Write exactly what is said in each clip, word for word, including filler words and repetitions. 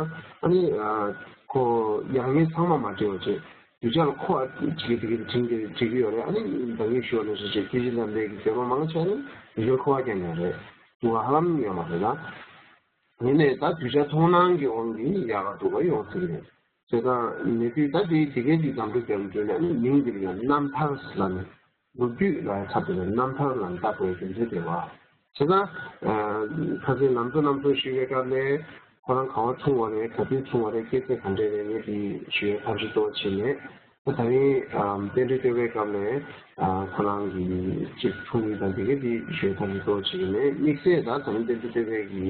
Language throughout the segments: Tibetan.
ཨ་ནི་ཁོ་ཡག་ཉེས་ཚང་མ་མ་བྲིས་པ་བྱས། གདུལ་བྱ་ལ་འཁོར་བ་བྱེད་ཀྱི་དེ་གི་དྲིན་གྱི་བྲིས་ཀྱི་ཡོད་རེད། ཨ་ནི་ད་གིན་ཞུ་བ་ནང་བཞིན་བྱས་སྐྱེས་ཆེན་དམ་པའི་གི་མཛད་པ་མང་ཆེ་ནི་གདུལ་བྱ་འཁོར་བ་རྐྱང་རྐྱང་རེད། འདུལ་བ་ཧ་ལམ་ཡོད་མ་རེད་ད། ཡིན་ནའི་ད་གདུལ་བྱ་མཐོང་སྣང་གི་དབང་གིས་ཡག་ག་སྡུག་ག་ཡོང་སྲིད་ཀྱི་རེད། བྱས་ཙང་ནད་དུས་ད་དེ་དེ་གའི་དེ་དམ་ཕྲུག་རྒྱབ་འགྲོ་ནས་ཨ་ནི་མིང་དེ་ལ་རྣམ་ཐར་ཟེར་ནས། ལོ་རྒྱུས་ལ་ཚབ་ཏུ་རྣམ་ཐར་ལ་བཏགས་པའི་རྒྱུ་མཚན་དེ་བ། བྱས་ཙང་། ཁ་སང་ལམ་གཙོ་རྣམ་གསུམ་ཞུ་བའི་སྐབས་ནས་ཁོ་རང་ག་བ་འཁྲུངས་པ་རེད། ག་དུས་འཁྲུངས་པ་རེད། སྐྱེས་ཚེས་ག་འདྲས་རེད། ངས་དེ་ཞུ་བའི་ཐབས་ཤེས་གཙོ་བོ་བྱས་ནས། ད་ད་རིང་རྟེན་འབྲེལ་བསྟོད་པའི་སྐབས་ནས་ཁོ་རང་གི་ཅིག་འཁྲུངས་ཡུལ་དང་དེ་གའི་དེ་ཞུ་བའི་ཐབས་ཤེས་གཙོ་བོ་བྱས་ནས། དམིགས་བསལ་ད་ད་རིང་རྟེན་འབྲེལ་བསྟོད་པའི་གི་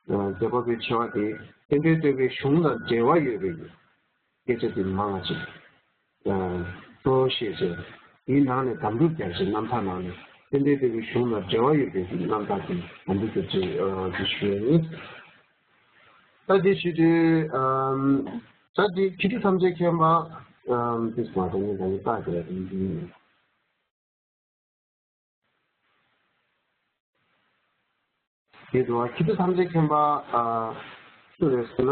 མཛད་པ་པོའི་ཆེ་བ་དེ་རྟེན་འབྲེལ་བསྟོད་པའི་གཞུང་དང་འབྲེལ་བ་ཡོད་པའི་སྐད་ཆ་དེ་མང་བ་ཅིག་གཙོ་བོ་ཞེས་བྱས། དེའི་ནང་ནས་དམ་སྒྲུབ་རྒྱ་ཆེ་རྣམ་ཐར་ནང་ནས་རྟེན་འབྲེལ་བསྟོད་པའི་གཞུང་དང་འབྲེལ་བ་ཡོད་པའི་རྣམ་ཐར་དེ་དམ་སྒྲུབ་རྒྱ་ཆེ་དེ་ཞུ་ཡ་ཡིན། ད་དེ་ཞུ་དུས་ད་དེ་མཁས་གྲུབ་ཐམས་ཅད་མཁྱེན་པ་དེ་མ་གཏོགས་ངས་ད་ནི་བརྟག་དེ་ལ་དེ་ཡིན། དེ་དུ་མཁས་གྲུབ་ཐམས་ཅད་མཁྱེན་པ་སུ་རེད་ཟེར་ན།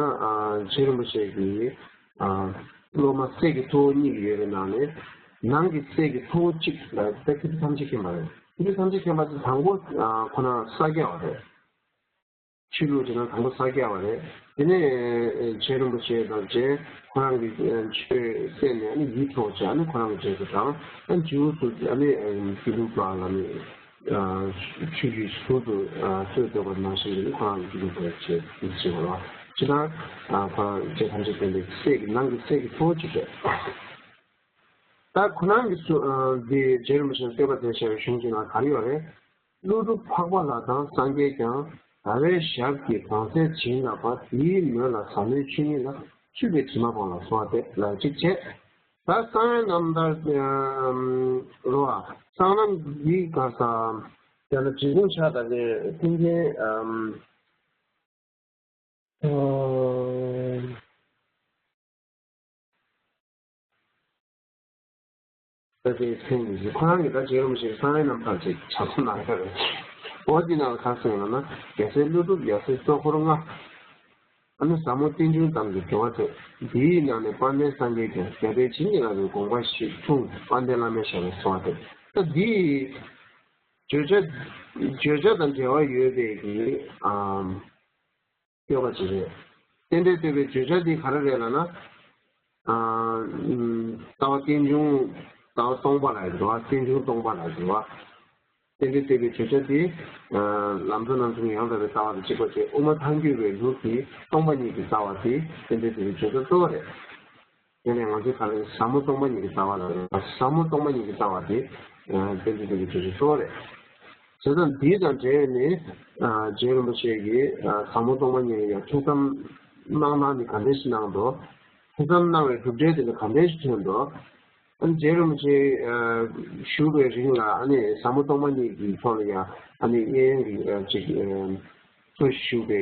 རྗེ་རིན་པོ་ཆེ་གི་སློབ་མ་སྲས་ཀྱི་ཐུ་བོ་གཉིས་ཀྱི་ཡོད་པའི་ནང་ནས་ནང་གི་སྲས་ཀྱི་ཐུ་བོ་གཅིག་ལ་ད་མཁས་གྲུབ་ཐམས་ཅད་མཁྱེན་པ་རེད། མཁས་གྲུབ་ཐམས་ཅད་མཁྱེན་པ་དེ་དང་པོ་ཁོ་ན་ས་སྐྱ་བ་རེད། ཆོས་ལུགས་དེ་ན་དང་པོ་ས་སྐྱ་བ་རེད། དེ་ནས་རྗེ་རིན་པོ་ཆེ་དང་རྗེ་ཁོ་རང་གི་ཆོས་གསན་ནས་ཨ་ནི་ཡིད་འཕྲོག་བྱས། ཨ་ནི་ཁོ་རང་གི་རྗེས་སུ་འབྲངས། ཨ་ནི་བྱིའུ་ཚོ་ཨ་ནི་དགེ་ལུགས་པ་ལ་ནི་ཆོས་བརྒྱུད་ཟུར་དུ་གསོལ་འདེབས་པ་ནང་བཞིན་གྱི་ཁོ་རང་གི་དགེ་ལུགས་པ་བྱས་ཏེ་བྱེད་པ་ལ། ཇི་ལྟར་ཁོ་རང་རྗེ་ཐམས་ཅད་མཁྱེན་པའི་སྲས་ཀྱི་ནང་གི་སྲས་ཀྱི་ཐུ་བོ་གཅིག་རེད། ད་ཁོ་རང་གི་སུ་འདི་རྗེ་རིན་པོ་ཆེས་བསྟོད་པ་དེ་བྱ་བའི་གཞུང་གཅིག་ནང་ག་རེ་ཡོད་རེད། ཀླུ་སྒྲུབ་འཕགས་པ་ལྷ་དང་སངས་རྒྱས་ཀྱང་། ཟླ་བའི་ཞབས་ཀྱིས་གང་ཚད་བྱིན་བརླབས་པ། དེའི་མོད་ལ་ཟབ་མོའི་ཆོས་ཉིད་ལ། ཆུད་པའི་དྲི་མ་སྤངས་ལ་གསོལ་བ་འདེབས། ལ་གཅིག་བྱས། ད་གསང་བའི་རྣམ་ཐར་རོ། གསང་རྣམ་འདི་ག་ས་ཡང་ན་འབྲི་གུང་ཕྱག་དང་ནས་ཀུན་མཁྱེན། ད་དེའི་མཚན་ཉིད་ཀྱིས་ཁོ་རང་གིས་ད་རྗེ་རིན་པོ་ཆེའི་གསང་བའི་རྣམ་ཐར་ཅིག་ཕྱག་ཚོད་གནང་ཡོད་རེད། འོ་དེ་ནང་ལ་ག་རེ་གསུངས་ཡོད་ལབ་ན། རྒྱལ་སྲས་ཀླུ་སྒྲུབ་ཡབ་སྲས་གཙོ་འཁོར་ལྔ། ཨ་ནི་ཟབ་མོ་རྟེན་འབྱུང་ཙམ་གྱི་སྦྱོར་བ་མཛད། དེའི་ནང་ནས་དཔལ་ལྡན་སངས་རྒྱས་ཀྱང་ཟབ་པའི་ཆོས་ཉིད་ལ་ནི་དགོངས་པ་ཞིག་འཁྲུངས། དཔལ་ལྡན་བླ་མའི་ཞབས་ལ་གསོལ་བ་འདེབས། ད་འདི་བརྗོད་བྱ་བརྗོད་བྱ་དང་འབྲེལ་བ་ཡོད་པའི་གི་ཨམ། བསྟོད་པ་ཅིག་རེད། རྟེན་འབྲེལ་བསྟོད་པའི་བརྗོད་བྱ་འདི་ག་རེ་རེད་ལབ་ན། ཨ། ལྟ་བ་རྟེན་འབྱུང་ལྟ་བ་སྟོང་པ་ལ་ཡོད་པ། རྟེན་འབྱུང་སྟོང་པ་ལ་ཡོད་པ། རྟེན་འབྲེལ་བསྟོད་པའི་བརྗོད་བྱ་འདི། ལམ་གཙོ་རྣམ་གསུམ་ཡང་དག་པའི་ལྟ་བ་དང་གཅིག་པ་བྱས། དབུ་མ་ཐལ་འགྱུར་བའི་ལུགས་ཀྱི་སྟོང་པ་ཉིད་ཀྱི་ལྟ་བ་དེ་རྟེན་འབྲེལ་བསྟོད་པའི་བརྗོད་བྱ་གཙོ་བོ་རེད། དེ་ནས་ང་ཚོས་ག་རེ་ཟབ་མོ་སྟོང་པ་ཉིད་ཀྱི་ལྟ་བ་ལ་ཟབ་མོ་སྟོང་པ་ཉིད་ཀྱི་ལྟ་བ་དེ་རྟེན་འབྲེལ་བསྟོད་པའི་བརྗོད་བྱ་གཙོ་བོ་རེད། བྱས་ཙང་འདི་དང་འབྲེལ་ནས་རྗེ་རིན་པོ་ཆེ་གིས་ཟབ་མོ་སྟོང་པ་ཉིད་ཀྱི་ཐུགས་བསམ་གནང་སྟངས་ནི་ག་འདྲ་ཞིག་གནང་འདུག་ཐུགས་བསམ་གནང་བའི་གྲུབ་འབྲས་དེ་ནི་ག་འདྲ་ཞིག་ཐོན་འདུག་ཨ་ནི་རྗེ་རིན་པོ་ཆེ་བཞུགས་པའི་རིང་ལ་ཨ་ནི་ཟབ་མོ་སྟོང་པ་ཉིད་ཀྱི་ཐོག་ལ་ཡང་ཨ་ནི་གཡས་གཡོན་གྱི་ཅིག་གཙོ་བཞུགས་པའི་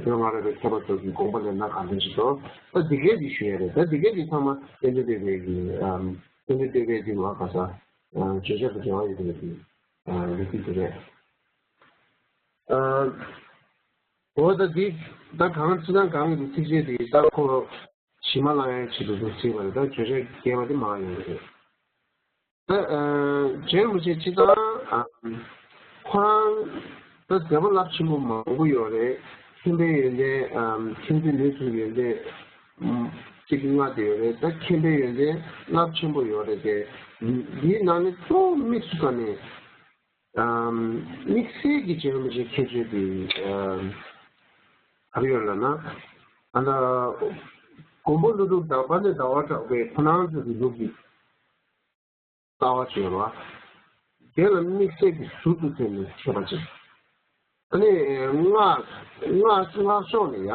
བོད་སྔ་རབས་པའི་མཁས་པ་ཚོ་གི་དགོངས་པ་ལེན་ན་ག་འདྲ་ཞིག་འདུག་ད་འདི་གས་འདི་ཞུ་ཡ་རེད། ད་འདི་གས་འདི་ཚང་མ་རྟེན་འབྲེལ་བསྟོད་པའི་གི་རྟེན་འབྲེལ་བསྟོད་པའི་འདི་ལ་ག་ས་བརྗོད་བྱ་དང་འབྲེལ་བ་ཡོད་པའི་གི་ལས་ཚིག་དེ་རེད། འོ་ད་འདི་ད་གང་ཅི་དང་གང་གི་ཚིགས་བཅད་དེ་ད་ཁོ་གཞི་མ་བླང་ཡའི་ཆེད་དུ་འདུག་ཟེར་བ་རེད། ད་བརྗོད་བྱ་རྒྱས་པ་དེ་མང་ཡོད་རེད། ད་རྗེ་རིན་པོ་ཆེ་སྤྱིར་བཏང་ཁོ་རང་ད་མཛད་པ་རླབས་ཆེན་པོ་མང་པོ་ཡོད་རེད། མཁྱེན་པའི་ཡོན་ཏན་མཁྱེན་བརྩེ་ནུས་མཐུའི་ཡོན་ཏན་གཅིག་ལྔ་དེ་ཡོད་རེད། ད་མཁྱེན་པའི་ཡོན་ཏན་རླབས་ཆེན་པོ་ཡོད་རེད་དེ། འདིའི་ནང་ནས་གཙོ་བོ་དམིགས་སུ་བཀར་ནས། དམིགས་བསལ་གྱི་རྗེ་རིན་པོ་ཆེའི་ཁྱད་ཆོས་དེ་ག་རེ་ཡོད་ལབ་ན། ཨ་ད་མགོན་པོ་ཀླུ་སྒྲུབ་དང་དཔལ་ལྡན་ཟླ་བ་གྲགས་པའི་ཁོ་རང་ཚོ་གི་ལུགས་ཀྱི་ལྟ་བ་ཅིག་ཡོད་རེད་བ། དེ་ལ་དམིགས་བསལ་གྱི་ཟུར་དུ་བཙུད་ནས་མཁས་པ་ཅིག་ཨ་ནི་སྔགས་སྔགས་སྔགས་ཕྱོགས་ནས་ཡ།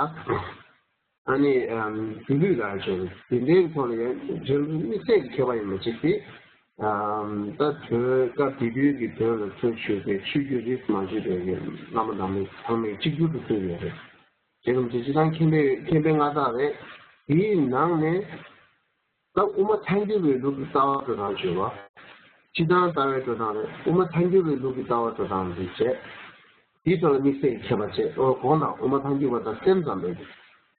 ཨ་ནི་ཨམ་སྒྱུ་ལུས་ལ་སྦྱོར་དེ་འདྲའི་ཐོག་ལ་ཡང་སྦྱོར་དམིགས་བསལ་གྱི་མཁས་པ་ཡིན་པ་ཅིག་སྟེ། ཨམ་ད་བོད་སྐབས་དེ་དུས་ཀྱི་བོད་ལ་འཚོ་བཞུགས་པའི་ཆོས་བརྒྱུད་རིས་མ་ཆད་པའི་བླ་མ་དམ་པ་ཚང་མས་གཅིག་གྱུར་དུ་གསུངས་ཡོད་རེད། རྗེ་རིན་པོ་ཆེ་སྤྱིར་བཏང་མཁྱེན་པའི་མཁྱེན་པའི་མངའ་བདག་རེད། དེའི་ནང་ནས་ད་དབུ་མ་ཐལ་འགྱུར་བའི་ལུགས་ཀྱི་ལྟ་བ་འགྲོ་སྟངས་བརྗོད་པ། སྤྱིར་བཏང་ལྟ་བའི་འགྲོ་སྟངས་རེད། དབུ་མ་ཐལ་འགྱུར་བའི་ལུགས་ཀྱི་ལྟ་བ་འགྲོ་སྟངས་རེད་བྱས། དེའི་ཐོག་ལ་དམིགས་བསལ་གྱི་མཁས་པ་བྱས། ཨོ་གོང་དང་དབུ་མ་ཐལ་འགྱུར་བ་དང་སེམས་ཙམ་པའི་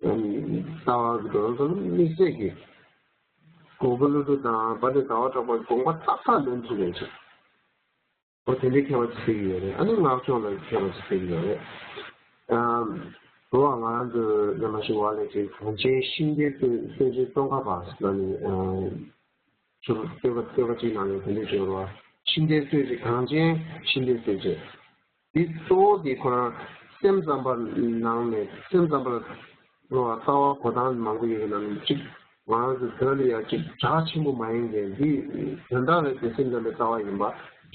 ལྟ་བ་གི་དོན་དུ་དམིགས་བསལ་གྱི་གོང་བུ་ཀླུ་སྒྲུབ་དང་དཔལ་ལྡན་ཟླ་བ་གྲགས་པ་དགོངས་པ་ཏག་ཏག་ལོན་ཐུབ་པའི་ཕྱིར། འོ་དེ་འདྲའི་མཁས་པ་ཅིག་ཟེར་གྱི་ཡོད་རེད། ཨ་ནི་སྔགས་སྦྱོང་ལ་མཁས་པ་ཅིག་ཟེར་གྱི་ཡོད་རེད། ཨམ། འགྲོ་བ་ང་རང་ཚོའི་ན་མ་ཤི་བ་ལས་ཀྱི་གངས་ཅན་ཤིང་རྟའི་སྲོལ་སྲོལ་འབྱེད་ཙོང་ཁ་པ་ཟེར་ནི། ཨམ། ཚུར་བསྟོད་པ་བསྟོད་པ་གཅིག་ནང་ནས་དེ་འདྲ་བརྗོད་རོགས། ཤིང་རྟའི་སྲོལ་འབྱེད། གངས་ཅན་ཤིང་རྟའི་སྲོལ་འབྱེད། འདི་གཙོ་བོ་འདི་ཁོ་རང་སེམས་ཙམ་པ་ནང་ནས་སེམས་ཙམ་པ་ལ་རོ་ལྟ་བ་གོ་སྟངས་མང་པོ་ཡོད་པའི་ནང་ནས་གཅིག་ང་རང་ཚོ་བོད་ལ་ཡང་གཅིག་གྲགས་ཆེན་པོ་མ་ཡིན་པའི་འདི་དོན་དག་ལ་དེ་སེམས་ཙམ་པའི་ལྟ་བ་ཡིན་པ་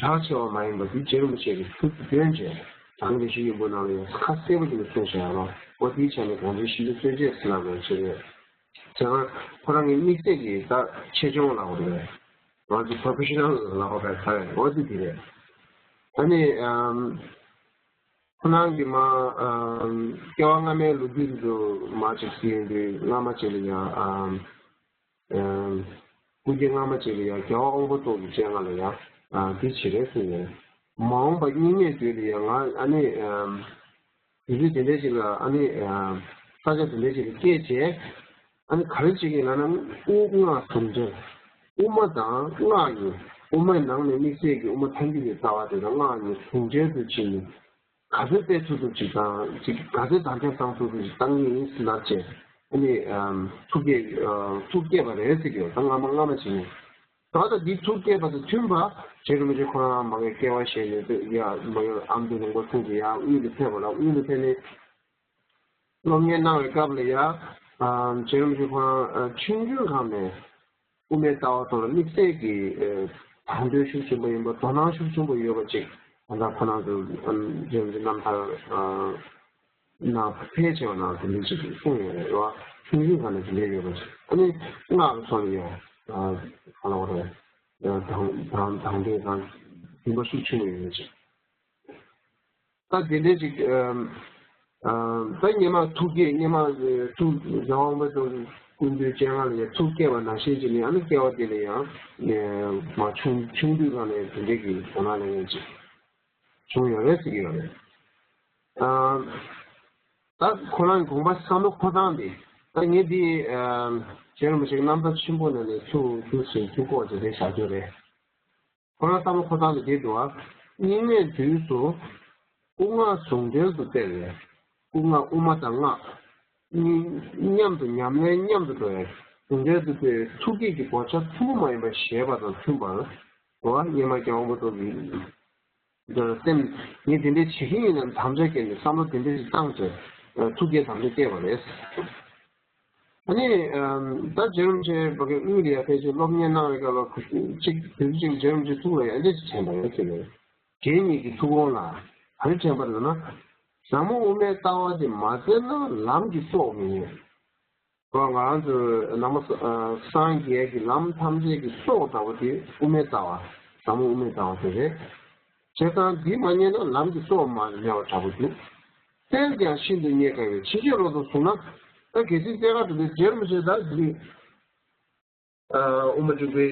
གྲགས་ཆེ་བ་མ་ཡིན་པ་འདི་རྗེ་རིན་པོ་ཆེ་གི་ཐུགས་སུ་བཏོན་བྱས་དང་ལས་ཤིག་ཡོན་པོ་ནང་ལ་ཡང་ཁ་གསལ་པོ་ཞིག་གསུངས་བཞག་ཡོད་རོགས། འོ་དེའི་ཆ་ནས་གངས་ཅན་ཤིང་རྟའི་སྲོལ་འབྱེད་ཟེར་ལབ་པའི་ཆེད་དུ། བྱས་ཙང་ཁོ་རང་གི་དམིགས་བསལ་གྱི་ད་ཆེ་ཆུང་ལབ་པ་རེད། ང་ཚོ་professional་ལབ་པ་རེད་ད་རེད། འོ་དེ་དེ་རེད། ཨ་ནི་ཨམ། ཁོ་རང་གི་མ་ཨམ། སྐྱེ་བ་སྔ་མའི་ལོ་རྒྱུས་དུ་མ་ཅིག་ཟིན་དུས་སྔ་མ་ཅིག་ལ་ཡང་ཨམ། ཨམ། སྐུ་སྐྱེ་སྔ་མ་ཅིག་ལ་ཡང་རྒྱལ་བ་དབང་པོ་ཏོག་གི་སྤྱན་སྔ་ལ་ཡང་ཨ་འདི་བྱེད་རེད་ཟེར་ནས། མ་འོངས་པ་སྙིགས་མའི་དུས་ལ་ཡང་ང་ཨ་ནི་ཨམ། དུས་ཚོད་དེ་འདྲ་ཞིག་ལ་ཨ་ནི་ས་ཆ་དེ་འདྲ་ཞིག་ལ་སྐྱེས་བྱས། ཨ་ནི་ག་རེ་བྱེད་ཀྱི་ལབ་ན་དབུ་སྔགས་ཟུང་འབྲེལ། དབུ་མ་དང་སྔགས་གཉིས། དབུ་མའི་ནང་ནས་དམིགས་བསལ་གྱི་དབུ་མ་ཐལ་འགྱུར་གྱི་ལྟ་བ་དེ་དང་སྔགས་གཉིས་ཟུང་འབྲེལ་དུ་བྱས་ནས་ག་ཚོད་སྤེལ་ཐུབ་ཐུབ་ཅིག་དང་ཅིག་ག་ཚོད་དམ་བཅའ་བཏང་ཐུབ་ཐུབ་ཅིག་བཏང་གི་ཡིན་ཟེར་ལབ་བྱས། ཨ་ནི་ཐུགས་བསྐྱེད་ཐུགས་བསྐྱེད་པ་རེད་ཟེར་གྱི་ཡོད། ད་སྔ་མ་སྔ་མ་བྱས་ནས། ད་ལྟ་འདི་ཐུགས་བསྐྱེད་པ་དང་མཐུན་པ། རྗེ་རིན་པོ་ཆེ་ཁོ་རང་མ་གི་སྐྱེ་བ་བཞེས་ནས་ཡ་མ་གི་ཨ་མདོ་ལུང་པ་གསུམ་གྱི་ཡ་དབུས་ལ་ཕེབས་པ་ལ། དབུས་ལ་ཕེབས་ནས་སློབ་གཉེར་གནང་བའི་སྐབས་ལ་ཡ། རྗེ་རིན་པོ་ཆེ་ཁོ་རང་ཆོས་འབྱུང་ཁང་ནས་དབུ་མའི་ལྟ་བ་ཐོག་ལ་དམིགས་བསལ་གྱི་དང་དོད་ཤུགས་ཆེན་པོ་ཡིན་པ། དོ་སྣང་ཤུགས་ཆེན་པོ་ཡོད་པ་ཅིག་ད་ལྟ་ཁོ་རང་ཚོ་རྗེ་རིན་པོ་ཆེ་རྣམ་ཐར། ནང་ཕལ་ཆེ་བ་ནང་དེ་འདྲ་ཞིག་གསུངས་ཡོད་རེད་བ། ཆུང་ཆུང་ག་ནས་དེ་འདྲ་ཡོད་པ་ཞིག་ཨ་ནི་སྔགས་ཀྱི་ཕྱོགས་ནས་ཡང་ག་ལ་བ་རེད། དང་དང་དང་དེ་དང་འདུན་པ་ཤུགས་ཆེན་པོ་ཡོད་རེད་ཅིག་ད་དེ་འདྲ་ཞིག་ད་སྔོན་མ་ཐུགས་བསྐྱེད་སྔོན་མ་ཐུགས་རྒྱལ་དབང་པོ་ཏོག་ཀུན་འདུས་སྤྱན་སྔ་ལ་ཡང་ཐུགས་བསྐྱེད་པ་ནང་བཞིན་བྱས་ནས་ཨ་ནི་སྐྱེ་བ་དེ་ལ་ཡང་མ་ཆུང་ཆུང་དུས་ག་ནས་དེ་འདྲ་གི་དོ་སྣང་ལེན་ཡོད་ཅིག་བྱུང་ཡོད་རེད་ཟེར་གྱི་ཡོད་རེད། ཨ། ད་ཁོ་རང་གི་དགོངས་པ་བསམ་བློ་འཁོར་སྟངས་དེ། ད་ངས་འདི་ཨ། རྗེ་རིན་པོ་ཆེ་རྣམ་ཐར་ཆེན་པོ་ནང་ནས་ཚུར་ཚུར་ཟིན་ཚུར་ལྐོག་ཅིག་རེད་བཞག་རྒྱུ་རེད། ཁོ་རང་བསམ་བློ་འཁོར་སྟངས་དེ་འདི་འདུག་ཨ། སྙིགས་མའི་དུས་སུ་དབུ་སྔགས་ཟུང་འབྲེལ་དུ་སྤེལ་བས། དབུ་སྔགས་དབུ་མ་དང་སྔགས་གཉིས་མཉམ་དུ་ཉམས་ལེན་མཉམ་དུ་འགྲོ་བའི་ཟུང་འབྲེལ་དུ་སྤེལ་བའི་ཐུགས་བསྐྱེད་ཀྱི་གོ་ཆ་ཐུན་མོང་མ་ཡིན་པ་བཞེས་པ་དང་མཐུན་པར། འོ་སྔོན་མ་རྒྱལ་དབང་པོ་ཏོག་གི་འདིར་སེམས་ངས་དེ་འདྲ་བྱེད་ཀྱི་ཡིན་ནམ་དམ་བཅའ་བསྐྱེད་ནས་བསམ་བློ་དེ་འདྲ་ཞིག་བཏང་བྱས་ཐུགས་བསྐྱེད་དམ་བཅའ་བསྐྱེད་པ་རེད། ཨ་ནི་ད་རྗེ་རིན་པོ་ཆེ་ཕ་གི་དབུས་ལ་ཡར་ཕལ་ཆེར་སློབ་གཉེར་གནང་བའི་སྐབས་ལ་གཅིག་དུས་གཅིག་རྗེ་རིན་པོ་ཆེ་ཐུགས་ལ་ཡང་འདི་འདྲ་ཞིག་དྲན་པ་རེད་ཟེར་ནས། རྗེ་ཉིད་ཀྱི་ཐུགས་དགོངས་ལ་ག་རེ་དྲན་པ་རེད་ན། ཟབ་མོ་དབུ་མའི་ལྟ་བ་དེ་མ་བཙལ་ན་ལམ་གྱི་སྲོག་མི་ཉན། ང་རང་ཚོའི་ནང་པ་སངས་རྒྱས་ཀྱི་ལམ་ཐམས་ཅད་ཀྱི་སྲོག་འདྲ་བོ་དེ་དབུ་མའི་ལྟ་བ། ཟབ་མོ་དབུ་མའི་ལྟ་བ་དེ་རེད། བྱས་ཙང་འདི་མ་རྙེད་ན་ལམ་གྱི་སྲོག་མ་རྙེད་པ་འདྲ་བོ་འདུག་བཙལ་ཀྱང་ཤིན་ཏུ་རྙེད་དཀའ་བས་ཕྱིན་ཆད་ལོག་ཏུ་བཟུང་ན། ད་གལ་སྲིད་བཙལ་ཁ་འགྲོ་དུས་རྗེ་རིན་པོ་ཆེ་ད་འདི་དབུ་མ་འཇུག་པའི་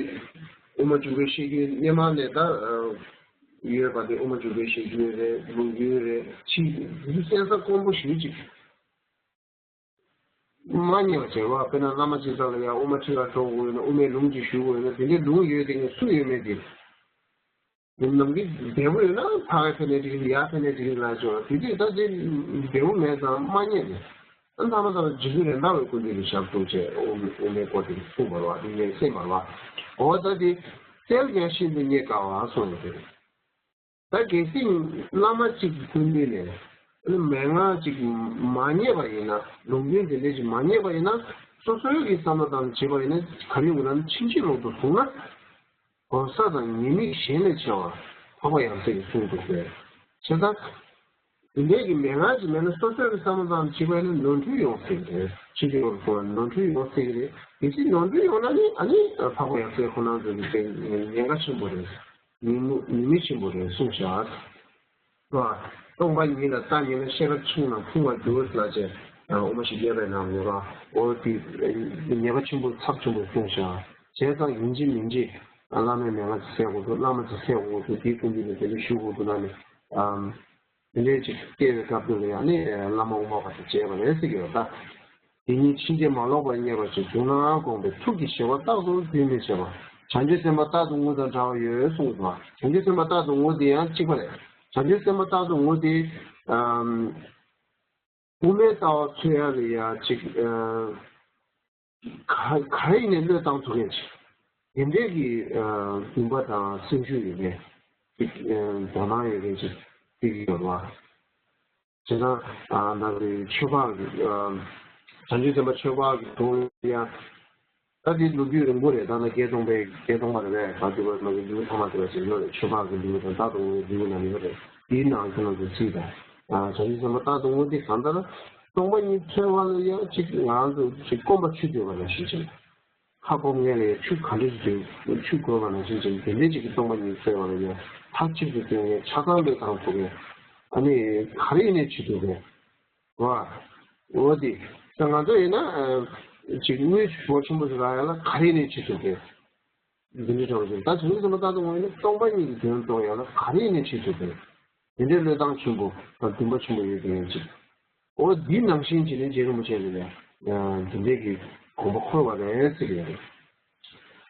དབུ་མ་འཇུག་པའི་བཤད་རྒྱུད་སྔོན་མ་ནས་ད་ཡོད་པ་དེ་དབུ་མ་འཇུག་པའི་བཤད་རྒྱུད་རེད། ལུང་རྒྱུན་རེད། ཕྱིས་འདི་གསན་ས་དཀོན་པོ་ཞེ་ཅིག་མ་རྙེད་པ་བྱས་པ། དཔེར་ན་བླ་མ་གཅིག་ལ་ཡང་དབུ་མ་ཁྲིད་ལ་འགྲོ་དགོས་ཡོད་ན། དབུ་མའི་ལུང་ཅིག་ཞུ་དགོས་ཡོད་ན། དེ་འདྲའི་ལུང་ཡོད་དེ་ངས་སུ་ཡོད་མེད་དེ། ནམ་རྒྱུན་འབྲས་བུ་ཡོད་ན་ཕ་གི་ཕེབས་ནས་འགྲིག་གི་ཡ་ཕེབས་ནས་འགྲིག་གི་ལ་ཅོ་དེ་དུས་ད་དེ་འབྲས་བུ་མེད་ཙང་མ་རྙེད་ནས། ཨ་ཐ་མ་ཐ་མ་རྗེ་བཙུན་རེད་མདའ་བའི་སྐུ་མདུན་ལ་ཞབས་བཙུགས་བྱས་དབུ་མའི་སྐོར་དེ་གསུངས་པ་རེད་བ། དེ་ངས་གསན་པ་རེད་བ། འོ་ད་དེ་བཙལ་ཀྱང་ཤིན་ཏུ་རྙེད་དཀའ་བ་གསུངས་ཡོད་དེ། ད་གལ་སྲིད་བླ་མ་གཅིག་གི་སྐུ་མདུན་ནས་མན་ངག་ཅིག་མ་རྙེད་པ་ཡིན་ན། ལུང་རྒྱུན་དེ་འདྲ་ཞིག་མ་རྙེད་པ་ཡིན་ན། སོ་སོའི་གི་བསམ་བློ་བཏང་བྱས་པ་ཡིན་ན་ག་རེ་ཡོང་གི་ལབ་ན། ཕྱིན་ཆད་ལོག་ཏུ་བཟུང་ན། གོ་ས་དང་ཉེས་དམིགས་གཞན་ལས་ཆེ་བ་འཕགས་པ་ཡབ་སྲས་ཀྱིས་གསུངས་འདུག་པས། བྱས་ཙང་། དེ་འདྲའི་གི་མན་ངག་ཅིག་མེད་ན་སོ་སོའི་གི་བསམ་བློ་བཏང་བྱས་པ་ཡིན་ན་ནོར་འཁྲུལ་ཡོང་སྲིད་རེད། ཕྱིན་ཆད་ལོག་ཏུ་བཟུང་ན་ནོར་འཁྲུལ་ཡོང་སྲིད་ཀྱི་རེད། གལ་སྲིད་ནོར་འཁྲུལ་ཡོང་ན་ནི་ཨ་ནི་འཕགས་པ་ཡབ་སྲས་ཁོ་རང་ཚོ་གི་དེ་ཉེན་ཁ་ཆེན་པོ་རེད། ཉེས་དམིགས་ཉེས་དམིགས་ཆེན་པོ་རེད་གསུངས་བཞག་རེད་བ། སྟོང་པ་ཉིད་ལ་ལྟ་ཉེས་ན། ཤེས་རབ་ཆུང་རྣམས་ཕུང་བར་འགྱུར་ལབ་བྱས། དབུ་མ་བཞི་བརྒྱ་པའི་ནང་ལ་ཡོད་ར། འོ་དེ་ཉེས་པ་ཆེན་པོ་ཚབས་ཆེན་པོ་གསུངས་བཞག་བྱས་ཙང་ཡིན་གཅིག་མིན་གཅིག་བླ་མའི་མན་ངག་ཅིག་གསན་དགོས་འདུག་བླ་མ་ཅིག་གསན་དགོས་འདུག་དེའི་སྐུ་མདུན་ནས་དེ་འདྲ་ཞུ་དགོས་འདུག་ལབ་ནས། དེ་འདྲའི་ཅིག་སྐྱེ་བའི་སྐབས་དུ་ལ་ཡང་ནི་བླ་མ་དབུ་མ་པ་དང་མཇལ་བ་རེད་ཟེར་གྱི་ཡོད་ད། དེ་ཉིད་ཕྱིན་ཅི་མ་ལོག་པར་རྙེད་པར་བྱེད། བྱུང་ནའང་དགོངས་པས་ཐུགས་ཀྱི་བཞེད་པ་རྟག་ཏུ་འཛིན་མི་བྱེད་པ། བྱང་ཆུབ་སེམས་དཔའ་རྟག་ཏུ་ངུ་དང་འདྲ་བ་ཡོད་གསུངས་འདུག་བྱང་ཆུབ་སེམས་དཔའ་རྟག་ཏུ་ངུ་དེ་ཡང་གཅིག་པ་རེད། བྱང་ཆུབ་སེམས་དཔའ་རྟག་ཏུ་ངུ་དེ་ཨམ། དབུ་མའི་ལྟ་བ་འཚོལ་ཡ་ལ་ཡ་ཅིག་ཨ། ག་ག་རེ་ཡིན་ནའི་བློས་བཏང་ཐུབ་མཁན་ཅིག་དེ་འདྲའི་གི་ཨ། འདུན་པ་དང་སེམས་ཤུགས་ཡོད་མཁན་ཅིག་ཨ། དོ་སྣང་ཡོད་མཁན་ཅིག་བརྩི་གི་ཡོད་པ། བྱས་ཙང་ཨ། ད་གི་ཆོས་འཕགས་ཀྱི་ཨ། བྱང་ཆུབ་སེམས་དཔའ་ཆོས་འཕགས་ཀྱི་དྲུང་ཡང་། ད་འདི་ལོ་རྒྱུས་རིང་པོ་རེད། ད་ནི་བརྒྱད་སྟོང་པའི་བརྒྱད་སྟོང་པ་རེད་པས། ད་འདི་བར་མ་གི་ལེའུ་ཐ་མ་དེ་བ་ཞིག་ཡོད་རེད། ཆོས་འཕགས་ཀྱི་ལེའུ་དང་རྟག་ཏུ་ངུའི་ལེའུ་ནང་ཡོད་རེད། དེའི་ནང་ཁྱེད་རང་ཚོ་གཟིགས་དང་། བྱང་ཆུབ་སེམས་དཔའ་རྟག་ཏུ་ངུ་འདི་གང་ལྟར་སྟོང་པ་ཉིད་འཚོལ་བ་ལ་ཡང་ཅིག་ང་རང་ཚོ་ཅིག་སྐོམ་པ་ཆུ་འདོད་པ་ནང་བཞིན་ཅིག་ཁ་སྐོམ་མཁན་ལ་ཡང་ཆུ་ག་འདྲ་ཞིག་འདོད། ཆུ་དགོས་པ་ནང་བཞིན་ཅིག་དེ་འདྲའི་ཅིག་གི་སྟོང་པ་ཉིད་འཚོལ་བ་ལ་ཡང་ཐག་གཅིག་ཏུ་བསྟེན་ཡང་ཆ་ཚང་འདོད་དང་ཐུག་ཡང་ཨ་ནི་ག་རེ་ཡིན་ནའི་བྱེད་ཐུབ་མཁན། བ། འོ་དེ། ད་ང་ཚོ་ཡིན་ན། ཅིག་དངུལ་ཕོན་ཆེན་པོ་ཞིག་རག་ཡ་ལ་ག་རེ་ནས་བྱེད་ཐུབ་པས། འདི་འདྲའི་གྲོགས་ཅིག་ད་བྱུང་ཙམ་ལྟ་དུ་ངོས་ནས་སྟོང་པ་ཉིད་ཀྱི་དོན་རྟོགས་ཡ་ལ་ག་རེ་ནས་བྱེད་ཐུབ་པས། འདི་འདྲའི་བློས་བཏང་ཆེན་པོ་དང་འདུན་པ་ཆེན་པོ་ཡོད་པའི་ཡིན་ཅིག་འོ་འདི་ནང་བཞིན་བྱས་ནས་རྗེ་རིན་པོ་ཆེ་ལ་ཡང་འདི་འདྲའི་གི་དགོངས་པ་འཁོར་བ་རེད་ཟེར་གི་ཡོད་རེད།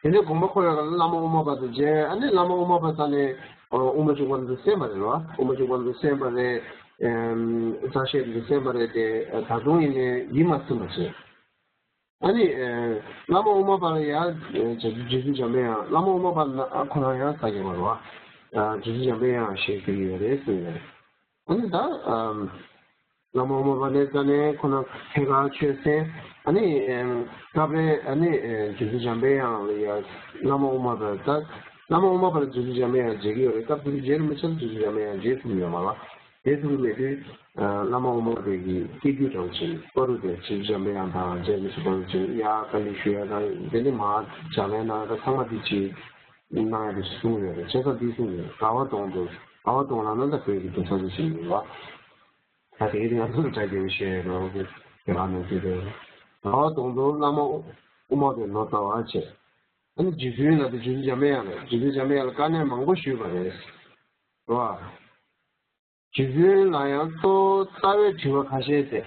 དེ་ནས་དགོངས་པ་འཁོར་ཡག་ལ་བླ་མ་དབུ་མ་པ་དང་མཇལ། ཨ་ནི་བླ་མ་དབུ་མ་པ་ད་ནས་དབུ་མ་འཇུག་པ་ཚོ་གསན་པ་རེད་བ། དབུ་མ་འཇུག་པ་ཚོ་གསན་པ་རེད། ཨེམ། རྩ་བཤད་ཚོ་གསན་པ་རེད་དེ། ད་དུང་ཡིན་ནའི་ཡིད་མ་ཚིམ་པ་བྱས། ཨ་ནི་བླ་མ་དབུ་མ་པ་ལ་ཡང་རྗེ་བཙུན་འཇམ་པའི་དབྱངས། བླ་མ་དབུ་མ་པ་ཁོ་རང་ཡང་ས་སྐྱ་པ་རེད་བ། རྗེ་བཙུན་འཇམ་པའི་དབྱངས་ཞེས་ཟེར་གྱི་ཡོད་རེད་ཟེར་ཡོད་རེད། ཨ་ནི་ད། བླ་མ་དབུ་མ་པ་ནས་ད་ནས་ཁོ་ན་ཐད་ཀར་ཆོས་གསན། ཨ་ནི་སྐབས་རེ་ཨ་ནི་རྗེ་བཙུན་འཇམ་པའི་དབྱངས་ལ་ཡ་བླ་མ་དབུ་མ་པ་ད་བླ་མ་དབུ་མ་པ་ལ་རྗེ་བཙུན་འཇམ་པའི་དབྱངས་མཇལ་གྱི་ཡོད་རེད། སྐབས་དེ་དུས་རྗེ་རིན་པོ་ཆེ་ལ་རྗེ་བཙུན་འཇམ་པའི་དབྱངས་མཇལ་ཐུབ་ཡོད་མ་རེད། མཇལ་ཐུབ་ཀྱི་མེད་དུས་བླ་མ་དབུ་མ་པའི་གི་སྐྱེ་རྒྱུད་འདྲ་བོ་ཅིག་བར་དུ་དེ་རྗེ་བཙུན་འཇམ་པའི་དབྱངས་དང་རྗེ་རིན་པོ་ཆེ་བར་དུ་ཅིག་ཡ་བཀའ་འདྲི་ཞུ་ཡ་དང་དེ་ནི་མ་ཇ་ལན་གནང་ཡ་དང་ཚང་མ་དེ་ཅིག་གནང་ཡ་དེ་གསུངས་ཡོད་རེད། བྱས་ཙང་འདི་གསུངས་ཡོད། དགའ་བ་གདོང་དུ་དགའ་བ་གདོང་ལ་ན་ད་བོད་ཀྱི་འདུག་ས་ཅིག་ཡིན་པ། ད་དེ་ང་ཚོར་གྲ་རྒྱས་བཤད་ཡོད་ནོ་གི་དེ་ལ་ནང་བཞིན་རེད། དགའ་བ་གདོང་དུ་བླ་མ་དབུ་མ་པའི་ལོ་ཙཱ་བ་བྱས། ཨ་ནི་རྗེ་བཙུན་ལ་དེ་རྗེ་བཙུན་འཇམ་པའི་དབྱངས་ལ་རྗེ་བཙུན་འཇམ་པའི་དབྱངས་ལ་བཀའ་གནད་མང་པོ་ཞུས་པ་རེད། རེད་བ། རྗེ་བཙུན་ལ་ཡང་གཙོ་བོ་རྩ་བའི་དྲི་བ་ཁ་ཤས་དེ།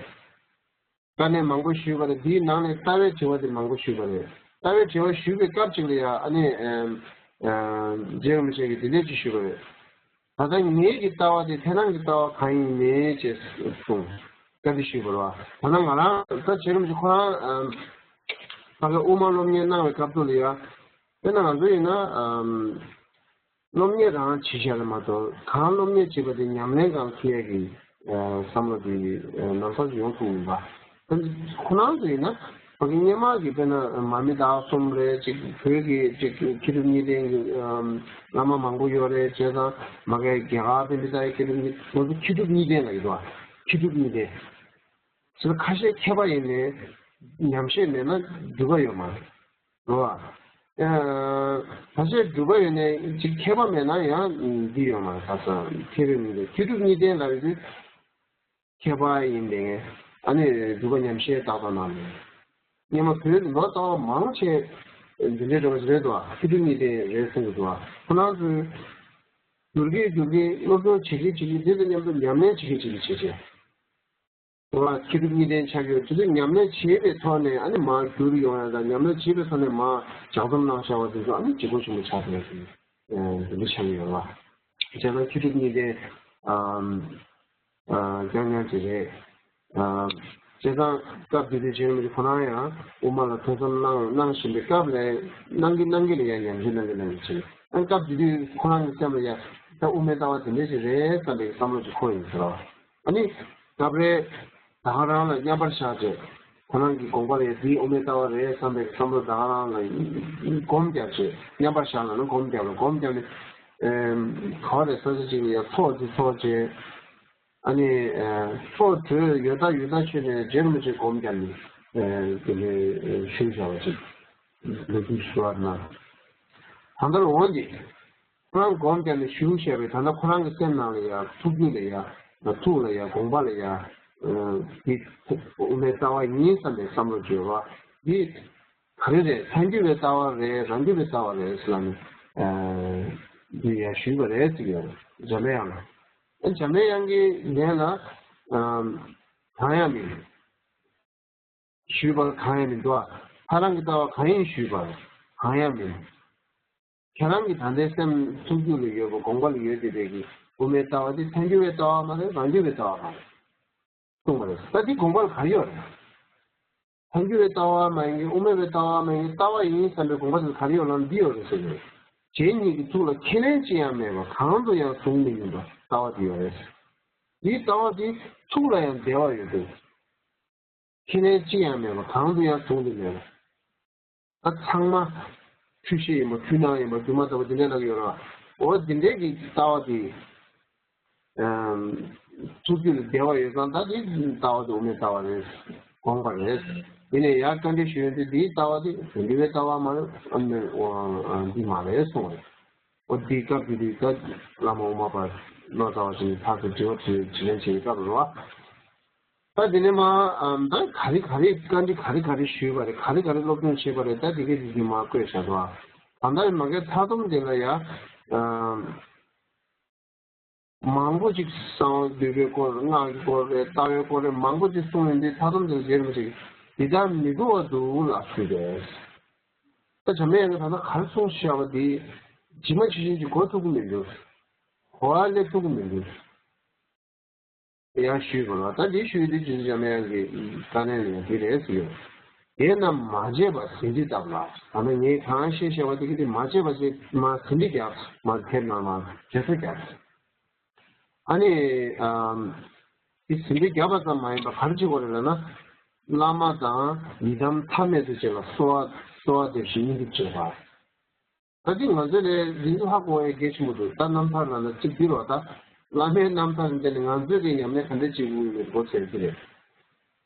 བཀའ་གནད་མང་པོ་ཞུས་པ་རེད། དེའི་ནང་ནས་རྩ་བའི་དྲི་བ་དེ་མང་པོ་ཞུས་པ་རེད། རྩ་བའི་དྲི་བ་ཞུས་པའི་སྐབས་ཅིག་ལ་ཡང་ཨ་ནི་རྗེ་རིན་པོ་ཆེ་གིས་དེ་འདྲས་ཅིག་ཞུས་པ་རེད། ད་ལྟ་ངེད་ཀྱི་ལྟ་བ་དེ་ཁྱེད་རང་གི་ལྟ་བ་གང་ཡིན་མིན་ཅེས་གསུངས། བཀའ་འདྲི་ཞུས་པ་རེད་བ། ད་ལྟ་ང་རང་ད་རྗེ་རིན་པོ་ཆེ་ཁོ་རང་ཕ་གིར་དབུ་མ་སློབ་གཉེར་གནང་བའི་སྐབས་ཐོག་ལ་ཡང་། དཔེར་ན་ང་ཚོ་ཡིན་ན་སློབ་གཉེར་རང་བྱེད་བཞག་རེད་མ་གཏོགས་གང་སློབ་གཉེར་བྱེད་པ་དེ་ཉམས་ལེན་གང་ཐུབ་ཡས་ཀྱི་བསམ་བློ་དེ་ནམ་ཞག་ཡོང་ཐུབ་མིན་པ། ཁོ་རང་ཚོ་ཡིན་ན་ཕ་གི་སྔོན་མ་གི་དཔེར་ན་མར་མི་དྭགས་གསུམ་རེད་ཅིག་བོད་ཀྱི་ཅིག་མཁས་གྲུབ་གཉིས་ལྡན་གྱི་བླ་མ་མང་པོ་ཡོད་རེད། བྱས་ཙང་མ་གི་རྒྱ་གར་པཎྜི་ཏའི་མཁས་གྲུབ་གཉིས་ང་ཚོ་མཁས་གྲུབ་གཉིས་ལྡན་ལ་ཡོད་པ། མཁས་གྲུབ་གཉིས་ལྡན། ཟེར་ན་ཁ་ཤས་མཁས་པ་ཡིན་ནའི་ཉམས་བཞེས་མེད་ན་འགྲུབ་པ་ཡོད་མ་རེད། རེད་བ། ཨ། ཁ་ཤས་འགྲུབ་པ་ཡོད་ནའི་ཅིག་མཁས་པ་མེད་ན་ཡང་འདི་ཡོད་མ་རེད། ཁ་སང་མཁས་གྲུབ་གཉིས་ལྡན་མཁས་གྲུབ་གཉིས་ལྡན་ལབ་ཡོད་དུས་མཁས་པ་ཡིན་པའི་ངས་ཨ་ནི་འགྲུབ་པ་ཉམས་བཞེས་ཏག་ཏག་གནང་མེད། སྔོན་མ་བོད་ལོ་ཙཱ་བ་མང་ཆེ་འདི་འདྲའི་འགྲོ་བ་ཞིག་རེད་འདུག་བ། མཁས་གྲུབ་གཉིས་ལྡན་རེད་གསུང་གི་འདུག་བ། ཁོ་རང་ཚོས་བསྒྱུར་གྱིན་བསྒྱུར་གྱིན་སློབ་སྦྱོང་བྱེད་ཀྱིན་བྱེད་ཀྱིན་དེ་དང་མཉམ་དུ་ཉམས་ལེན་བྱེད་ཀྱིན་བྱེད་ཀྱིན་བྱེད་བྱེད། མཁས་གྲུབ་གཉིས་ལྡན་ཆགས་ཡོད། དེ་ཚོ་ཉམས་ལེན་བྱེད་པའི་ཐོག་ནས་ཨ་ནི་མར་བསྒྱུར་ཡོང་ཡ་དང་ཉམས་ལེན་བྱེད་པའི་ཐོག་ནས་མར་ལྗགས་རྩོམ་གནང་བཞག་པ་དེ་ཚོ་ཨ་ནི་ལྗིད་ཁོག་ཆེན་པོ་ཆགས་བསྡད་ཡོད་ཟེར་ནས་འདི་འདྲ་ཆགས་ཀྱི་ཡོད་ལ། བྱས་ཙང་མཁས་གྲུབ་གཉིས་ལྡན་རྐྱང་རྐྱང་ཅིག་རེད། བྱས་ཙང་སྐབས་དེ་དུས་རྗེ་རིན་པོ་ཆེ་ཁོ་རང་ཡང་དབུ་མ་ལ་ཐོས་བསམ་གནང་གནང་བཞིན་པའི་སྐབས་ལ་གནང་གིན་གནང་གིན་ལ་ཡང་ཉམས་ཞིབ་གནང་གིན་གནང་གིན་ཕྱིན། ཨ་ནི་སྐབས་དེ་དུས་ཁོ་རང་གི་སེམས་ལ་ཡང་ད་དབུ་མའི་ལྟ་བ་དེ་འདྲ་ཞིག་རེད་བསམ་པའི་བསམ་བློ་ཅིག་འཁོར་ཡོང་ཟེར་བ། ཨ་ནི་སྐབས་རེ་ད་ག་རང་ལ་མཉམ་པར་བཞག་བྱས་ཁོ་རང་གི་དགོངས་པ་ལ་ཡང་འདི་དབུ་མའི་ལྟ་བ་རེད་བསམ་པའི་བསམ་བློ་ད་ག་རང་ལ་སྒོམ་བརྒྱབ་བྱས་མཉམ་པར་བཞག་ལ་ན་སྒོམ་བརྒྱབ་ལ་སྒོམ་བརྒྱབ་ནས་ག་བ་རེད་ས་ཆ་ཅིག་ལ་ཡང་ཚོགས་ཅིག་ཚོགས་བྱས། ཨ་ནི། ཚོགས་གྲོལ་ཡོད་ད་ཡོད་ད་ཆོས་ནས་རྗེ་རིན་པོ་ཆེ་སྒོམ་བརྒྱབ་ནས། དེ་ནས་ཞུས་བཞག་པ་ཅིག་ལོ་རྒྱུས་ཞུ་བ་ན། ད་ལྟ་འོང་དེ། ཁོ་རང་སྒོམ་བརྒྱབ་ནས་ཞུས་བཞག་པའི་ད་ལྟ་ཁོ་རང་གི་སེམས་ནང་ལ་ཡ་ཐུགས་རྒྱུད་ལ་ཡ། ཐུགས་ལ་ཡ་དགོངས་པ་ལ་ཡ། འདི་དབུ་མའི་ལྟ་བ་ཡིན་བསམ་པའི་བསམ་བློ་བྱོས་པ། འདི། ག་རེ་རེད། ཐལ་འགྱུར་བའི་ལྟ་བ་རེད། རང་རྒྱུད་པའི་ལྟ་བ་རེད་ཟེར་ལ་ནི། འདི་ཡ་ཞུས་པ་རེད་ཟེར་གྱི་ཡོད་རེད། འཇམ་པའི་དབྱངས་ལ། འཇམ་པའི་དབྱངས་ཀྱི་ལན་ལ། གང་ཡང་མིན། ཞུས་པ་གང་ཡང་མི་འདུག་ཨ། ཁྱེད་རང་གི་ལྟ་བ་གང་ཡིན་ཞུས་པ་གང་ཡང་མིན། ཁྱེད་རང་གི་ད་ལྟའི་སེམས་ཐུགས་རྒྱུད་ལ་ཡོད་པ་དགོངས་པ་ལ་ཡོད་བསྡད་པའི་གི་དབུ་མའི་ལྟ་བ་དེ་ཐལ་འགྱུར་བའི་ལྟ་བ་མ་རེད། རང་རྒྱུད་པའི་ལྟ་བ་མ་རེད། གསུངས་པ་རེད། ད་འདི་དགོངས་པ་ལ་ག་རེ་ཡོད་རེད། ཐལ་འགྱུར་བའི་ལྟ་བ་མ་ཡིན་གྱི་དབུ་མ་པའི་ལྟ་བ་མ་ཡིན་གྱི་ལྟ་བ་ཡིན་བསམ་པའི་དགོངས་པ་དེ་ལ་ག་རེ་ཡོད་ལབ་ན་འདི་ཡོད་རེད་ཟེར་གྱི་རེད། རྗེ་ཉིད་ཀྱི་ཐུགས་ལ་ཁས་ལེན་ཅི་ཡང་མེད་པར་གང་དུ་ཡང་བཟུང་མི་ནུས་པ་ལྟ་བ་དེ་ཡོད་རེད། འདིའི་ལྟ་བ་དེ་ཐུགས་ལ་ཡང་བདེ་བ་ཡོད་དོ། ཁས་ལེན་ཅི་ཡང་མེད་པར་གང་དུ་ཡང་བཟུང་དུ་མེད་པ། ད་ཚང་མ་འཁྲུལ་ཤེས་ཡིན་པ་འཁྲུལ་སྣང་ཡིན་པ་སྒྱུ་མ་ལྟ་བུ་དེ་འདྲ་ལབ་ཀྱི་ཡོད་རེད་བ། འོ་དེ་འདྲའི་གི་ལྟ་བ་དེ། ཐུགས་རྒྱུད་ལ་བདེ་བ་ཡོད་ཙང་ད་དེ་ལྟ་བ་དེ་དབུ་མའི་ལྟ་བ་རེད། དགོངས་པ་རེད། ཡིན་ནའི་ཡར་བཀའ་འདྲི་ཞུ་ཡོང་དུས་འདིའི་ལྟ་བ་དེ་དོན་འདི་བའི་ལྟ་བ་མ་རེད། ཨ་ནི་འདི་མ་རེད་གསུངས་རེད། འོ་འདིའི་སྐབས་དེ་དུས་ད་བླ་མ་དབུ་མ་པ་ལོ་ཙཱ་བ་ཞིག་ཕར་ཚུར་དྲི་བ་དྲིས་དྲིས་ལན་བྱེད་པའི་སྐབས་རེད་བ། ད་དེ་ནས་མ་ཨམ་ད་ག་རེ་ག་རེ་བཀའ་འདྲི་ག་རེ་ག་རེ་ཞུས་པ་རེད། ག་རེ་ག་རེ་སློབ་སྦྱོང་བྱས་པ་རེད། ད་དེ་གའི་དེ་དུས་མ་བཀོད་བཞག་འདུག་ད་ལྟ་མ་གའི་མཐའ་སྡོམ་དེ་ལ་ཡ་ཨམ་མང་པོ་ཅིག་གསང་བ་འདུས་པའི་སྐོར་སྔགས་ཀྱི་སྐོར་རེད། ལྟ་བའི་སྐོར་རེད། མང་པོ་ཅིག་གསུངས་ཡོང་དུས་མཐའ་སྡོམ་དེ་ལ་རྗེ་རིན་པོ་ཆེ་གིས་འདི་ལྟར་མི་འདུག་པ་འདུག་ལ་ཞུས་པས། ད་འཇམ་དཔལ་དབྱངས་ཀྱིས་ད་ལྟ་ག་རེ་གསུངས་བཞག་པ་འདི་ཇི་མ་ཇི་བཞིན་གྱི་གོ་ཐུབ་ཀྱི་མི་འདུག་གོ་བ་སླེབས་ཐུབ་ཀྱི་མི་འདུག་ཡང་ཞུས་པ་ལ་ད་འདི་ཞུས་དུས་རྗེ་བཙུན་འཇམ་དབྱངས་ཀྱི་བཀའ་ལན་ནས་འདི་རེད་ཟེར། དེས་ན་མ་བརྗེད་པར་ཟིན་བྲིས་བཏབ་ལ། ད་ནི་ངས་གང་ཤེས་བྱ་བ་དེ་གི་དེ་མ་བརྗེད་པ་ཞིག་མ་ཟིན་བྲིས་རྒྱབ་མ་དེབ་ནང་མ་བརྗེད་ས་རྒྱབ། ཨ་ནི་ཨམ་དེ་ཟིན་བྲིས་རྒྱབ་པ་ཙམ་མ་ཡིན་པར་ག་རེ་བྱེད་དགོས་རེད་ལབ་ན། བླ་མ་དང་ཡི་དམ་མཐའ་མེད་དུ་བྱས་ལ་གསོལ་བ་གསོལ་བ་འདེབས་ཤིང་སྙིང་སྡུག་བྱེད་པ། ད་ཅིག་ང་ཚོ་ལས་རིན་ཐང་ཧ་གོ་བའི་གལ་ཆེན་པོ་འདུག་ད་རྣམ་ཐར་ལ་ན་ཅིག་འདི་རོ་ད། བླ་མའི་རྣམ་ཐར་འདི་ནི་ང་ཚོས་ཀྱི་ཉམས་ལེན་ག་འདྲ་བྱེད་དགོས་ཡོད་མེད་གོ་ཚད་འདི་རེད།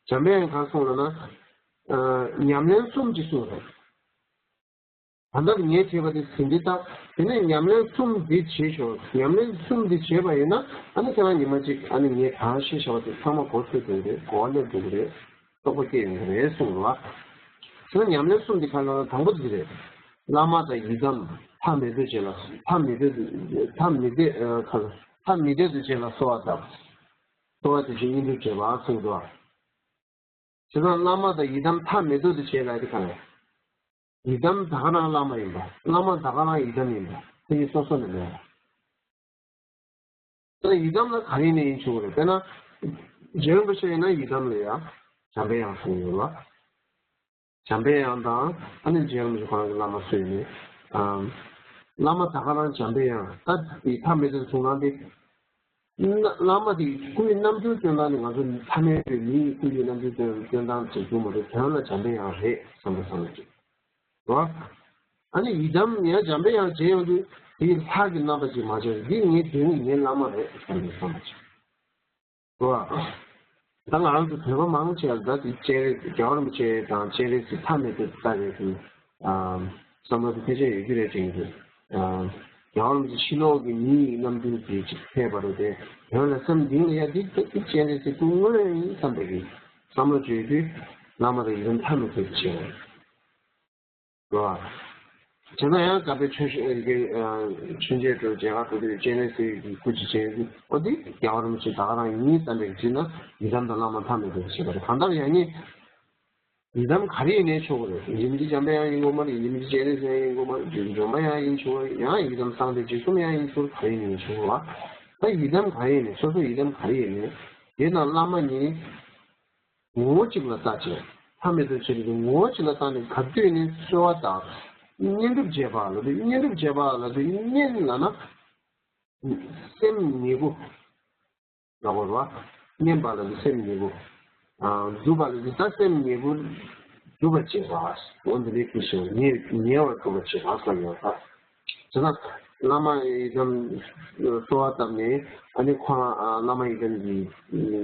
འཇམ་དཔལ་ག་སོང་ལ་ན། ཉམས་ལེན་གསུམ་ཅིག་གསུངས་རེད། ད་ལྟ་ངས་བྱས་པ་དེ་ཟིན་བྲིས་བཏབ། དེ་ནས་ཉམས་ལེན་གསུམ་འདི་བྱེད་ཆོག་ཉམས་ལེན་གསུམ་འདི་བྱས་པ་ཡིན་ན་ཨ་ནི་ཁྱེད་རང་ཉི་མ་གཅིག་ཨ་ནི་ངས་གང་ཤེས་བྱ་བ་དེ་ཚང་མ་གོ་ཚོད་དོན་རེད། གོ་བ་སླེབས་འགྲོ་གི་རེད། རྟོགས་པ་སྐྱེ་ཡོང་གི་རེད་གསུངས་རེད་བ། དེ་ནས་ཉམས་ལེན་གསུམ་འདི་ག་ལ་དང་པོ་འདི་རེད། བླ་མ་དང་ཡི་དམ་མཐའ་མེད་དུ་བྱེད་ལ་མཐའ་མི་ལྡན་དུ་མཐའ་མི་ལྡན་མཐའ་མི་ལྡན་དུ་བྱེད་ལ་གསོལ་བ་བཏབ། གསོལ་བ་དེ་བཞིན་སྙིང་སྡུག་བྱེད་པ་གསུངས་འདུག་བྱས་ཙང་བླ་མ་དང་ཡི་དམ་མཐའ་མེད་དུ་བྱེད་ལ་དེ་ག་རེད། ཡི་དམ་ད་ག་རང་བླ་མ་ཡིན་པ། བླ་མ་ད་ག་རང་ཡི་དམ་ཡིན་པ། དེ་གཉིས་སོ་སོ་ནས་མེད་པ། ད་ཡི་དམ་ལ་ག་རེ་ནས་ཡིན་ཆོག་གི་རེད། དཔེར་ན། རྗེ་རིན་པོ་ཆེ་ཡིན་ན་ཡི་དམ་ལ་ཡང་འཇམ་པའི་དབྱངས་གསུངས་ཡོད་ལ། འཇམ་པའི་དབྱངས་དང་ཨ་ནི་རྗེ་རིན་པོ་ཆེ་ཁོ་རང་གི་བླ་མ་སུ་ཡིན་ནའི། བླ་མ་ད་ག་རང་འཇམ་པའི་དབྱངས་ད་དེ་མཐའ་མེད་དུ་གསུང་ན་དེ། བླ་མ་དེ་སྐུའི་རྣམ་འགྱུར་སྟོན་སྟངས་ནི་ང་ཚོ་མཐའ་མེད་པའི་མིའི་སྐུ་ཡི་རྣམ་འགྱུར་སྟོན་སྟོན་སྟངས་དེ་རྒྱུ་མ་རེད། དོན་ལ་འཇམ་པའི་དབྱངས་རེད་བསམ་པ་བསམ་གྱི། རོ། ཨ་ནི་ཡི་དམ་ཡང་འཇམ་པའི་དབྱངས་མཇལ་ཡོང་དུས་དེའི་ལྷ་གི་རྣམ་པ་ཅིག་མ་མཇལ། འདི་ངའི་དོན་གྱི་ངའི་བླ་མ་རེད་བསམ་པའི་བསམ་པ་ཅིག་རོ། ད་ང་རང་ཚོ་བོད་པ་མང་ཆེ་བ་ད་དེ་སྤྱན་རས་རྒྱལ་བ་རིན་པོ་ཆེ་དང་སྤྱན་རས་གཟིགས་མཐའ་མེད་དུ་ལྟ་བའི་གི་བསམ་བློ་དེ་ཕལ་ཆེར་ཡོད་ཀྱི་རེད་དྲན་གྱི་འདུག་རྒྱལ་བ་རིན་པོ་ཆེ་ཕྱི་ལོགས་ཀྱི་མིའི་རྣམ་འགྱུར་དེ་ཅིག་ཕེབས་པ་རེད་དེ། དོན་ལ་སེམས་གཏིང་ལ་ཡ་འདི་ད་དེ་སྤྱན་རས་གཟིགས་སྐུ་དངོས་ཡིན་བསམ་པའི་གི་བསམ་བློ་བྱེད་དུས་བླ་མ་དང་ཡི་དམ་མཐའ་མེད་དུ་བྱེད་པ་རེད། རོ། བྱས་ན་ཡང་སྐབས་དེ་ཆོས་ཆོས་མཆེད་དུ་མཇལ་ཁ་འགྲོ་དུས་སྤྱན་རས་གཟིགས་ཀྱི་སྐུ་ཅིག་མཇལ་དུས་ཨོ་དེ་རྒྱལ་བ་རིན་པོ་ཆེ་ད་ག་རང་ཡིན་བསམ་པའི་གི་ན་ཡི་དམ་དང་བླ་མ་མཐའ་མེད་པར་བྱེད་པ་རེད། གང་ལྟར་ཡང་ནི་ཡི་དམ་ག་རེ་ཡིན་ནའི་ཆོག་གི་རེད། ཡིན་གྱི་འཇམ་པའི་དབྱངས་ཡིན་དགོས་མ་རེད། ཡིན་གྱི་སྤྱན་རས་གཟིགས་ཡིན་དགོས་མ་རེད། འཇོམས་པ་ཡང་ཡིན་ཆོག་གི་རེད། ཡང་ཡི་དམ་གསང་བདེ་འཇིགས་གསུམ་ཡང་ཡིན་ཆོག་གི་རེད། ག་རེ་ཡིན་ནའི་ཆོག་གི་རེད་བ། ད་ཡི་དམ་ག་རེ་ཡིན་ནའི་སོ་སོ་ཡི་དམ་ག་རེ་ཡིན་ནའི་དེ་དང་བླ་མ་གཉིས། ངོ་བོ་གཅིག་ལ་ལྟ་བྱས། མཐའ་མེད་དུ་བྱེད་པའི་ངོ་བོ་གཅིག་ལ་ལྟ་ནས་ག་དུས་ནས་གསོལ་བ་དང་། བསྙེན་སྒྲུབ་བྱེད་པ་ལ་དུས་བསྙེན་སྒྲུབ་བྱེད་པ་ལ་དུས་བསྙེན་ལ་ན། སེམས་ཉེ་པོ། ལ་གོ་ར། བསྙེན་པ་ལ་དུས་སེམས་ཉེ་པོ། སྒྲུབ་པ་ལ་དུས་ད་སེམས་ཉེ་པོ། སྒྲུབ་པ་བྱེད་པ། འོ་འདི་ནས་ཀུན་སེམས་ཉེ་ཉེ་བར་སྒྲུབ་པ་བྱེད་པ་ཟེར་ཡོད་པ། བྱས་ན་བླ་མ་ཡི་དམ་གསོལ་བ་བཏབ་ནས་ཨ་ནི་ཁོང་བླ་མ་ཡི་དམ་གྱི་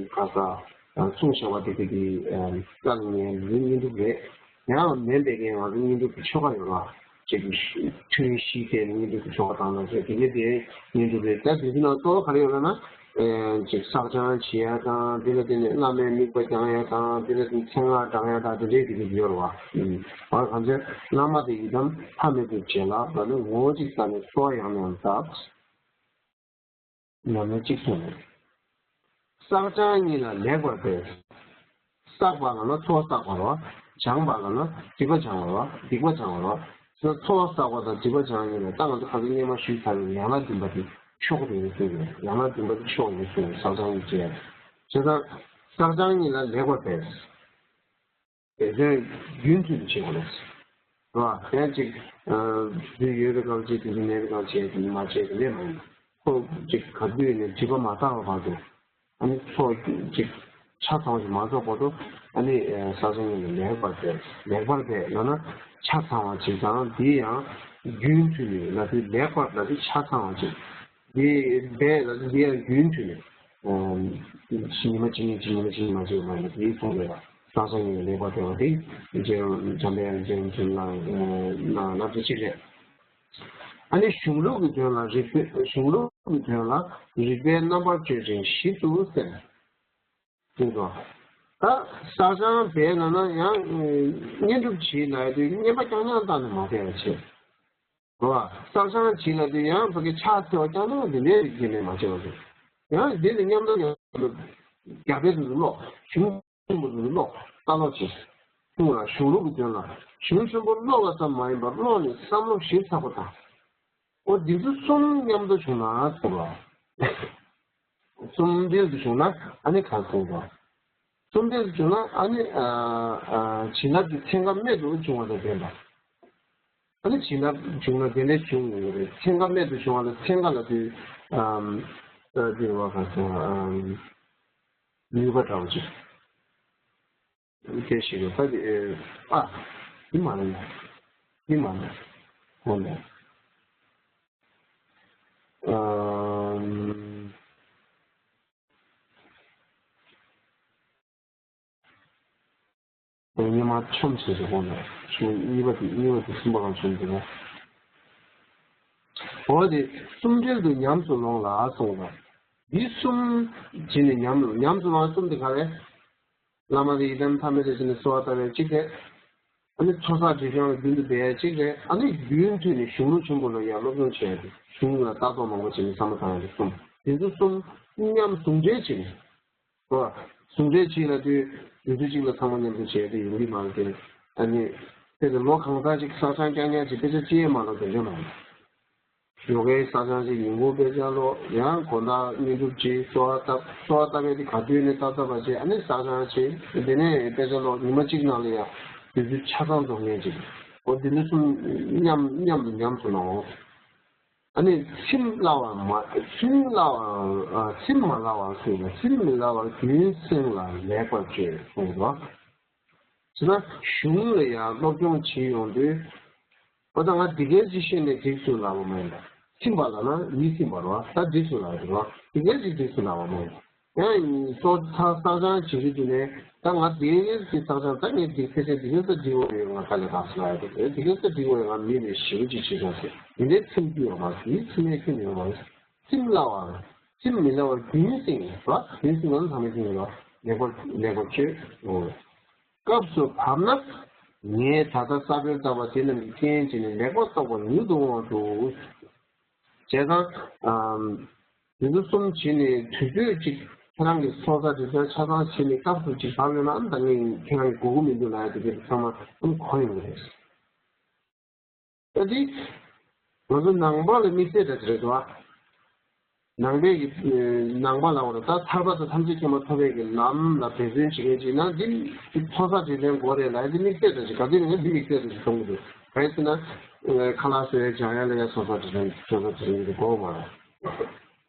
ག་ས་གསུངས་བཞག་པ་དེ་དེ་གི་བཀའ་ལ་ཉན་ནི་བསྙེན་སྒྲུབ་རེད། ཡང་མིན་པའི་གི་ང་ཚོ་བསྙེན་སྒྲུབ་ཀྱི་ཆོ་ག་ཡོད་ལ་ཅིག་ཐུན་བཞི་བྱས་ནས་བསྙེན་སྒྲུབ་ཀྱི་ཆོ་ག་དང་ལ་ཟེར་དེ་གི་དེ་བསྙེན་སྒྲུབ་རེད། ད་དེ་ཚོ་ནང་གཙོ་བོ་ག་རེ་ཡོད་ལ་ན། ཅིག་བསགས་སྦྱང་བྱེད་ཡ་དང་དེ་ལ་བརྟེན་ནས་བླ་མའི་དམིགས་པ་བགྱང་ཡ་དང་དེ་ལ་བརྟེན་མཚན་སྔགས་བགྲང་ཡ་དང་དེ་འདྲའི་དེ་གི་ཡོད་རེད་བ། ཨ་གང་ཚེ་བླ་མ་དེ་ཡི་དམ་མཐའ་མེད་པའི་རྗེས་ལ་ང་ཚོ་ངོ་བོ་གཅིག་ལྟ་ནས་གསོལ་བ་ཡང་ནས་ཡང་བཏབ། ཉམས་ལེན་གཅིག་གསུངས་ནས། བསགས་སྦྱང་གཉིས་ལ་ལེགས་པར་འབད། བསགས་པ་ལབ་ན་ཚོགས་བསགས་པ་རེད་བ། སྦྱངས་པ་ལབ་ན་སྡིག་པ་སྦྱངས་པ་རེད་བ། སྡིག་པ་སྦྱངས་པ་རེད་བ། ཚོགས་བསགས་པ་དང་སྡིག་པ་སྦྱངས་ཡིན་ན་ད་ང་ཚོ་ཁ་སང་སྔོན་མ་ཞུས་ཚར་བའི་ཡན་ལག་བདུན་པ་དེ་མཆོག་ཏུ་ཡིན་གསུངས་ཡོད། ཡན་ལག་བདུན་པ་དེ་མཆོག་ཡིན་གསུངས་ཡོད། བསགས་སྦྱང་གཉིས་བྱས། བྱས་ཙང་བསགས་སྦྱང་གཉིས་ལ་ལེགས་པར་འབད། འབད་བརྩོན་རྒྱུན་མཐུད་ནས་བྱེད་དགོས་རེད། རེད་བ། ཡང་ཅིག་དུས་ཡོད་པའི་སྐབས་ཅིག་དུས་མེད་པའི་སྐབས་ཅིག་དུས་མ་བྱས་ཀྱི་ལས་མ་ཡིན། ཁོ་ཅིག་ག་དུས་ནས་སྒྲིབ་པ་མ་དག་པ་བར་དུ། ཨ་ནི་ཚོགས་ཅིག་ཆ་ཚང་བ་ཞིག་མ་རྫོགས་བར་དུ། ཨ་ནི་བསགས་སྦྱང་གཉིས་ལ་ལེགས་པར་འབད། ལེགས་པར་འབད་ལབ་ན་ཆ་ཚང་བ་ཅིག་དང་། དེ་ཡང་རྒྱུན་མཐུད་ནས་ལབ་དུས་ལེགས་པར་ལབ་དུས་ཆ་ཚང་བ་ཅིག། དེ་འབད་ལ་དེ་ཡང་རྒྱུན་མཐུད་ནས། ཉི་མ་གཅིག་ཉིན་གཅིག་ཉི་མ་གཅིག་ཉི་མ་གཅིག་མ་བྱས་པ་ཡིན་ན་དེའི་ཚོགས་རེད་པ། བསགས་སྦྱང་གཉིས་ལེགས་པར་འབད་བ་དེ་རྗེ་འཇམ་དཔལ་རྗེ་རིན་པོ་ཆེ་ལ་ན་ལབ་དེ་གཅིག་རེད། ཨ་ནི་གཞུང་ལུགས་ཀྱི་དོན་ལ་རིགས་པའི་གཞུང་ལུགས་ཀྱི་དོན་ལ་རིགས་པའི་རྣམ་པར་དཔྱོད་ཅིང་ཞིབ་ཏུ་གསན། གསུངས་སོ། ད་བསགས་སྦྱང་འབད་ན་ན་ཡང་བསྙེན་སྒྲུབ་བྱེད་ལབ་དུས་བསྙེན་པ་རྐྱང་རྐྱང་བཏང་ནས་མ་འབད་པ་བྱེད། རེད་བ། བསགས་སྦྱང་བྱེད་ལབ་དུས་ཡང་ཕ་གི་ཕྱག་འཚལ་བ་རྐྱང་རྐྱང་དེ་འདྲའི་རིགས་ཀྱི་ནས་མ་བྱེད་པ་རེད། ཡང་འདི་ནི་མཉམ་དུ་མཉམ་དུ་རྒྱ་བལ་དུ་ཀློག་གཞུང་ཆེན་པོ་དུ་ཀློག་ལྟ་ཀློག་བྱེད། གསུངས་ལ་གཞུང་ལུགས་ཀྱི་དོན་ལ་གཞུང་ཆེན་པོ་ཀློག་པ་ཙམ་མ་ཡིན་པར་ཀློག་ནས་བསམ་བློ་ཞིབ་ཚགས་པོ་དང་། འོ་འདི་ཚོ་གསུམ་མཉམ་དུ་བྱུང་ན་ཟེར་བ། གསུམ་འབྲེལ་དུ་བྱུང་ན་ཨ་ནི་ག་གསུངས་པ། གསུམ་འབྲེལ་དུ་བྱུང་ན་ཨ་ནི་ཨ་ཨ་བྱིན་རླབས་ཀྱི་ཚན་ཁ་རྨད་དུ་བྱུང་བ་དང་ལྡན་པ། ཨ་ནི་བྱིན་རླབས་བྱུང་ན་དེ་འདྲའི་བྱུང་ཡོང་གི་རེད། ཚན་ཁ་རྨད་དུ་བྱུང་བ་ལ་ཚན་ཁ་ལབ་དུས་ཨམ་ད་འདི་བ་ག་ཚོད་ཨམ་ནུས་པ་འདྲ་བོ་ཅིག་དེ་ཞིག་རེད། ད་དེ་ཨ་འདི་མ་རེད། འདི་མ་རེད། འོ་ལེ། ཨམ། སྙེ་མ་ཆོམ་ཆེ་ཆེ་གོང་ནས་ཆུ་གཉིས་པ་དེ་གཉིས་པ་དེ་གསུམ་པ་གང་ཆོམ་དེ་ནས། འོ་དེ་གསུམ་འབྲེལ་དུ་ཉམས་སུ་ལོངས་ལ་གསུངས་པ། འདི་གསུམ་བྱས་ནས་ཉམས་ཉམས་སུ་ལོངས་གསུམ་དེ་ག་རེ། བླ་མ་དེ་ཡི་དམ་ཐ་མལ་དེ་བྱས་ནས་གསོལ་བ་བཏབ་པའི་གཅིག་རེད། ཨ་ནི་ཚོགས་བསགས་སྒྲིབ་སྦྱང་ལ་རྒྱུན་དུ་འབད་ཡ་གཅིག་རེད། ཨ་ནི་རྒྱུན་མཐུད་ནས་གཞུང་ལུགས་ཆེན་པོ་ལ་ཡང་སློབ་སྦྱོང་བྱས་ཏེ་གཞུང་ལ་ལྟ་རྟོག་མང་པོ་བྱས་ནས་བསམ་བློ་བཏང་ཡ་དེ་གསུམ། དེ་ཚོ་གསུམ་མཉམ་ཟུང་འབྲེལ་བྱས་ནས། ཟུང་འབྲེལ་བྱེད་ལ་དུས་དུས་ཚོད་གཅིག་ལ་ཚང་མ་མཉམ་དུ་བྱས་ཏེ་ཡོང་གི་མ་རེད་དེ། ཨ་ནི་དེ་ཚོ་ལོ་གང་ཙམ་ཅིག་བསགས་སྦྱང་རྐྱང་རྐྱང་ཅིག་དཔེ་ཆ་གཅིག་ཡང་མ་ཀློག་དེ་འདྲ་མ་རེད། ཡོ་གའི་བསགས་སྦྱང་ཅིག་ཉིན་གུང་དཔེ་ཆ་ཀློག་ཡང་དགོང་དག་བསྙེན་སྒྲུབ་ཅིག་གསོལ་བ་བཏབ་གསོལ་བ་བཏབ་པའི་དེ་ག་དུས་ནས་བཏབ་བཏབ་པ་བྱས། ཨ་ནི་བསགས་སྦྱང་བྱས་དེ་ནས་དཔེ་ཆ་ཀློག་ཉི་མ་གཅིག་ནང་ལ་ཡང་དུས་ཚོད་ཆ་ཚང་རྫོགས་མཁན་ཅིག་འོ་དེ་འདྲ་གསུམ་མཉམ་མཉམ་དུ་ཉམས་སུ་ལོངས། ཨ་ནི་ཚིམ་སླ་བར་མ་ཚིམ་སླ་བར་ཚིམ་མ་སླ་བར་གསུངས་པ། ཚིམ་མི་སླ་བར་རྒྱུན་བསྲིངས་ལ་ལེགས་པར་སྤྱོད་གསུངས་པ། བྱས་ན་གཞུང་ལ་ཡང་སློབ་སྦྱོང་བྱེད་ཡོང་དུས། ཨོ་ད་ང་འདི་གའི་ཅིག་ཤེས་ནས་འགྲིག་སོང་ལབ་པ་མ་ཡིན་པ། ཚིམ་པ་ལབ་ན་ཡིད་ཚིམ་པ་རེད་བ། ད་འགྲིག་སོང་ལབ་རེད་བ། འདི་གའི་ཅིག་འགྲིག་སོང་ལབ་པ་མ་ཡིན་པ། ཡང་སོ་ཚ་བསགས་སྦྱང་བྱེད་རྒྱུ་དེ་ནས་ད་ང་དེའི་གི་བསགས་སྦྱང་ད་ངས་འདི་ཕལ་ཆེར་འདི་ག་ས་འགྲིག་གི་ཡོད་ང་དཀའ་ལས་ཁག་སོང་ལ་ཡོད་དེ་འདི་ག་ས་འགྲིག་གི་ཡོད་ང་མི་མེད་ཞེ་པོ་ཅིག་བྱེད་སོང་ཟེར། འདི་འདྲའི་ཚིམ་རྒྱུ་ཡོད་མ་རེད། ཚིམ་ཡས་ཁྱོན་ནས་ཡོད་མ་རེད། ཚིམ་སླ་བ། ཚིམ་མི་སླ་བ་རྒྱུན་བསྲིངས་ར་རྒྱུན་བསྲིངས་ལ་ཚང་མས་ཁྱོན་ནས་ལེགས་པར་ལེགས་པར་སྤྱོད་འོ། སྐབས་སུ་བབ་ན། ངས་ད་ལྟ་ས་བོན་བཏབ་པ་དེ་རྣམས་ཀྱི་རྐྱེན་བྱས་ནས་ལེགས་པར་རྟོགས་པ་མྱུར་དུ་འོང་བར་འགྱུར། བྱས་ཙང་། དེ་ཚོ་གསུམ་བྱས་ནས་དུས་ཚོད་ཅིག་ཁྱེད་རང་གི་ཚོགས་བསགས་དེ་ཚོ་ཆ་ཚང་བྱས་ནས་སྐབས་སུ་ཅིག་བབས་ཡོད་ན་ཨ་ནི་ད་ངས་ཁྱེད་རང་གི་དགོས་ཀྱི་མི་འདུག་ལབ་ཡ་དེ་གས་ཚང་མ་ཨ་ནི་གོ་ཡོང་གི་རེད། ད་འདི། ང་ཚོ་ནང་པ་ལ་དམིགས་བསལ་འདྲ་ཅིག་རེད་འདུག་ཨ། ནང་པའི་གི་ནང་པ་ལ་འོ་ད་ཐར་པ་དང་ཐམས་ཅད་མཁྱེན་པ་ཐོབ་པའི་གི་ལམ་ལ་འབད་བརྩོན་བྱེད་མཁན་ཅིག་ན་འདི་ཚོགས་བསགས་སྒྲིབ་སྦྱང་དགོས་རེད་ལབ་ཡ་འདི་དམིགས་བསལ་འདྲ་ཅིག་ག་དུས་ཡིན་ན་འདི་དམིགས་བསལ་འདྲ་ཅིག་མཐོང་གི་འདུག་གང་ཡིན་ཟེར་ན། ཁ་ལག་བཟོ་ཡ་སྦྱང་ཡ་ལ་ཡ་ཚོགས་བསགས་སྒྲིབ་སྦྱང་ཚོགས་བསགས་སྒྲིབ་སྦྱང་འདི་དགོས་མ་རེད།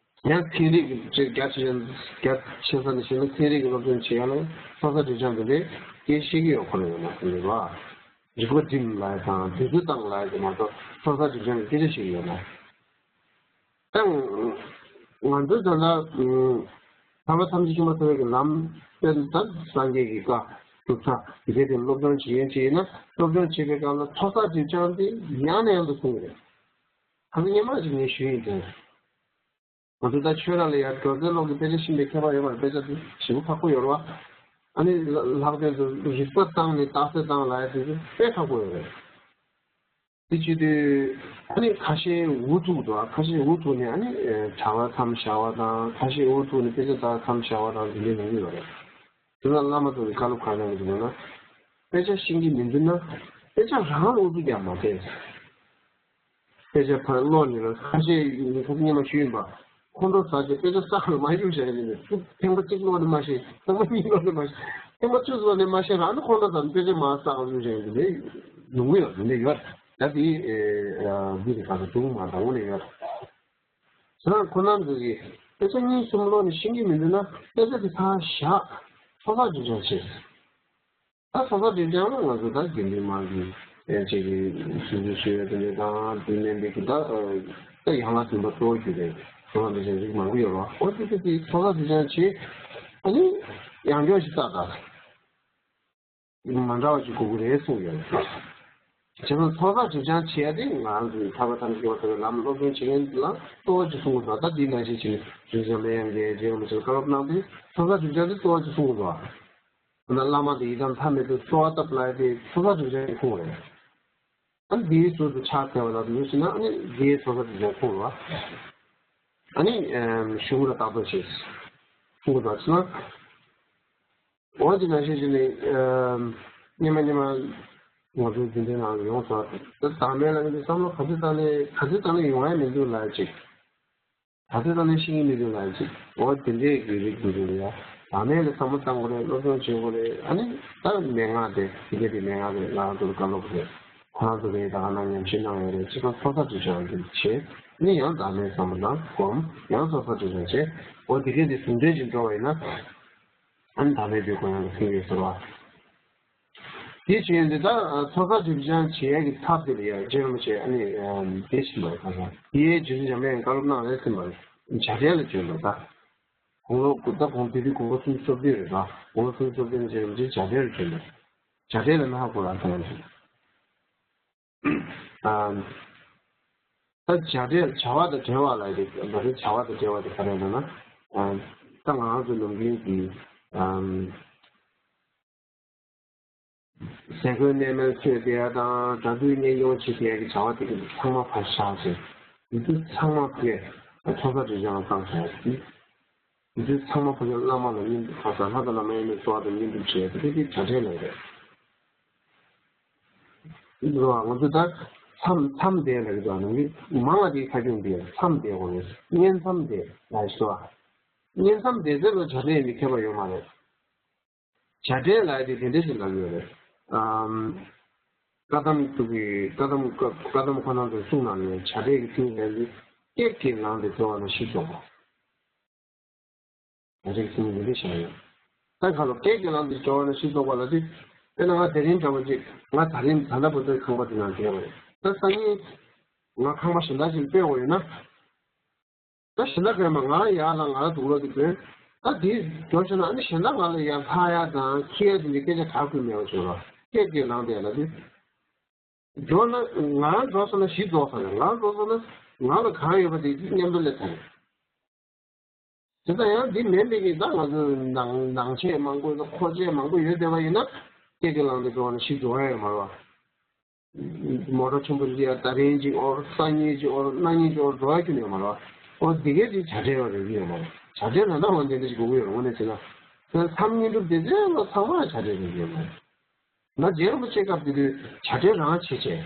ཡང་ཚན་རིག་གི་ཅིག་རྒྱ་ཆེ་ཅན་རྒྱ་ཆེ་ས་ནས་བཤད་ན་ཚན་རིག་གི་སློབ་སྦྱོང་བྱེད་ཡ་ལ་ཚོགས་བསགས་སྒྲིབ་སྦྱང་དེ་འདྲའི་སྐད་ཤེས་ཀྱི་ཡོད་ཁོ་རང་ཡོད་མ་རེད་བ། རིག་པ་སྒྲིམ་ལ་ཡ་དང་དུས་ཚོད་བཏང་ལ་ཡ་དེ་མ་གཏོགས་ཚོགས་བསགས་སྒྲིབ་སྦྱང་གི་སྐད་ཆ་ཤེས་ཀྱི་ཡོད་མ་རེད། ད་ང་ཚོ་ད་ལྟ་ཐར་པ་ཐམས་ཅད་མཁྱེན་པ་ཐོབ་པའི་གི་ལམ་དཔེར་ན་ད་སངས་རྒྱས་ཀྱི་བཀའ་སྒྲུབ་ས་དེ་གའི་དེ་སློབ་སྦྱོང་བྱེད་ཡོན་བྱེད་ཡིན་ན་སློབ་སྦྱོང་བྱེད་པའི་སྐབས་ལ་ཚོགས་བསགས་སྒྲིབ་སྦྱང་དེ་ཡང་ནས་ཡང་དུ་གསུང་གི་རེད། ད་ལྟ་སྔོན་མ་ཞིག་ངས་ཞུས་ཡིན་དེ། ང་ཚོ་ད་ཆོས་ར་ལ་ཡང་སྒྲོལ་རྩེ་ཀློག་གི་དཔེ་ཆ་ཤེས་པའི་ཁྱད་པར་ཡོད་པ་རེད། དཔེ་ཆ་དེ་ཞེ་པོ་ཁག་པོ་ཡོད་རེད་བ། ཨ་ནི་ལ་ལྷག་དོན་དུ་རིག་པ་བཏང་ནས་རྟགས་གསལ་བཏང་ལ་ཡ་དེ་ཚོ་དཔེ་ཁག་པོ་ཡོད་རེད། དེ་བྱེད་དུས་ཨ་ནི་ཁ་ཤས་འུ་ཐུག་འདུག་ཁ་ཤས་འུ་ཐུག་ནས་ཨ་ནི་གྲྭ་པ་མཚམས་བཞག་པ་དང་ཁ་ཤས་འུ་ཐུག་ནས་དཔེ་ཆ་ལྟ་མཚམས་བཞག་པ་དང་དེ་འདྲའི་ཡོང་གི་ཡོད་རེད། དེ་ན་བླ་མ་ཚོ་གི་བཀའ་སློབ་གང་གནང་གི་འདུག་ན། དཔེ་ཆ་ཤེས་ཀྱི་མི་འདུག་ན། དཔེ་ཆ་རང་ལ་ཨུ་ཚུགས་རྒྱག་མ་བྱེད། དཔེ་ཆ་ཕར་ཀློག་ནས་ལ་ཁ་ཤས་ཡིན་ཁ་སྙན་མ་ཞུས་ཡིན་པ། ཁོང་ཁྲོ་ཟ་བྱས་དཔེ་ཆ་བསགས་ལ་མ་ཞུགས་བྱས་ནས་ཐེངས་པ་གཅིག་ཀློག་ནས་མ་ཤེས། ཐེངས་པ་གཉིས་ཀློག་ནས་མ་ཤེས། ཐེངས་པ་བཅུ་ཀློག་ནས་མ་ཤེས་རང་ནི་ཁོང་ཁྲོ་ཟ་ནས་དཔེ་ཆ་མ་བསགས་ཞུགས་བྱས་ནས་འདི་ཡོང་གི་ཡོད། འདི་འདྲ་ཡོད། ད་འདི་འདི་རེད། ག་ཚོད་འདུག་མ་དང་པོ་ནས་ཡོད། ཁྱེད་རང་ཁོ་ན་ཚོ་གིས་དཔེ་ཆ་གཉིས་གསུམ་ཀློག་ནས་ཤེས་ཀྱི་མི་འདུག་ན། དཔེ་ཆ་དེ་ཕར་བཞག་ཚོགས་བསགས་སྒྲིབ་སྦྱང་བྱེད། ད་ཚོགས་བསགས་སྒྲིབ་སྦྱང་ལ་ང་ཚོ་ད་དགེ་འདུན་དམངས་ཀྱི་ཨེ་ཅིག་གི་སུ་ཞུ་ཞུ་ཡ་དེ་འདྲ་དང་དེ་ནས་འདི་གི་ད་ད་ཡང་ལ་དུམ་པ་གཙོ་བོ་གྱུར་པའི་ཚོགས་བསགས་སྒྲིབ་སྦྱང་རིགས་མང་པོ་ཡོད་རེད་བ། འོ་དེ་དེ་དེ་ཚོགས་བསགས་སྒྲིབ་སྦྱང་བྱེད། ཨ་ནི་ཡང་སྐྱར་ཞིག་བསགས་དང་། མ་འདྲ་བ་ཞིག་དགོས་ཀྱི་རེད་གསུངས་ཡོད། བྱས་ཙང་ཚོགས་བསགས་སྒྲིབ་སྦྱང་བྱེད་ཡ་དེ་ང་རང་ཚོའི་ཐར་པ་ཐམས་ཅད་སྐྱེ་བར་བྱེད་པའི་ལམ་སློབ་སྦྱོང་བྱེད་མཁན་ལ་གཙོ་བོ་ཅིག་གསུང་གི་འདུག་ད་འདི་ནང་བཞིན་བྱས་ནས་རིན་ཆེན་དཔལ་དབྱངས་ཀྱིས་རྗེ་རིན་པོ་ཆེར་བཀའ་སློབ་གནང་དུས་ཚོགས་བསགས་སྒྲིབ་སྦྱང་དེ་གཙོ་བོ་ཅིག་གསུང་གི་འདུག་ཨ་ན་བླ་མ་དེ་ཡི་དམ་མཐའ་མེད་པའི་གསོལ་བ་བཏབ་ལ་ཡ་དེ་ཚོགས་བསགས་སྒྲིབ་སྦྱང་གི་ཁུངས་རེད། ཨ་ནི་འདིའི་ཟུར་དུ་ཕྱག་འཚལ་བ་ལ་དུ་ཞེ་ན་ཨ་ནི་འདིའི་ཚོགས་བསགས་སྒྲིབ་སྦྱང་ཁུངས་རེད་བ། ཨ་ནི་གཞུང་ལ་བརྟག་དཔྱད་བྱེད། གསུང་གི་འདུག་ཟེར་ན། འོ་དེ་ནང་བཞིན་བྱས་ནས་སྙེ་མ་སྙེ་མ་ང་ཚོའི་འཛིན་གྲྭའི་ནང་ལ་ཡོང་སོང་། ད་བདག་མེད་ལ་ངས་བསམ་བློ་ག་ཚོད་བཏང་ནས་ག་ཚོད་བཏང་ནས་ཡོང་ཡ་མི་འདུག་ལབ་ཅིག་ག་ཚོད་བཏང་ནས་ཤེས་ཀྱི་མི་འདུག་ལབ་ཅིག་འོ་དེ་འདྲའི་གི་རིགས་འདུག་ཡ། བདག་མེད་ལ་བསམ་བློ་བཏང་དགོས་རེད། སློབ་སྦྱོང་བྱེད་དགོས་རེད། ཨ་ནི་ད་མན་ངག་དེ་དེ་ག་དེ་མན་ངག་རེད། ང་རང་ཚོ་ལ་བཀའ་སློབ་རེད། ཁོ་རང་ཚོ་གིས་ད་ག་ན་ཉམས་ཞིབ་གནང་ཡོད་རེད། ཅི་གང་ཚོགས་བསགས་སྒྲིབ་སྦྱང་འདི་བྱེད། ཨ་ནི་ཡང་བདག་མེད་བསམ་བློ་བཏང་སྒོམ། ཡང་ཚོགས་བསགས་སྒྲིབ་སྦྱང་བྱེད། འོ་དེ་ག་དེ་ཟུང་འབྲེལ་གྱིས་འགྲོ་བ་ཡིན་ན། ཨ་ནི་བདག་མེད་པའི་གོ་ཡང་ལ་ཐིམ་ཡོད་ཟེར་བ། དེ་བྱས་ཡོད་འདི་ད་ཚོགས་བསགས་སྒྲིབ་སྦྱང་བྱེད་ཡས་ཀྱི་ཐབས་དེ་ལ་ཡ་རྗེ་རིན་པོ་ཆེ་ཨ་ནི་དེ་བྱིན་པ་རེད། ཁ་སང་དེའི་རྗེ་བཙུན་འཇམ་དཔལ་བཀའ་སློབ་གནང་རེད་ཟེར་བ་རེད། བྱ་བྲལ་ལ་བྱོན་པ་ད། དགུང་ལོ་དགུ་ད་དགུང་དེ་དུས་དགུང་ལོ་སུམ་ཅུ་སོ་བདུན་རེད་ད། དགུང་ལོ་སུམ་ཅུ་སོ་བདུན་རྗེ་རིན་པོ་ཆེ་བྱ་བྲལ་ལ་བྱོན་པ། བྱ་བྲལ་ལ་ན་ཧ་གོ་ར་ཐང་རེད། ད་བྱ་བྲལ་བྱ་བ་དང་བྲལ་བ་ལ་རེད། ད་བྱ་བ་དང་བྲལ་བ་དེ་ག་རེ་ལབ་ན། ད་ང་རང་ཚོ་ནམ་རྒྱུན་གྱི་ཟས་གོས་གནས་མལ་འཚོལ་བསྡད་ཡ་དང་དགྲ་འདུལ་གཉེན་སྐྱོང་བྱེད་བསྡད་ཡ་གི་བྱ་བ་དེ་གི་ཚང་མ་ཕར་བཞག་བྱས། དེ་ཚོ་ཚང་མ་ཕ་གིར་ཚོགས་བསགས་སྒྲིབ་སྦྱང་ལ་བཏང་བྱ་ཡ་དེ། དེ་ཚོ་ཚང་མ་ཕ་གིར་བླ་མ་ལ་སྙིང་ཐག་པ་ལྷ་དང་བླ་མ་ཡིན་པའི་གསོལ་བ་དང་བསྙེན་སྒྲུབ་བྱས་ཏེ་དེ་བྱ་བྲལ་ལ་རེད། འགྲོ་བ་ང་ཚོ་ད་མཚམས་མཚམས་བསྡད་ལ་རེད་པ། ནང་གི་མང་བ་དེའི་ཁ་སྐྱོང་དེ་མཚམས་བསྡད་དགོས་རེད། བསྙེན་མཚམས་བསྡད་ལ་ཞུ་བ། བསྙེན་མཚམས་བསྡད་ཚེ་ལ་བྱ་བྲལ་ཡིན་པའི་ཁྱད་པར་ཡོད་མ་རེད། བྱ་བྲལ་ལ་དེ་དེ་འདྲ་ཞིག་ལབ་ཡོད་རེད། ཨམ། བཀའ་གདམས་ཐུགས་ཀྱི་བཀའ་གདམས་བཀའ་གདམས་ཁོ་ན་ཚོའི་གསུང་ནང་ནས་བྱ་བྲལ་གྱི་ཚིག་ལས་འདི་སྐད་ཀྱིས་ལངས་ཏེ་འགྲོ་བ་ན་ཤི་ཆོག་པ། བྱ་བྲལ་གྱི་ཚིག་འདི་འདྲ་བཞག་ཡོད། ད་ཁ་ལོ་སྐད་ཀྱིས་ལངས་ཏེ་འགྲོ་བ་ན་ཤི་ཆོག་པ་ལ་དེ། དཔེར་ན་ང་དེ་རིང་འདྲ་པོ་ཅིག་ང་དེ་རིང་ད་ལྟ་བུ་ཚོའི་ཁང་པ་དེ་ནང་བསྡད་པ་རེད། ད་སང་ཉིན་ང་ཁང་པ་གཞན་དག་ཅིག་སྤོས་དགོས་ཡོད་ན། ད་གཞན་དག་གས་མ་ང་ལ་ཡར་ལངས་ང་ལ་དུག་ལོག་གི་དོན། ད་འདི་འགྲོ་ཤེས་ན་ཨ་ནི་གཞན་དག་ང་ལ་ཡར་ལྷག་ཡ་དང་འཁྱེར་ཡ་དེ་འདྲའི་སྐད་ཆ་ག་དགོས་མེད་པ་བྱུང་རོགས། སྐད་ཀྱིས་ལངས་བསྡད་ལ་དེ། འགྲོ་ན་ང་རང་འགྲོ་སོང་ན་གཞི་རྫོགས་ས་རེད། ང་འགྲོ་སོང་ན་ང་ལ་གང་ཡོད་པ་དེ་མཉམ་དུ་སླེབས་ས་རེད། དེ་ལྟར་ཡང་འདི་མིན་པའི་གི་ད་ང་ཚོ་ནང་ནང་ཆས་མང་པོ་ཡོད་ན་མཁོ་ཆས་མང་པོ་ཡོད་བསྡད་པ་ཡིན་ན་སྐད་ཀྱིས་ལངས་ཏེ་འགྲོ་བ་ན་གཞི་རྫོགས་ཡ་ཡོད་མ་རེད་བ། མོ་ཊ་ཆེན་པོ་ཅིག་ཡ་ཟླ་རིམ་གཅིག་འོར་སང་ཉིན་གཅིག་འོར་གནངས་ཉིན་གཅིག་འོར་འགྲོ་ཡ་ཁྱོན་ནས་ཡོད་མ་རེད་བ། འོ་འདི་གས་ཅིག་བྱ་བྲལ་བ་རེད་ཀྱི་ཡོད་མ་རེད། བྱ་བྲལ་ན་ད་འོ་འདི་འདྲ་ཞིག་དགོས་ཀྱི་ཡོད་རེད། དངོས་གནས་བྱས་ན་མཚམས་བསྙེན་སྒྲུབ་དེ་ཚོའི་ལོ་ཚང་མ་བྱ་བྲལ་རེད་ཀྱི་ཡོད་མ་རེད། ང་རྗེ་རིན་པོ་ཆེ་སྐབས་དེ་དུས་བྱ་བྲལ་རང་བྱེད་བྱེད།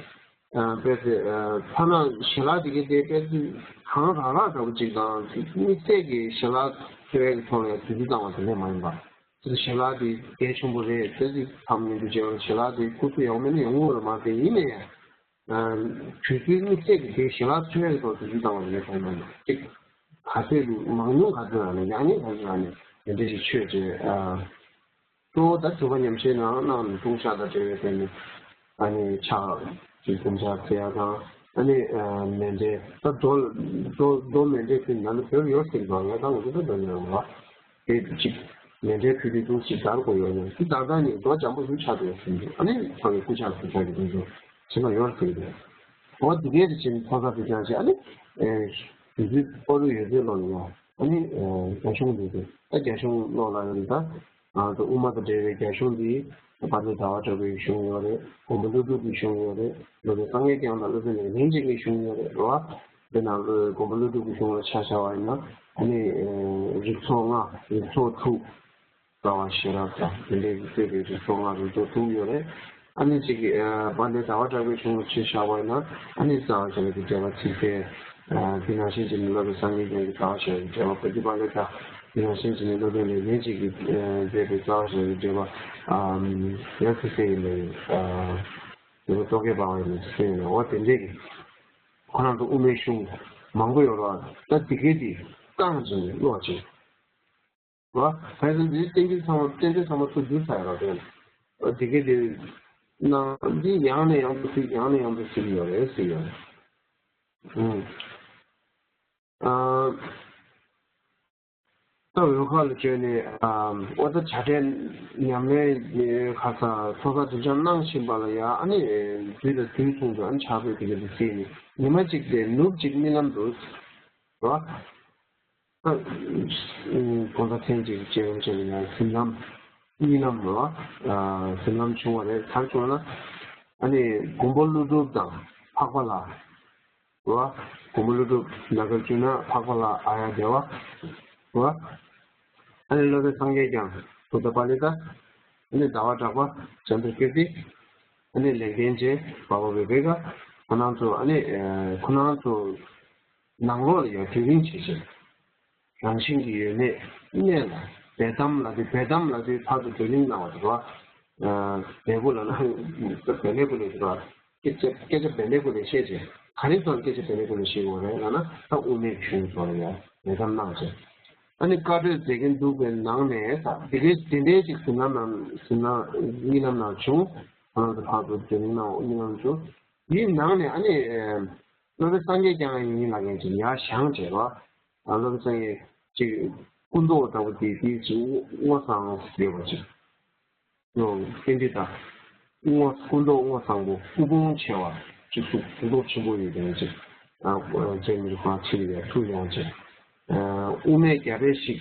ཨ་དཔེ་དེ་ཨ་ཐ་ན་ཞལ་ལག་དེ་གའི་དེ་དཔེ་དུས་གང་རག་རག་འདྲ་པོ་ཅིག་དང་དམིགས་བསལ་གྱི་ཞལ་ལག་འཚོལ་ཡས་ཀྱི་ཐོག་ལ་དུས་ཚོད་བཏང་བ་དེ་འདྲ་མ་ཡིན་པ། དེ་ཞལ་ལག་དེ་གལ་ཆེན་པོ་རེད། དེ་དུས་མཚམས་ཉིན་དུ་བྱས་པ་ཞལ་ལག་དེ་ཁུ་ཚུར་ཡོང་མེད་ན་ཡོང་གི་རེད་མ་ཟད་ཡིན་ནའི་ཨ་དུས་ཚོད་དམིགས་བསལ་གྱི་དེ་ཞལ་ལག་འཚོལ་ཡས་ཀྱི་ཐོག་དུས་ཚོད་བཏང་བ་དེ་འདྲ་གང་ཡིན་པ་ཅིག་ག་ཚོད་མང་ཉུང་ག་ཚོད་རག་ནས་ཡག་ཉེས་ག་ཚོད་རག་ནས་དེ་འདྲ་ཞིག་ཆོད་ཅེས་ཨ། གཙོ་བོ་ད་སྒྲུབ་པ་ཉམས་བཞེས་ནང་གནང་ནས་ལྟུང་བཤགས་དང་འབྲེལ་བའི་ཐད་ནས་ཨ་ནི་ཕྱག་ཅིག་སྒོམ་ཕྱག་བྱེད་ཡ་དང་ཨ་ནི་མཎྜལ་ད་རྡོ་རྡོ་རྡོ་མཎྜལ་ཕུལ་ནང་ལ་བོད་ཡོད་ཟེར་གྱི་འདུག་ང་ད་ང་ཚོ་ད་འདོན་ཡོད་མ་རེད། དེ་ཅིག་མཎྜལ་ཕུལ་དུས་འདུག་ཅིག་དར་དགོས་ཡོད་ནས་དེ་དར་དར་ནས་རྡོ་འཇམ་པོ་ཞིག་ཆགས་འདུག་ཟེར་གྱི་འདུག་ཨ་ནི་ཚང་གི་སྐུ་ཕྱག་སྐུ་ཕྱག་གི་དུས་སུ་བྱེད་མ་ཡོད་ཟེར་གྱི་འདུག་འོ་དེ་གས་དེ་བྱས་ནས་ཕོ་གསར་དེ་ཀྱང་བྱས་ཨ་ནི་དུས་ཚོད་སྤོ་རུ་ཡོད་ཚད་ལོག་ཡོང་ཨ་ནི་རྒྱ་གཞུང་འདུག་ཟེར་ད་རྒྱ་གཞུང་ཀློག་ལ་ཡོད་ད། ང་ཚོ་དབུ་མ་དང་འབྲེལ་བའི་རྒྱ་གཞུང་འདི་དཔལ་ལྡན་ཟླ་བ་གྲགས་པའི་གཞུང་ཡོད་རེད། མགོན་པོ་ཀླུ་སྒྲུབ་ཀྱི་གཞུང་ཡོད་རེད། སློབ་དཔོན་སངས་རྒྱས་བསྐྱངས་དང་སློབ་དཔོན་ལེགས་ལྡན་འབྱེད་ཀྱི་གཞུང་ཡོད་རེད་རོ། དེ་ནང་ལོ་མགོན་པོ་ཀླུ་སྒྲུབ་ཀྱི་གཞུང་ལ་ཆ་བཞག་པ་ཡིན་ན་ཨ་ནི་རིགས་ཚོགས་ལྔ་རིགས་ཚོགས་དྲུག་རྩ་བ་ཤེས་རབ་དང་དེ་འདྲའི་གི་བསྟོད་པའི་རིགས་མདོ་སྔགས་རིགས་མདོ་དྲུག་ཡོད་རེད། ཨ་ནི་གཅིག་གི་ཨ་དཔལ་ལྡན་ཟླ་བ་གྲགས་པའི་གཞུང་ལ་ཆ་བཞག་པ་ཡིན་ན་ཨ་ནི་རྩ་བ་ཤེས་རབ་ཀྱི་འགྲེལ་པ་ཚིག་གསལ་ཨ་དེ་ནང་བཞིན་བྱས་ནས་སློབ་དཔོན་སངས་རྒྱས་བསྐྱངས་ཀྱི་རྩ་བ་ཤེས་རབ་ཀྱི་འགྲེལ་པ་བོ་དྷི་པཱ་ལི་ཏ། དེ་ནང་བཞིན་བྱས་ནས་སློབ་དཔོན་ལེགས་ལྡན་འབྱེད་ཀྱིས་ཨ་མཛད་པའི་རྩ་བ་ཤེས་རབ་ཀྱི་འགྲེལ་པ་ཨ་ཡང་ཚིག་གསལ་ཡིན་པའི་ཨ་དེ་ནི་རྟོག་གེ་འབར་བ་ཡིན་པའི་ཚིག་གསལ་ཡིན་པའི་འོ་དེ་འདྲའི་གི་ཁོ་རང་ཚོ་དབུ་མའི་གཞུང་མང་པོ་ཡོད་རེད་བ། ད་དེ་གའི་དེ་བཀང་བྱས་ནས་ཀློག་བྱས། རོ། བལ་ཙམ་འདི་བསྟན་འགྱུར་ཚང་མ་བསྟན་འགྱུར་ཚང་མ་ཚུར་བསྒྱུར་ཚར་ཡོད་རེད་དེ། འདི་གའི་དེ་ནང་འདི་ཡང་ནས་ཡང་དུ་གཟིགས་ཡང་ནས་ཡང་དུ་གཟིགས་ཡོད་རེད་ཟེར་ཡོད་རེད། ཨུམ། ཨ། ད་འོལ་ཁ་ལ་བྱོན་ནས་ཨ་ཨོ་ད་བྱ་བྲལ་ཉམས་ལེན་ཁ་ས་ཚོགས་བསགས་སྒྲིབ་སྦྱང་གནང་བཞིན་པ་ལ་ཡ་ཨ་ནི་དུས་དང་དུས་མཚུངས་སུ་ཨ་ནི་ཕྱག་དཔེ་དེ་གའི་དེ་གཟིགས་ནས་ཉི་མ་གཅིག་དེ་ནུབ་གཅིག་རྨི་ལམ་དུ། རོ། ད་དགོང་དག་ཐེངས་གཅིག་བྱེད་རུང་བྱེད་ལ་ཡང་གཟིམ་ལམ་གཉིད་ལམ་རོ། གཟིམ་ལམ་བྱུང་བ་རེད། ག་རེ་བྱུང་བ་ན་ཨ་ནི་མགོན་པོ་ཀླུ་སྒྲུབ་དང་འཕགས་པ་ལྷ་རོ། མགོན་པོ་ཀླུ་སྒྲུབ་ན་ག་རེ་བྱུང་ན་འཕགས་པ་ལྷ་ཨཱརྱ་དེ་བ་རོ། ཨ་ནི་སློབ་དཔོན་སངས་རྒྱས་བསྐྱངས་བུདྡྷ་པཱ་ལི་ཏ། ཨ་ནི་ཟླ་བ་གྲགས་པ་བྱང་ཆུབ་ཀིརྟི། ཨ་ནི་ལེགས་ལྡན་འབྱེད་འཕགས་པ་བི་ཝེ་ཀ། ཁོ་རང་ཚོ་ཨ་ནི་ཁོ་རང་ཚོ། ནང་ལོགས་ལ་ཡང་དུས་རིང་བྱེད་ཅིང་། རང་བཞིན་གྱི་ཡོད་གནས་གནས་ལ་འབེལ་གཏམ་ལབ་དུས་འབེལ་གཏམ་ལབ་དུས་ཕར་ཚུར་བགྲོ་གླེང་གནང་བ་དེ་རེད་བ། འབེལ་པོ་ལབ་ན་འབེལ་ལེ་ཀུ་ལེ་དེ་རེད་བ། སྐད་ཆ་སྐད་ཆ་འབེལ་ལེ་ཀུ་ལེ་བཤད་ཅིང་ག་རེ་ཚོར་སྐད་ཆ་འབེལ་ལེ་ཀུ་ལེ་བཤད་དགོས་རེད་ལབ་ན་ད་དབུ་མའི་གཞུང་ཚོ་ལ་ཡང་འབེལ་གཏམ་གནང་ཅིང་། ཨ་ནི་བཀའ་གྲོས་མཛད་མཁན་འདུག་པའི་ནང་ནས་ད་དེ་གའི་དེ་འདྲའི་ཅིག་གཟིམ་ལམ་ནང་གཟིམ་ལམ་གཉིད་ལམ་ནང་བྱུང་། ཁོ་རང་ཚོ་ཕར་ཚུར་བགྲོ་གླེང་གནང་གཉིད་ལམ་བྱུང་། དེའི་ནང་ནས་ཨ་ནི། སློབ་དཔོན་སངས་རྒྱས་བསྐྱངས་ཡིན་ལབ་མཁན་ཅིག་ཡར་བཞེངས་བྱས་པ། སློབ་དཔོན་སངས་རྒྱས་ཅིག་སྐུ་མདོག་འདྲ་པོ་དེ་དེ་ཅིག་སྔོ་བསངས་ཡོད་པ་ཅིག་ཡོང་ཏན་ཏན་དང་། སྔོ་སྐུ་མདོག་སྔོ་བསངས་པོ་སྐུ་གོང་ཆེ་བ་ཅིག་ཏུ་སྐུ་མདོག་ཆེན་པོ་ཡོད་མཁན་ཅིག་ཨ་ཅེ་མི་རིགས་ཁང་ཕྱི་ལ་ཡར་ཐུག་ཡོང་ཅིག་དབུ་མའི་རྒྱ་དཔེ་ཞིག་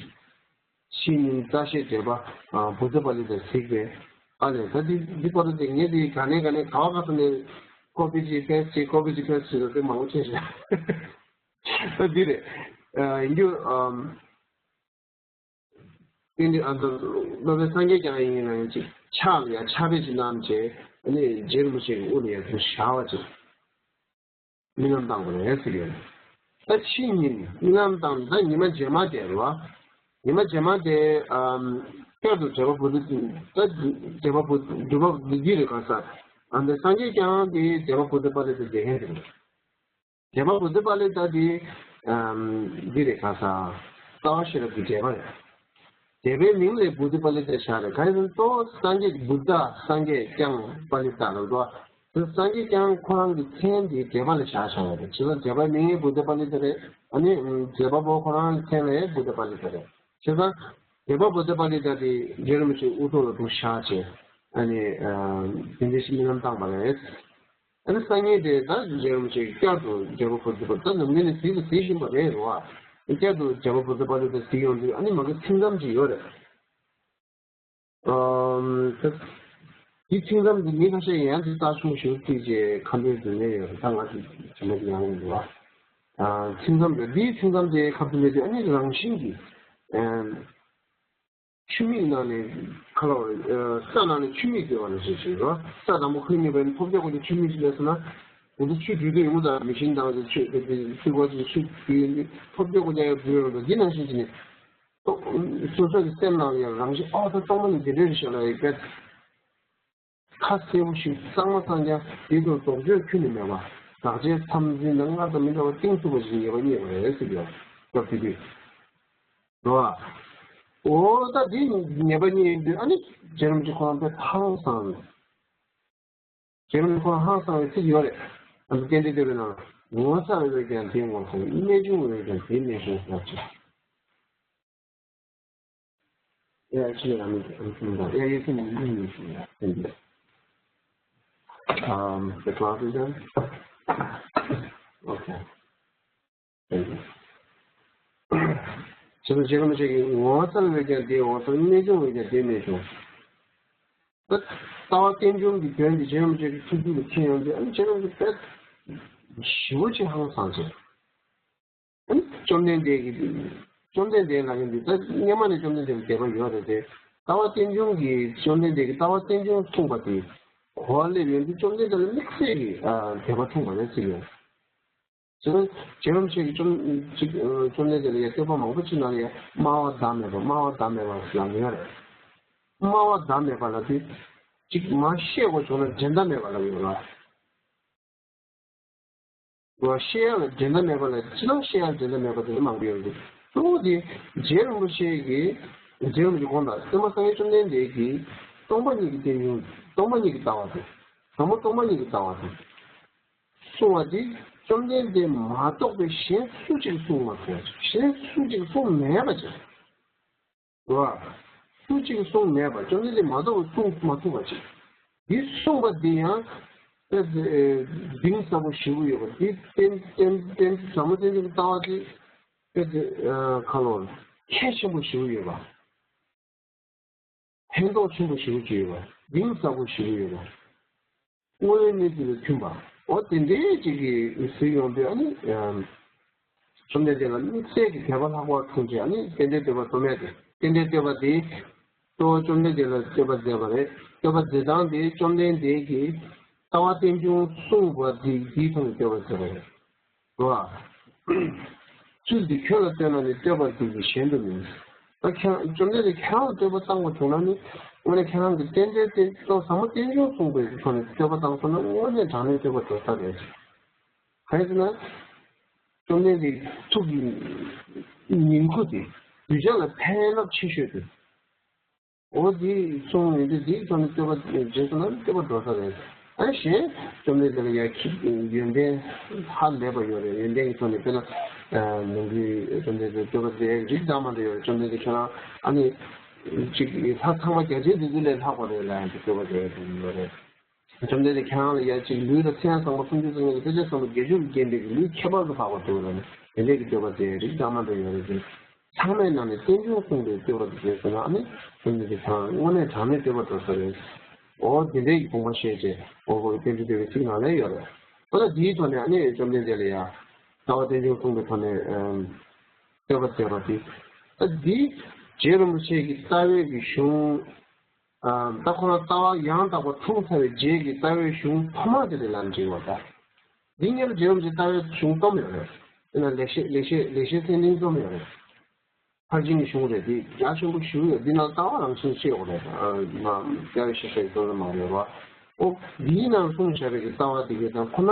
ཕྱི་ཉིན་རྩ་ཤེས་འགྲེལ་པ། བུདྡྷ་པཱ་ལི་ཏས་གཟིགས་པས། ཨ་ལས་ད་འདི་འདི་པར་དེ་ངས་འདི་ག་ནས་ག་ནས་ག་བ་ག་ས་ནས་ཀོ་པི་ཅིག་པེ་སི་ཅིག་ཀོ་པི་ཅིག་པེ་སི་ཅིག་དེ་མང་པོ་བྱས་ཤག་ད་འདི་རེད། ཡིན་རྒྱུ། དེ་འདི་ཨ་ད་སློབ་དཔོན་སངས་རྒྱས་བསྐྱངས་ཡིན་ན་ཡང་ཅིག་ཕྱག་ལ་ཡང་ཕྱག་དཔེ་ཅིག་གནང་བྱས་ཨ་ནི་རྗེ་རིན་པོ་ཆེ་གི་དབུ་ལ་ཡང་དེ་བཞག་པ་ཅིག་རྨི་ལམ་བཏང་དགོས་རེད་ཟེར་གྱི་ཡོད། ད་ཕྱི་ཉིན་རྨི་ལམ་བཏང་ད་ཉི་མ་རྗེས་མ་དེ་རེད་བ། ཉི་མ་རྗེས་མ་དེ་ཨམ། བསྐྱར་དུ་འགྲེལ་པ་བུ་དུ་ད་འགྲེལ་པ་བུ་འགྲུབ་པ་བུ་དུ་འདི་རེད་ག་ས། ཨ་འདི་སངས་རྒྱས་བསྐྱངས་དེ་འགྲེལ་པ་བུ་དུ་པཱ་ལི་ཏ་མཛད་མཁན་དེ་རེད། འགྲེལ་པ་བུ་དུ་པཱ་ལི་ཏ་དེ་ཨམ། འདི་རེད་ག་ས། རྩ་བ་ཤེས་རབ་ཀྱི་འགྲེལ་པ་རེད། འགྲེལ་པའི་མིང་ལས་བུདྡྷ་པཱ་ལི་ཏ་བཞག་རེད། གང་ཡིན་ཟེར་ན་གཙོ་བོ་སངས་རྒྱས་བུདྡྷ་སངས་རྒྱས་བསྐྱངས་པཱ་ལི་ཏ་ལ་འགྲོ་བ། དེ་སངས་རྒྱས་བསྐྱངས་ཁོ་རང་གི་མཚན་དེ་འགྲེལ་པ་ལ་བཞག་བཞག་ཡོད་རེད། བྱས་ཙང་འགྲེལ་པའི་མིང་ཡང་བུདྡྷ་པཱ་ལི་ཏ་རེད། ཨ་ནི་འགྲེལ་པ་པོ་ཁོ་རང་གི་མཚན་ལ་ཡང་བུདྡྷ་པཱ་ལི་ཏ་རེད། བྱས་ཙང་འགྲེལ་པ་བུདྡྷ་པཱ་ལི་ཏ་དེ་རྗེ་རིན་པོ་ཆེ་དབུ་ཐོག་ལ་འདུག་བཞག་བྱས་ཨ་ནི་དེ་འདྲ་ཞིག་རྨི་ལམ་བཏང་བ་རེད། ཨ་ནི་སང་ཉིན་དེ་ད་རྗེ་རིན་པོ་ཆེ་བསྐྱར་དུ་འགྲེལ་པ་བུདྡྷ་པཱ་ལི་ཏ་ནམ་རྒྱུན་ནས་གཟིགས་དང་གཟིགས་བཞིན་པ་རེད་རེད་བ། བསྐྱར་དུ་འགྲེལ་པ་བུདྡྷ་པཱ་ལི་ཏ་གཟིགས་ཡོང་དུས་ཨ་ནི་མ་གི་ཚིག་མཚམས་ཅིག་ཡོད་རེད། ཨམ། ད་འདི་ཚིག་མཚམས་འདི་མི་ཁ་ཤས་ཡང་འདི་རྩ་ཆུང་ཞིག་བརྩིས་རྗེས་ཁ་འདོན་འདོན་ནས་ཡོད་རེད། ད་ང་ཚོ་བྱེད་མེད་ཡང་ཡོང་འདུག་བ། ཨ། ཚིག་མཚམས་འདི་འདིའི་ཚིག་མཚམས་དེ་ཁ་བརྡུང་མེད་དུས་ཨ་ནི་རང་བཞིན་གྱིས་ཨམ། ཆུ་མིག་ནང་ནས་ཁ་ལོ་རེད། ས་ནང་ནས་ཆུ་མིག་བརྡོལ་བ་ནང་བཞིན་ཞིག་རེད། ས་དང་པོ་ཁོའི་མིག་པའི་ཐོབ་རྒྱག་གོ་ཆུ་མིག་ཞིག་སླེབས་སོང་ན། འོ་ད་ཆུ་འདྲུད་དུ་ཡོང་གི་ད་མི་ཤིན་དང་ཆུ་དེ་དེ་ཆུ་གོ་ཆུ་ཆུ་དེ་ཐོབ་རྒྱག་གོ་རྒྱག་ཡོད་འདུག་ཡོད་འདུག་འདི་ནང་བཞིན་གྱི་ནི། སོ་སོ་གི་སེམས་ནང་ལ་ཡང་རང་བཞིན་ཨ་ད་གཏོང་མ་ནི་དེ་འདྲའི་རེད་ཤག་ལ་ཡི་གེ། ཁ་གསལ་པོ་ཞིག་གཙང་མ་གཙང་རྐྱང་དེ་དང་ལྡོག་ཕྱོགས་ཁྱོན་ནས་མེད་པ། དག་ཆའི་མཚམས་འཛིན་དང་སྔར་དང་མི་འདྲ་བ་གཏིང་ཚུགས་པ་ཞིག་ངེས་པ་རྙེད་པ་རེད་ཟེར་གྱི་ཡོད། སྐབས་དེ་དུས། རེད་བ། འོ་ད་དེ་ངེས་པ་རྙེད་ཡོང་དུས་ཨ་ནི་རྗེ་རིན་པོ་ཆེ་ཁོ་རང་དཔེ་ཧང་སངས། རྗེ་རིན་པོ་ཆེ་ཁོ་རང་ཧང་སངས་པའི་ཚིག་ཡོད་རེད། ཨ་ནི་རྟེན་འབྲེལ་བསྟོད་པའི་ནང་ལ། ངོ་མཚར་བས་ཀྱང་དེ་ངོ་མཚར། རྨད་བྱུང་བས་ཀྱང་དེ་རྨད་བྱུང་ཟེར་ཅིག Yeah, actually, I mean, I'm thinking that. Yeah, you can, you can use it, yeah. Thank you. Um, the class is done? Okay. བྱས་ཙང་རྗེ་རིན་པོ་ཆེ་གིས་ངོ་མཚར་བས་ཀྱང་དེ་ངོ་མཚར། རྨད་བྱུང་བས་ཀྱང་དེ་རྨད་བྱུང་། ད་ལྟ་བ་རྟེན་འབྱུང་གི་དོན་དེ་རྗེ་རིན་པོ་ཆེ་གི་ཐུགས་རྒྱུད་ལ་ཁེལ་ཡོང་དུས་ཨ་ནི་རྗེ་རིན་པོ་ཆེ་དཔེ་ཞེ་པོ་ཅིག་ཧང་སངས་བྱས། ཨ་ནི་བཅོམ་ལྡན་འདས་ཀྱི་བཅོམ་ལྡན་འདས་ལ་ཡིན་དུས་ད་སྔོན་མ་ནས་བཅོམ་ལྡན་འདས་ལ་དད་པ་ཡོད་རེད་དེ། ལྟ་བ་རྟེན་འབྱུང་གི་བཅོམ་ལྡན་འདས་ཀྱིས་ལྟ་བ་རྟེན་འབྱུང་གསུངས་པ་དེ་གོ་བ་སླེབས་ཡོང་དུས་བཅོམ་ལྡན་འདས་ལ་དམིགས་བསལ་གྱི་ཨ་དད་པ་འཁྲུངས་པ་རེད་ཟེར་ཡོང་། བྱས་ན་རྗེ་རིན་པོ་ཆེ་གིས་བཅོམ་ཅིག་བཅོམ་ལྡན་འདས་ལ་ཡང་བསྟོད་པ་མང་པོ་ཅིག་གནང་ཡ། སྨྲ་བ་བདག་མེད་པ། སྨྲ་བ་བདག་མེད་པ་ལབ་ཡོད་རེད། སྨྲ་བ་བདག་མེད་པ་ལབ་དུས་ཅིག་མར་བཤད་དགོས་བྱུང་ན་འགྲན་ཟླ་མེད་པ་ལབ་ཡོད་རེད། བཤད་ཡ་ལ་འགྲན་ཟླ་མེད་པ་ལ་ཅི་ལ་བཤད་ཡ་འགྲན་ཟླ་མེད་པ་དེ་མང་པོ་ཡོད་རེད། གཙོ་བོ་དེ་རྗེ་རིན་པོ་ཆེ་གིས་རྗེ་རིན་པོ་ཆེ་དགོངས་དག་སྟོན་པ་སངས་རྒྱས་བཅོམ་ལྡན་འདས་ཀྱིས་སྟོང་པ་ཉིད་ཀྱི་རྟེན་འབྱུང་སྟོང་པ་ཉིད་ཀྱི་ལྟ་བ་དེ། ཟབ་མོ་སྟོང་པ་ཉིད་ཀྱི་ལྟ་བ་དེ་གསུངས་པ་དེ་བཅོམ་ལྡན་འདས་མ་གཏོགས་པའི་གཞན་སུ་གཅིག་གསུང་མ་ཐུབ་པ་ཅིག་གཞན་སུ་གཅིག་གསུང་མེད་པ་ཅིག་རེད་བ། སུ་གཅིག་གསུང་མེད་པ་བཅོམ་ལྡན་འདས་མ་གཏོགས་པའི་གསུང་མ་ཐུབ་པ་ཅིག་འདི་གསུངས་པ་འདི་ཡང་དཔེ་དེ་གཏིང་ཟབ་པོ་ཞེ་པོ་ཡོད་པ་འདི་རྟེན་རྟེན་རྟེན་ཟབ་མོ་རྟེན་འབྱུང་གི་ལྟ་བ་འདི་དཔེ་དེ་ཁ་ལོ་ཁྱད་ཆེན་པོ་ཞེ་པོ་ཡོད་པ། ཕན་ཐོགས་ཆེན་པོ་ཞེ་པོ་ཅིག་ཡོད་པ། གཏིང་ཟབ་པོ་ཞེ་པོ་ཡོད་པ། དངོས་ཡོད་གནས་ཚུལ་ལ་མཐུན་པ། འོ་དེ་འདྲའི་ཅིག་གི་གཟིགས་ཡོང་དུས་ཨ་ནི་བཅོམ་ལྡན་འདས་ལ་དམིགས་བསལ་གྱི་དད་པ་ལྷག་པར་འཁྲུངས་རྗེས་ཨ་ནི་རྟེན་འབྲེལ་བསྟོད་པ་རྩོམ་ཡ་དེ། རྟེན་འབྲེལ་བསྟོད་པ་དེ་གཙོ་བོ་བཅོམ་ལྡན་འདས་ལ་བསྟོད་པ་མཛད་པ་རེད། བསྟོད་པ་མཛད་སྟངས་དེ་བཅོམ་ལྡན་འདས་ཀྱིས་ལྟ་བ་རྟེན་འབྱུང་གསུངས་པ་དེ་དེའི་ཐོག་ནས་བསྟོད་པ་མཛད་པ་རེད། རེད་བ། ཚུལ་འདི་ཁྱོད་ལ་བསྟོད་ན་ནི་བསྟོད་པར་འགྱུར་གྱི་གཞན་དུ་མིན། ད་ཁྱེད་རང་བཅོམ་ལྡན་འདས་ཁྱེད་རང་ལ་བསྟོད་པ་བཏང་དགོས་བྱུང་ན་ནི་དངོས་གནས་ཁྱེད་རང་གི་རྟེན་འབྲེལ་རྟེན་གཙོ་ཟབ་མོ་རྟེན་འབྱུང་གསུངས་པའི་ཐོག་ནས་བསྟོད་པ་བཏང་སོང་ན་དངོས་གནས་དྲང་གནས་བསྟོད་པ་འགྲོ་ས་རེད། གང་ཡིན་ཟེར་ན། བཅོམ་ལྡན་འདས་ཐུགས་ཀྱི་ཉིང་ཁུ་དེ་གདུལ་བྱ་ལ་ཕན་རླབས་ཆེ་ཤོས་དེ། འོ་དེ་གསུངས་ཡོད་དུས་དེའི་ཐོག་ནས་བསྟོད་པ་རྗེས་སུ་ན་བསྟོད་པ་འགྲོ་ས་རེད། ཨ་གཞན་བཅོམ་ལྡན་འདས་ལ་ཡ་ཁྱི་ཡོན་ཏན་ཧ་ལས་པ་ཡོད་རེད། ཡོན་ཏན་གྱི་ཐོག་ནས་དཔེར་ན་ནང་གི་བཅོམ་ལྡན་འདས་བསྟོད་པ་དེ་རིགས་འདྲ་མ་འདྲ་ཡོད་རེད། བཅོམ་ལྡན་འདས་ཁྱེད་རང་ཨ་ནི་ཅིག་ལྷ་ཚངས་པ་བརྒྱ་བྱིན་དེ་ཚོ་ལས་ལྷག་པ་རེད་ལབ་ཡང་དེ་བསྟོད་པ་དེ་ཡོད་རེད། བཅོམ་ལྡན་འདས་ཁྱེད་རང་ལ་ཡ་གཅིག་ལུས་ལ་མཚན་བཟང་པོ་སུམ་ཅུ་རྩ་གཉིས་དང་དཔེ་བྱད་བཟང་པོ་བརྒྱད་ཅུ་ལས་བརྒྱན་པའི་ལུས་ཁྱད་པར་དུ་འཕགས་པ་འདུག་ལ་ནི་དེ་འདྲས་ཀྱི་བསྟོད་པ་དེ་རིགས་འདྲ་མ་འདྲ་ཡོད་རེད་ཟེར། ཚང་མའི་ནང་ནས་རྟེན་འབྱུང་གསུངས་པའི་བསྟོད་པ་དེ་བྱས་ཟེར་ན་ཨ་ནི་བཅོམ་ལྡན་འདས་ཚང་དངོས་གནས་དྲང་གནས་བསྟོད་པ་འགྲོ་ས་རེད། འོ་དེ་འདྲས་ཀྱི་དགོངས་པ་བཞེས་རྗེས་འོ་བོ་རྟེན་འབྲེལ་བསྟོད་པའི་ཚིག་ནང་ལ་ཡོད་རེད། འོ་ད་དེའི་ཐོག་ནས་ཨ་ནི་བཅོམ་ལྡན་འདས་ལ་ཡ་ལྟ་བ་རྟེན་འབྱུང་གསུངས་པའི་ཐོག་ནས་བསྟོད་པ་མཛད་པ་དེ། ད་འདི་རྗེ་རིན་པོ་ཆེ་གི་ལྟ་བའི་གི་གཞུང་། ད་ཁོ་རང་ལྟ་བ་ཡང་དག་པ་འཁྲུངས་ཚར་བའི་རྗེས་ཀྱི་ལྟ་བའི་གཞུང་ཐོག་མ་དེ་ལ་ལམ་འབྲིང་བ་དང་། འདི་སྔོན་རྗེ་རིན་པོ་ཆེ་ལྟ་བའི་གཞུང་སྟོང་ཡོད་རེད། དེ་ན་ལེགས་བཤད་ལེགས་བཤད་ལེགས་བཤད་ཚན་རིང་སྟོང་ཡོད་རེད། ཕར་ཕྱིན་གྱི་གཞུང་རེད། འདི་རྒྱ་ཆེན་པོ་ཞུ་ཡོད། འདི་ནང་ལྟ་བ་རང་བཞིན་ཤེས་ཡོད་རེད། ལྟ་བའི་ཤེས་བྱ་ཡི་སྟོང་རེ་མང་ཡོད་རེད། ཨོ་འདིའི་ནང་གསུངས་བཞག་པའི་ལྟ་བ་འདི་གའི་དང་ཁོ་ན་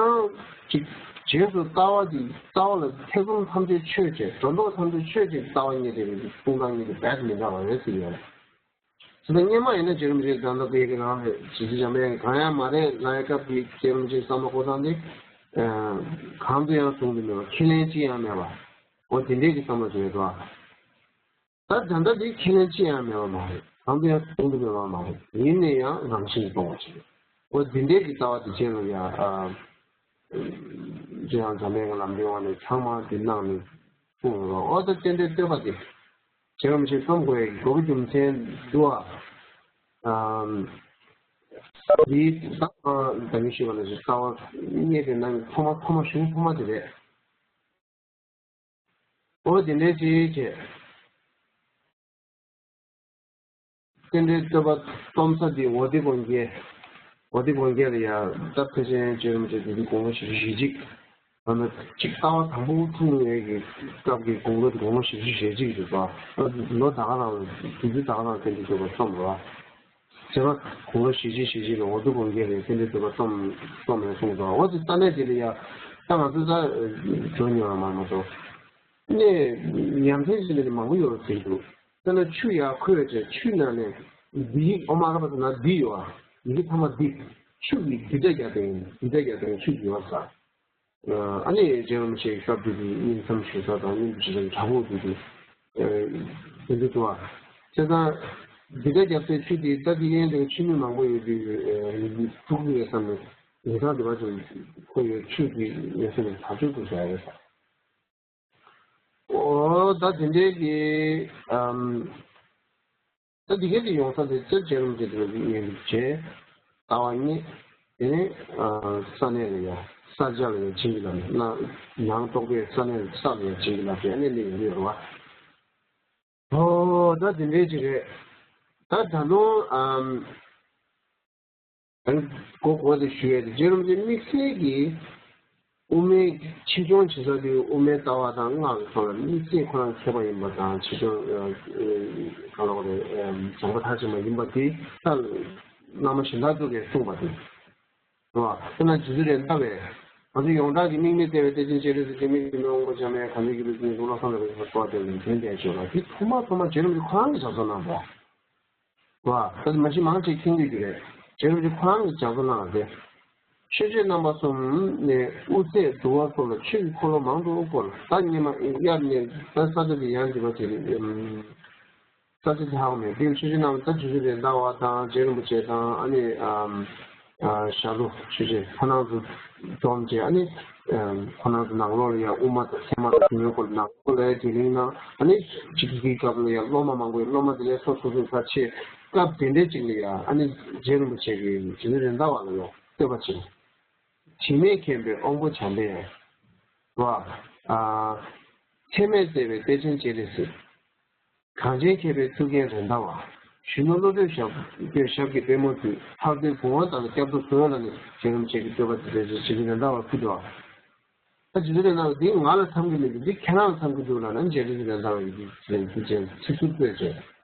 ཅིག་རྗེས་སུ་ལྟ་བ་འདི་ལྟ་བ་ལ་ཐེ་ཚོམ་ཐམས་ཅད་ཆོད་བྱས་སྒྲོ་འདོགས་ཐམས་ཅད་ཆོད་ཅིག་ལྟ་བ་རྙེད་བསྡད་པའི་གསུང་སྟངས་གཉིས་དེ་རྦད་དེ་མི་འདྲ་བ་རེད་ཟེར་ཡོད་རེད། དེ་ནས་སྔོན་མ་ཡིན་ན་རྗེ་རིན་པོ་ཆེ་ད་ལྟ་བོད་ཀྱི་རང་རེད། ཇི་སྲིད་འཇམ་དཔལ་གང་ཡང་མ་རེད་ལབ་ཡ་སྐབས་ཀྱི་རྗེ་རིན་པོ་ཆེའི་བསམ་བློ་འཁོར་སྟངས་དེ། གང་དུ་ཡང་བཟུང་དུ་མེད་པ་ཁས་ལེན་ཅི་ཡང་མེད་པ། འོ་དེ་འདྲས་ཀྱི་བསམ་བློ་ཅིག་རེད་དོ། ད་ད་ལྟ་དེ་ཁས་ལེན་ཅི་ཡང་མེད་པ་མ་རེད། གང་དུ་ཡང་བཟུང་དུ་མེད་པ་མ་རེད། ཡིན་ན་ཡང་རང་བཞིན་གྱིས་སྟོང་པ་ཅིག་རེད། འོ་དེ་འདྲས་ཀྱི་ལྟ་བ་དེ་རྗེ་ལ་ཡ། རྗེ་ཡང་འཇམ་དཔལ་གྱི་ལམ་འདྲེན་འོག་ནས་ཚང་མ་དེ་གནང་ནས་གསུངས་ཡོད་རེད། འོ་ད་རྟེན་འབྲེལ་བསྟོད་པ་དེ། རྗེ་རིན་པོ་ཆེས་རྩོམ་དགོས་ཡག་གི་དགོས་པ་རྒྱུ་མཚན་འདུག་ཨ། འདིའི་ད་ད་ནི་ཞུས་པ་ནང་བཞིན་རྩ་བ་རྙེད་པའི་ནང་གི་ཐོག་མ་ཐོག་མ་གཞུང་ཐོག་མ་དེ་རེད། འོ་དེ་འདྲའི་ཅིག་བྱས། རྟེན་འབྲེལ་བསྟོད་པ་རྩོམ་ས་འདི་འོ་དེ་དགོན་རྒྱལ། འོ་དེ་དགོན་རྒྱལ་ལ་ཡ་ད་ཕལ་ཆེར་རྗེ་རིན་པོ་ཆེ་དེ་དུས་དགུང་ལོ་བཞི་བཅུ་ཞེ་གཅིག་ད་ནི་གཅིག་ལྟ་བ་དང་པོ་འཁྲུངས་ཡས་ཀྱི་སྐབས་ཀྱི་དགུང་ལོ་དགུང་ལོ་བཞི་བཅུ་ཞེ་གཅིག་རེད་པ། ལོ་ད་ག་རང་དུས་ཚོད་ད་ག་རང་རྟེན་འབྲེལ་བསྟོད་པ་རྩོམ་རེད་པ། བྱས་ན་དགུང་ལོ་བཞི་བཅུ་ཞེ་གཅིག་ལ་འོ་དེ་དགོན་རྒྱལ་ལ་རྟེན་འབྲེལ་བསྟོད་པ་རྩོམ་རྩོམ་ནས་གསུངས་འདུག་འོ་དེ་ས་གནས་དེ་ལ་ཡ་ད་ང་ཚོ་ད་འགྲོ་མྱོང་ཡ་མ་མ་གཏོགས། གནས་ཡ་མཚན་ཅན་དེ་མང་པོ་ཡོད་རེད་ཟེར་གྱི་འདུག་དཔེར་ན་ཆུ་ཡར་འཁོལ་བྱས་ཆུ་ནང་ནས་འདི་ཡིག་ཨོཾ་ཨ་ར་པ་ཟེར་ན་འདི་ཡོད་ཨ། འདི་ཚང་མ་འདི་ཆུ་གི་འདི་འདྲ་རྒྱག་དེ་ཡིན། འདི་འདྲ་རྒྱག་དེ་ཡིན། ཆུ་འདི་བ་ཟ། ཨ་ནི་རྗེ་རིན་པོ་ཆེའི་སྐབས་དེ་དུས་སྙིང་མཚམས་ཞུ་ས་དང་སྙིང་རྗེ་རིན་དྲག་པོ་དེ་དུས་དེ་འདྲ་འདུག་ཨ། བྱས་ཙང་འདི་འདྲ་རྒྱག་སའི་ཆུ་དེ་ད་དེ་ཡན་དེ་ཆུ་མིག་མང་པོ་ཡོད་དུས་འཁྲུག་གི་རེད་བསམ་ནས་ཉེ་ཚང་དེ་བ་ཚོ་ཁོ་ཡོད་ཆུ་དེ་ཡོད་ས་ནས་ཐག་ཆོད་དུ་བཞག་ཡོད་ས། ཨོ་ད་དེ་འདྲའི་གི་ཨམ། ད་འདི་གའི་དེ་ཡོང་ས་དེ་ཚེ་རྗེ་རིན་པོ་ཆེ་དེ་ལ་གཉེན་སྒྲིག་བྱས། ལྟ་བ་རྙེད། དེ་ནས་ས་གནས་ལ་ཡ་ས་སྐྱ་ལ་ཡ་བྱིན་གྱིས་བརླབས་ནས་ནང་རྟོགས་པའི་ས་གནས་ས་ལ་ཡ་བྱིན་གྱིས་བརླབས་བྱས་ཨ་ནི་གནས་ཡོང་གི་ཡོད་རེད་བ། ཨོ་ད་དེ་འདྲའི་ཅིག་རེད། ད་ད་དུང་ཨམ། གོ་གོ་དེ་ཞུ་ཡས་དེ་རྗེ་རིན་པོ་ཆེ་དམིགས་བསལ་གྱིས་དབུ་མའི་ཆེད་སྦྱོང་བྱེད་ས་དེ་དབུ་མའི་ལྟ་བ་དང་སྔགས་ཀྱི་ཐོག་ལ་དམིགས་བསལ་ཁོ་རང་མཁས་པ་ཡིན་པ་དང་ཆེད་སྦྱོང་གང་ལ་གོ་རེ་སྦྱངས་པ་མཐར་ཕྱིན་པ་ཡིན་པ་དེ་ད་བླ་མ་གཞན་དག་ཚོ་གིས་གསུངས་པ་དེ་རེད་བ། དེ་ན་རྗེ་བཙུན་རེད་མདའ་བས་ང་ཚོ་ཡོངས་གྲགས་ཀྱི་དམིགས་མེད་བརྩེ་བའི་གཏེར་ཆེན་སྤྱན་རས་གཟིགས་དྲི་མེད་ཀུན་ནས་དབང་པོ་འཇམ་པའི་གང་འདུལ་གྱི་བུ་ཚུལ་ནི་ལོ་གསུམ་ལ་བའི་བར་སོགས་དེ་ལ་དོན་ལྡན་ཆོས་ལ་དེ་ཐོག་མ་ཐོག་མ་རྗེ་རིན་པོ་ཆེ་ཁོ་རང་གིས་ཞབས་སོར་གནང་བ། བ། ད་མ་གཞི་མང་ཆེ་མཁྱེན་གྱི་རྒྱུ་རེད། རྗེ་རིན་པོ་ཆེ་ཁོ་རང་གིས་ལྗགས་རྩོམ་གནང་བ་རེད། ཆོས་རྗེ་རྣམ་པ་གསུམ་ནས་དབུ་ཚད་བསྡུ་བ་སོགས་ལ་ཆོས་ཀྱི་འཁོར་ལོ་མང་དུ་བསྐོར། ད་སྙེ་མ་དབྱར་ནས་ད་ས་ཆ་དེ་ཡང་འདི་པ་དེ་རེད། ས་ཆ་དེ་ཧ་གོ་མེད། དེ་ཆོས་རྗེ་རྣམ་ད་རྗེ་བཙུན་རེད་མདའ་བ་དང་རྗེ་རིན་པོ་ཆེ་དང་ཨ་ནི། ཨ་ཞྭ་ལུ་ཆོས་རྗེ་ཁོ་རང་ཚོ་འཛོམས་བྱས་ཨ་ནི། ཁོ་རང་ཚོ་ནང་ལོགས་ལ་ཡང་དབུ་མ་དང་ཚད་མ་དང་དེ་མོའི་སྐོར་ནང་ལོགས་ལ་ཡང་དེ་རིང་ན་ཨ་ནི་གཅིག་གི་སྐབས་ལ་ཡང་སློབ་མ་མང་པོའི་སློབ་མ་དེ་ལས་སོ་སོ་སོ་ས་ཆེ་སྐབས་དེ་འདྲའི་གཅིག་ལ་ཡང་ཨ་ནི་རྗེ་རིན་པོ་ཆེ་གི་རྗེ་བཙུན་རེད་མདའ་བ་ལ་ཡང་བསྟོད་པ་བྱས། དྲི་མེད་མཁྱེན་པའི་དབང་པོ་འཇམ་པའི་བ། ཚད་མེད་བརྩེ་བའི་གཏེར་ཆེན་སྤྱན་རས་གཟིགས། གངས་ཅན་མཁས་པའི་ཐུགས་རྒྱལ་རེད་མདའ་བ། གཞོན་ནུ་བློ་གྲོས་ཞབས་ཀྱི་ཞབས་ཀྱི་པད་མོ་འདུས། ཐར་འདོད་བུང་བ་ལྟར་སྐྱབས་སུ་གསོལ་ལ་ནི་རྗེ་རིན་པོ་ཆེ་གི་བསྟོད་པ་དེ་རྗེ་བཙུན་རེད་མདའ་བ་ཕུལ་འདུག་ད་རྗེ་བཙུན་རེད་མདའ་བ་འདི་ང་ལ་འཚམ་གྱི་མི་འདུག་འདི་ཁྱེད་རང་ལ་འཚམ་གྱི་འདུག་ལབ་ན་རྗེ་བཙུན་རེད་མདའ་བ་ཡིན་གྱི་ཚིག་ཟུར་བཀོད་བྱས་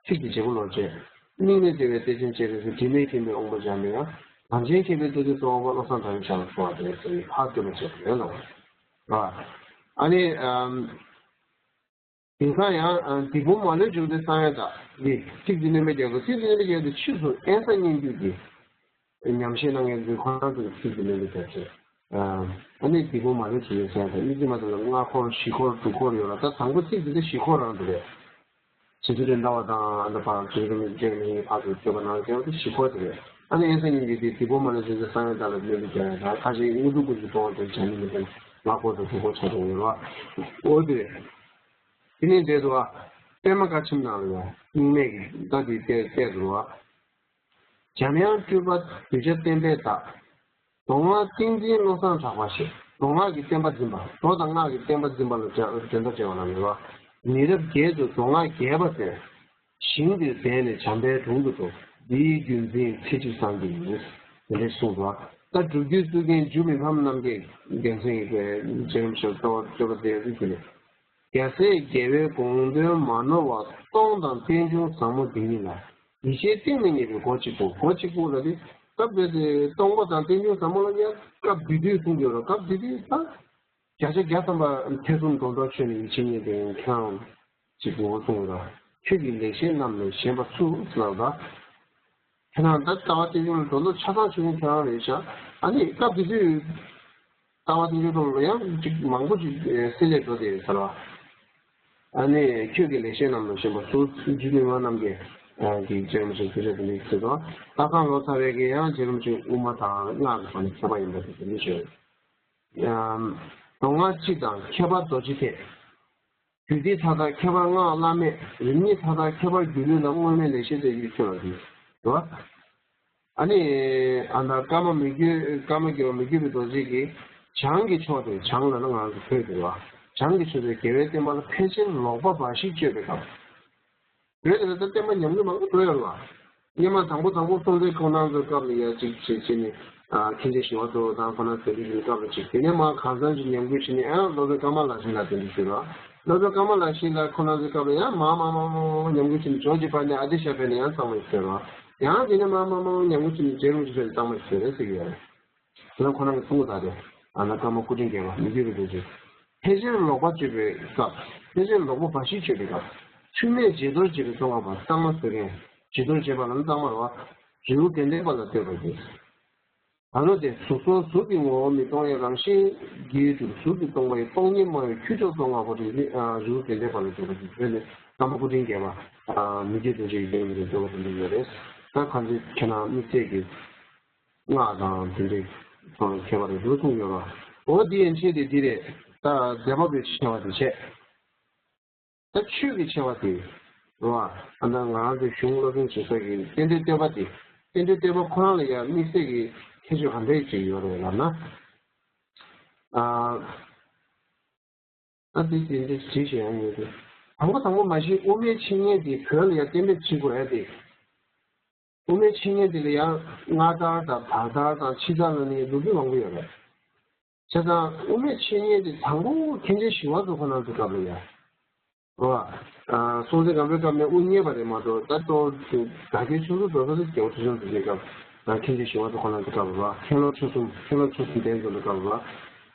ཚིག་གི་བརྗེ་པོ་ལོག་བྱས། དམིགས་མེད་བརྩེ་བའི་གཏེར་ཆེན་སྤྱན་རས་གཟིགས། དྲི་མེད་མཁྱེན་པའི་དབང་པོ་འཇམ་པའི་དབྱངས། གངས་ཅན་མཁས་པའི་བསྟོད་ཅིང་གསོལ་བ་བློ་བཟང་གྲགས་པའི་ཞབས་ལ་གསོལ་བ་འདེབས་ཟེར་ནས་ཕར་བསྟོད་པ་བྱས་པ་རེད་ལབ་པ། ཨ་ནི། དེང་སང་ཡང་སྡིག་སྤོང་མ་ལུས་འཇུག་སྟེ་གསང་བའི་བདག་འདི་ཚིག་འདི་སྣོན་པའི་རྒྱལ་པོ་ཚིག་འདི་སྣོན་པའི་རྒྱལ་པོ་ཕྱིས་སུ་དབེན་ས་སྙན་བརྒྱུད་ཀྱི་ཉམས་བཞེས་གནང་མཁན་ཚོས་ཁོ་རང་ཚོའི་ཚིག་འདི་སྣོན་པའི་རྒྱལ་པོ་ཚོས་ཨ་ནི་སྡིག་སྤོང་མ་ལུས་འཇུག་སྟེ་གསང་བའི་བདག་དམིགས་བརྩེ་མ་ཚང་ལ་ལྔ་འཁོར་བཞི་འཁོར་དྲུག་འཁོར་ཡོད་ལ་ད་དང་པོ་ཚིག་འདི་ཚོ་བཞི་འཁོར་རང་དུ་རེད། རྗེ་བཙུན་རེད་མདའ་བ་དང་ཨ་ནི་ཕར་རྗེ་བཙུན་རིན་པོ་ཆེ་ཕར་ཚུར་བསྟོད་པ་གནང་མཁན་དེ་བཞི་འཁོར་དེ་རེད། ཨ་ནི་དབེན་ས་སྙན་བརྒྱུད་དེ་སྡིག་སྤོང་མ་ལུས་འཇུག་སྟེ་གསང་བའི་བདག་ལ་སྣོན་པའི་རྒྱལ་པོ་དང་ཁ་ཅིག་དངོས་གྲུབ་ཀུན་གྱི་སྤོང་བ་དེ་བྱ་མིན་མི་འདུག་ལྔ་འཁོར་དང་དྲུག་འཁོར་ཆགས་འགྲོ་ཡོད་རེད་བ། འོ་དེ་རེད། དེ་ནས་འདས་སོ་བ། པདྨ་བཀའ་ཆེམས་ནང་ལ་ཡང་རྙིང་མས་ཀྱི་ད་དེ་བལྟས་བལྟས་འདུག་བ། འཇམ་དབྱངས་སྤྲུལ་པ་གདུལ་བྱ་བསྟན་པའི་བདག་མདོ་སྔགས་ཏིང་འཛིན་བློ་བཟང་གྲགས་པ་ཞེས། མདོ་སྔགས་ཀྱི་བསྟན་པ་འཛིན་པ། མདོ་དང་སྔགས་ཀྱི་བསྟན་པ་འཛིན་པ་ལ་སྦྱར་དོན་དག་སྦྱར་བ་ལ་མོས་པ། མི་རབས་བརྒྱད་དུ་མདོ་སྔགས་རྒྱས་པར་བསྟན། ཞིང་དེར་འབད་ནས་བྱམས་པའི་དྲུང་དུ་འགྲོ། འདིའི་རྒྱུན་འཛིན་ཚེ་གཅིག་སངས་རྒྱས་ཡིན། དེ་འདྲ་གསུངས་འདུག་ད་སྒྲུབ་བརྒྱུད་གཙུག་རྒྱན་འཇུ་མི་ཕམ་རྣམ་རྒྱལ་རྒྱལ་མཚན་ཡིན་པས་རྗེ་རིན་པོ་ཆེར་གསོལ་བ་བཏབ་པ་དེ་རིགས་ཀྱི་ལས། རྒྱལ་སྲས་རྒྱལ་བའི་དགོངས་དོན་མ་ནོར་བ། སྟོང་དང་རྟེན་འབྱུང་ཟབ་མོ་འདི་ཉིད་ལ། ཡིད་ཆེས་གཏིང་ནས་ངེས་པའི་སྒོ་གཅིག་པུ། སྒོ་གཅིག་པུ་ལ་ནི་སྐབས་དེ་དེ་སྟོང་པ་དང་རྟེན་འབྱུང་ཟབ་མོ་ལ་ཡང་སྐབས་དེ་དུས་གསུངས་ཡོད་རེད། སྐབས་དེ་དུས་ད་བརྒྱ་ཆ་བརྒྱ་ཐམ་པ་ཐེ་ཚོམ་སྒྲོ་འདོགས་ཆོད་ནས་ཡིད་ཆེས་རྙེད་པའི་ཁྱེད་རང་གཅིག་པུ་གསུངས་ཡོད་རེད། ཁྱོད་ཀྱི་ལེགས་བཤད་རྣམས་ལས་གཞན་པ་སུ་ལབ་ད། ཁྱེད་རང་ད་ལྟ་བ་རྟེན་འབྱུང་ལ་སྒྲོ་འདོགས་ཆ་ཚང་ཆོད་མཁན་ཁྱེད་རང་རེད་ཤག་ཨ་ནི་སྐབས་དེ་དུས་ལྟ་བ་རྟེན་འབྱུང་ཐོག་ལ་ཡང་ཅིག་མང་པོ་ཅིག་བསྲེ་ལྷད་འགྲོ་བསྡད་ཡོད་ས་རེད་བ། ཨ་ནི་ཁྱོད་ཀྱི་ལེགས་བཤད་རྣམས་ལ་ཞེན་པ་སོགས་འཇུ་མི་མ་རྣམས་ཀྱིས་ཀྱི་རྗེ་རིན་པོ་ཆེ་སྐད་ཆ་དེ་འདྲ་ཞིག་ཟེར་དང་། ལྷ་ཁང་ལོ་ཙཱ་བས་ཀྱི་ཡང་རྗེ་རིན་པོ་ཆེ་དབུ་མ་དང་སྔགས་ཀྱི་ཐོག་ནས་མཁས་པ་ཡིན་པ་དེ་དེ་འདྲ་ཞིག་རེད། མདོ་སྔགས་སྤྱི་དང་ཁྱད་པར་རྡོ་རྗེ་ཐེག་རྒྱུད་སྡེ་མཐའ་དག་ཁྱད་པར་སྔགས་བླ་མེད། རིམ་གཉིས་མཐའ་དག་ཁྱད་པར་སྒྱུ་ལུས་ལ། སྔོན་མེད་ལེགས་བཤད་རྩལ་གྱིས་ཁྱོད་ལ་འདུད་དོ། ཨ་ནི་ཨ་མདའ་བཀའ་མ་མི་བསྐྱོད་བཀའ་མ་བསྐྱོད་པ་མི་བསྐྱོད་པའི་རྡོ་རྗེ་གིས་བྱང་གི་ཕྱོགས་དེ་བྱང་ལ་ནི་ང་རང་ཚོ་བོད་དེ་རེད་བ། བྱང་གི་ཕྱོགས་དེ་རྒྱལ་བའི་བསྟན་པ་ལ་ཕལ་ཆེར་ལོག་པ་འབའ་ཞིག་སྤྱོད་པའི་སྐབས། བོད་དེ་ལ་ད་བསྟན་པ་ཉམས་རྒུད་མང་པོ་འགྲོ་ཡོད་རེད་བ། སྔོན་མ་དང་པོ་དང་པོ་སྲོང་བཙན་ཁོང་རྣམ་ཚོའི་སྐབས་ལ་ཡ་གཅིག་བྱས་བྱས་ནས་ཨ་མཁན་ཆེན་ཞི་བ་འཚོ་དང་ཁོང་རྣམ་ཚོ་དེ་འདྲ་ཡིན་སྐབས་ལ་གཅིག་དེ་ནས་མར་གང་ཟག་ཅིག་ཉམས་རྒུད་བྱས་ནས་ཨ་སློབ་དཔོན་ཀ་མ་ལ་ཤཱི་ལ་དེ་འདྲ་ཞིག་རེད་བ། སློབ་དཔོན་ཀ་མ་ལ་ཤཱི་ལ་ཁོང་རྣམ་ཚོའི་སྐབས་ལ་ཡང་མར་མར་མར་མར་མར་ཉམས་རྒུད་བྱས་ནས་ཇོ་རྗེ་ཕར་ནས་ཨ་ཏི་ཤ་ཕར་ནས་ཡང་གཙང་མ་ཞིག་བཟོས་རེད་བ། ཡང་དེ་ནས་མར་མར་མར་མར་ཉམས་རྒུད་བྱས་ནས་རྗེ་རིན་པོ་ཆེ་ཕར་ནས་གཙང་མ་ཞིག་བཟོས་རེད་ཟེར་གྱི་ཡོད་རེད། དེ་ལ་ཁོ་རང་གི་གསུང་གི་ད་དེ་ཨ་མདའ་བཀའ་མ་སྐུ་ཕྲེང་བརྒྱད་པ་མི་བསྐྱོད་པའི་རྡོ་རྗེ། ཕལ་ཆེར་ལོག་པ་སྤྱོད་པའི་སྐབས། ཕལ་ཆེར་ལོག་པ་འབའ་ཞིག་སྤྱོད་པའི་སྐབས། འཁྲུལ་མེད་བརྗེད་གཏོར་བྱེད་པའི་ཙོང་ཁ་པ་གཙང་མ་བཟོ་མཁན། བརྗེད་གཏོར་བྱེད་པ་ལ་ནི་གཙང་མ་རེད་བ། རི་བོ་དགེ་ལྡན་པ་ལ་བསྟོད་པ་ཡིན། ད་ལོ་དེ་གཟུགས་སོགས་གཟུགས་ཀྱི་ངོ་བོ་མི་སྟོང་ཡང་རང་བཞིན་གྱིས་གྲུབ་གཟུགས་ཀྱིས་སྟོང་པ་ཡི་སྟོང་ཉིད་སྨྲ་བའི་ཁྱུ་མཆོག་ཙོང་ཁ་པ་རེད་ནི། རི་བོ་དགེ་ལྡན་པ་ལ་བསྟོད་པ་ཡིན། བོད་ནི་ཀ་མ་སྐུ་ཕྲེང་བརྒྱད་པ་མི་བསྐྱོད་རྡོ་རྗེ་ཡི་ཡོན་ཏན་བསྟོད་པ་དེ་འདྲ་ཡོད་རེད། ད་གང་ཚེ་ཁྱེད་རང་དམིགས་བསལ་གྱི། སྔགས་དང་དེ་འདྲའི་ཐོག་ལ་མཁས་པ་རེད་འདུག་གསུངས་ཡོད་ར། འོ་དེ་ཡན་ཆད་དེ་འདི་རེད། ད་མཛད་པ་པོའི་ཆེ་བ་དེ་བྱས། ད་ཆོས་ཀྱི་ཆེ་བ་དེ་རེད་བ། ཨ་ད་ང་རང་ཚོའི་གཞུང་སློབ་སྦྱོང་བྱེད་ས་གི་རྟེན་འབྲེལ་བསྟོད་པ་དེ། རྟེན་འབྲེལ་བསྟོད་པ་ཁོ་རང་ལ་ཡང་དམིགས་བསལ་གྱི་ཁྱད་ཆོས་ག་འདྲ་ཞིག་ཡོད་རེད་ལབ་ན། ཨ། ད་དེ་དེ་འདྲ་ཞིག་བཤད་ཡང་ཡོད་དེ། དང་པོ་དང་པོ་མ་གཞི་དབུ་མའི་འཆད་ཉན་དེ་བོད་ལ་ཡང་གཏན་འབེབས་བྱེད་དགོས་ཡ་དེ། དབུ་མའི་འཆད་ཉན་དེ་ལ་ཡང་སྔ་དར་དང་བར་དར་དང་ཕྱི་དར་ལ་ནི་ལོ་རྒྱུས་མང་པོ་ཡོད་རེད། བྱས་ཙང་དབུ་མའི་འཆད་ཉན་དེ་དང་པོ་མཁན་ཆེན་ཞི་བ་འཚོ་ཁོ་ན་ཚོའི་སྐབས་ལ་ཡང་རེད་བ། སྲོང་བཙན་སྒམ་པོའི་སྐབས་ནས་དབུ་བརྙེས་པ་རེད་མ་གཏོགས། ད་ལྟ་དར་རྒྱས་ཕྱོགས་སུ་འགྲོ་ས་དེ་རྒྱལ་པོ་ཁྲི་སྲོང་ལྡེ་བཙན་སྐབས་དང་། མཁན་ཆེན་ཞི་བ་འཚོ་ཁོ་ན་ཚོའི་སྐབས་ལ་རེད་བ། མཁན་སློབ་ཆོས་གསུམ། མཁན་སློབ་ཆོས་གསུམ་ལྡན་ཚོ་ལ་སྐབས་ལ་རེད་བ།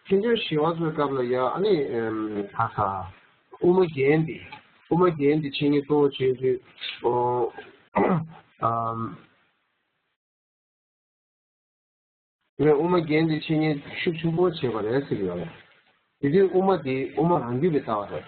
མཁན་ཆེན་ཞི་བ་འཚོའི་སྐབས་ལ་ཡང་ཨ་ནི་ཨམ་ག་ས་དབུ་མ་རྒྱན་འདི། དབུ་མ་རྒྱན་འདི་འཆད་ཉན་གཙོ་བོ་བྱས་དུས། ཨོ། ཨམ། ངས་དབུ་མ་རྒྱན་འདི་འཆད་ཉན་ཤུགས་ཆེན་པོ་བྱས་པ་རེད་ཟེར་གྱི་ཡོད་རེད། དེ་དུས་དབུ་མ་འདི་དབུ་མ་རང་རྒྱུད་པའི་ལྟ་བ་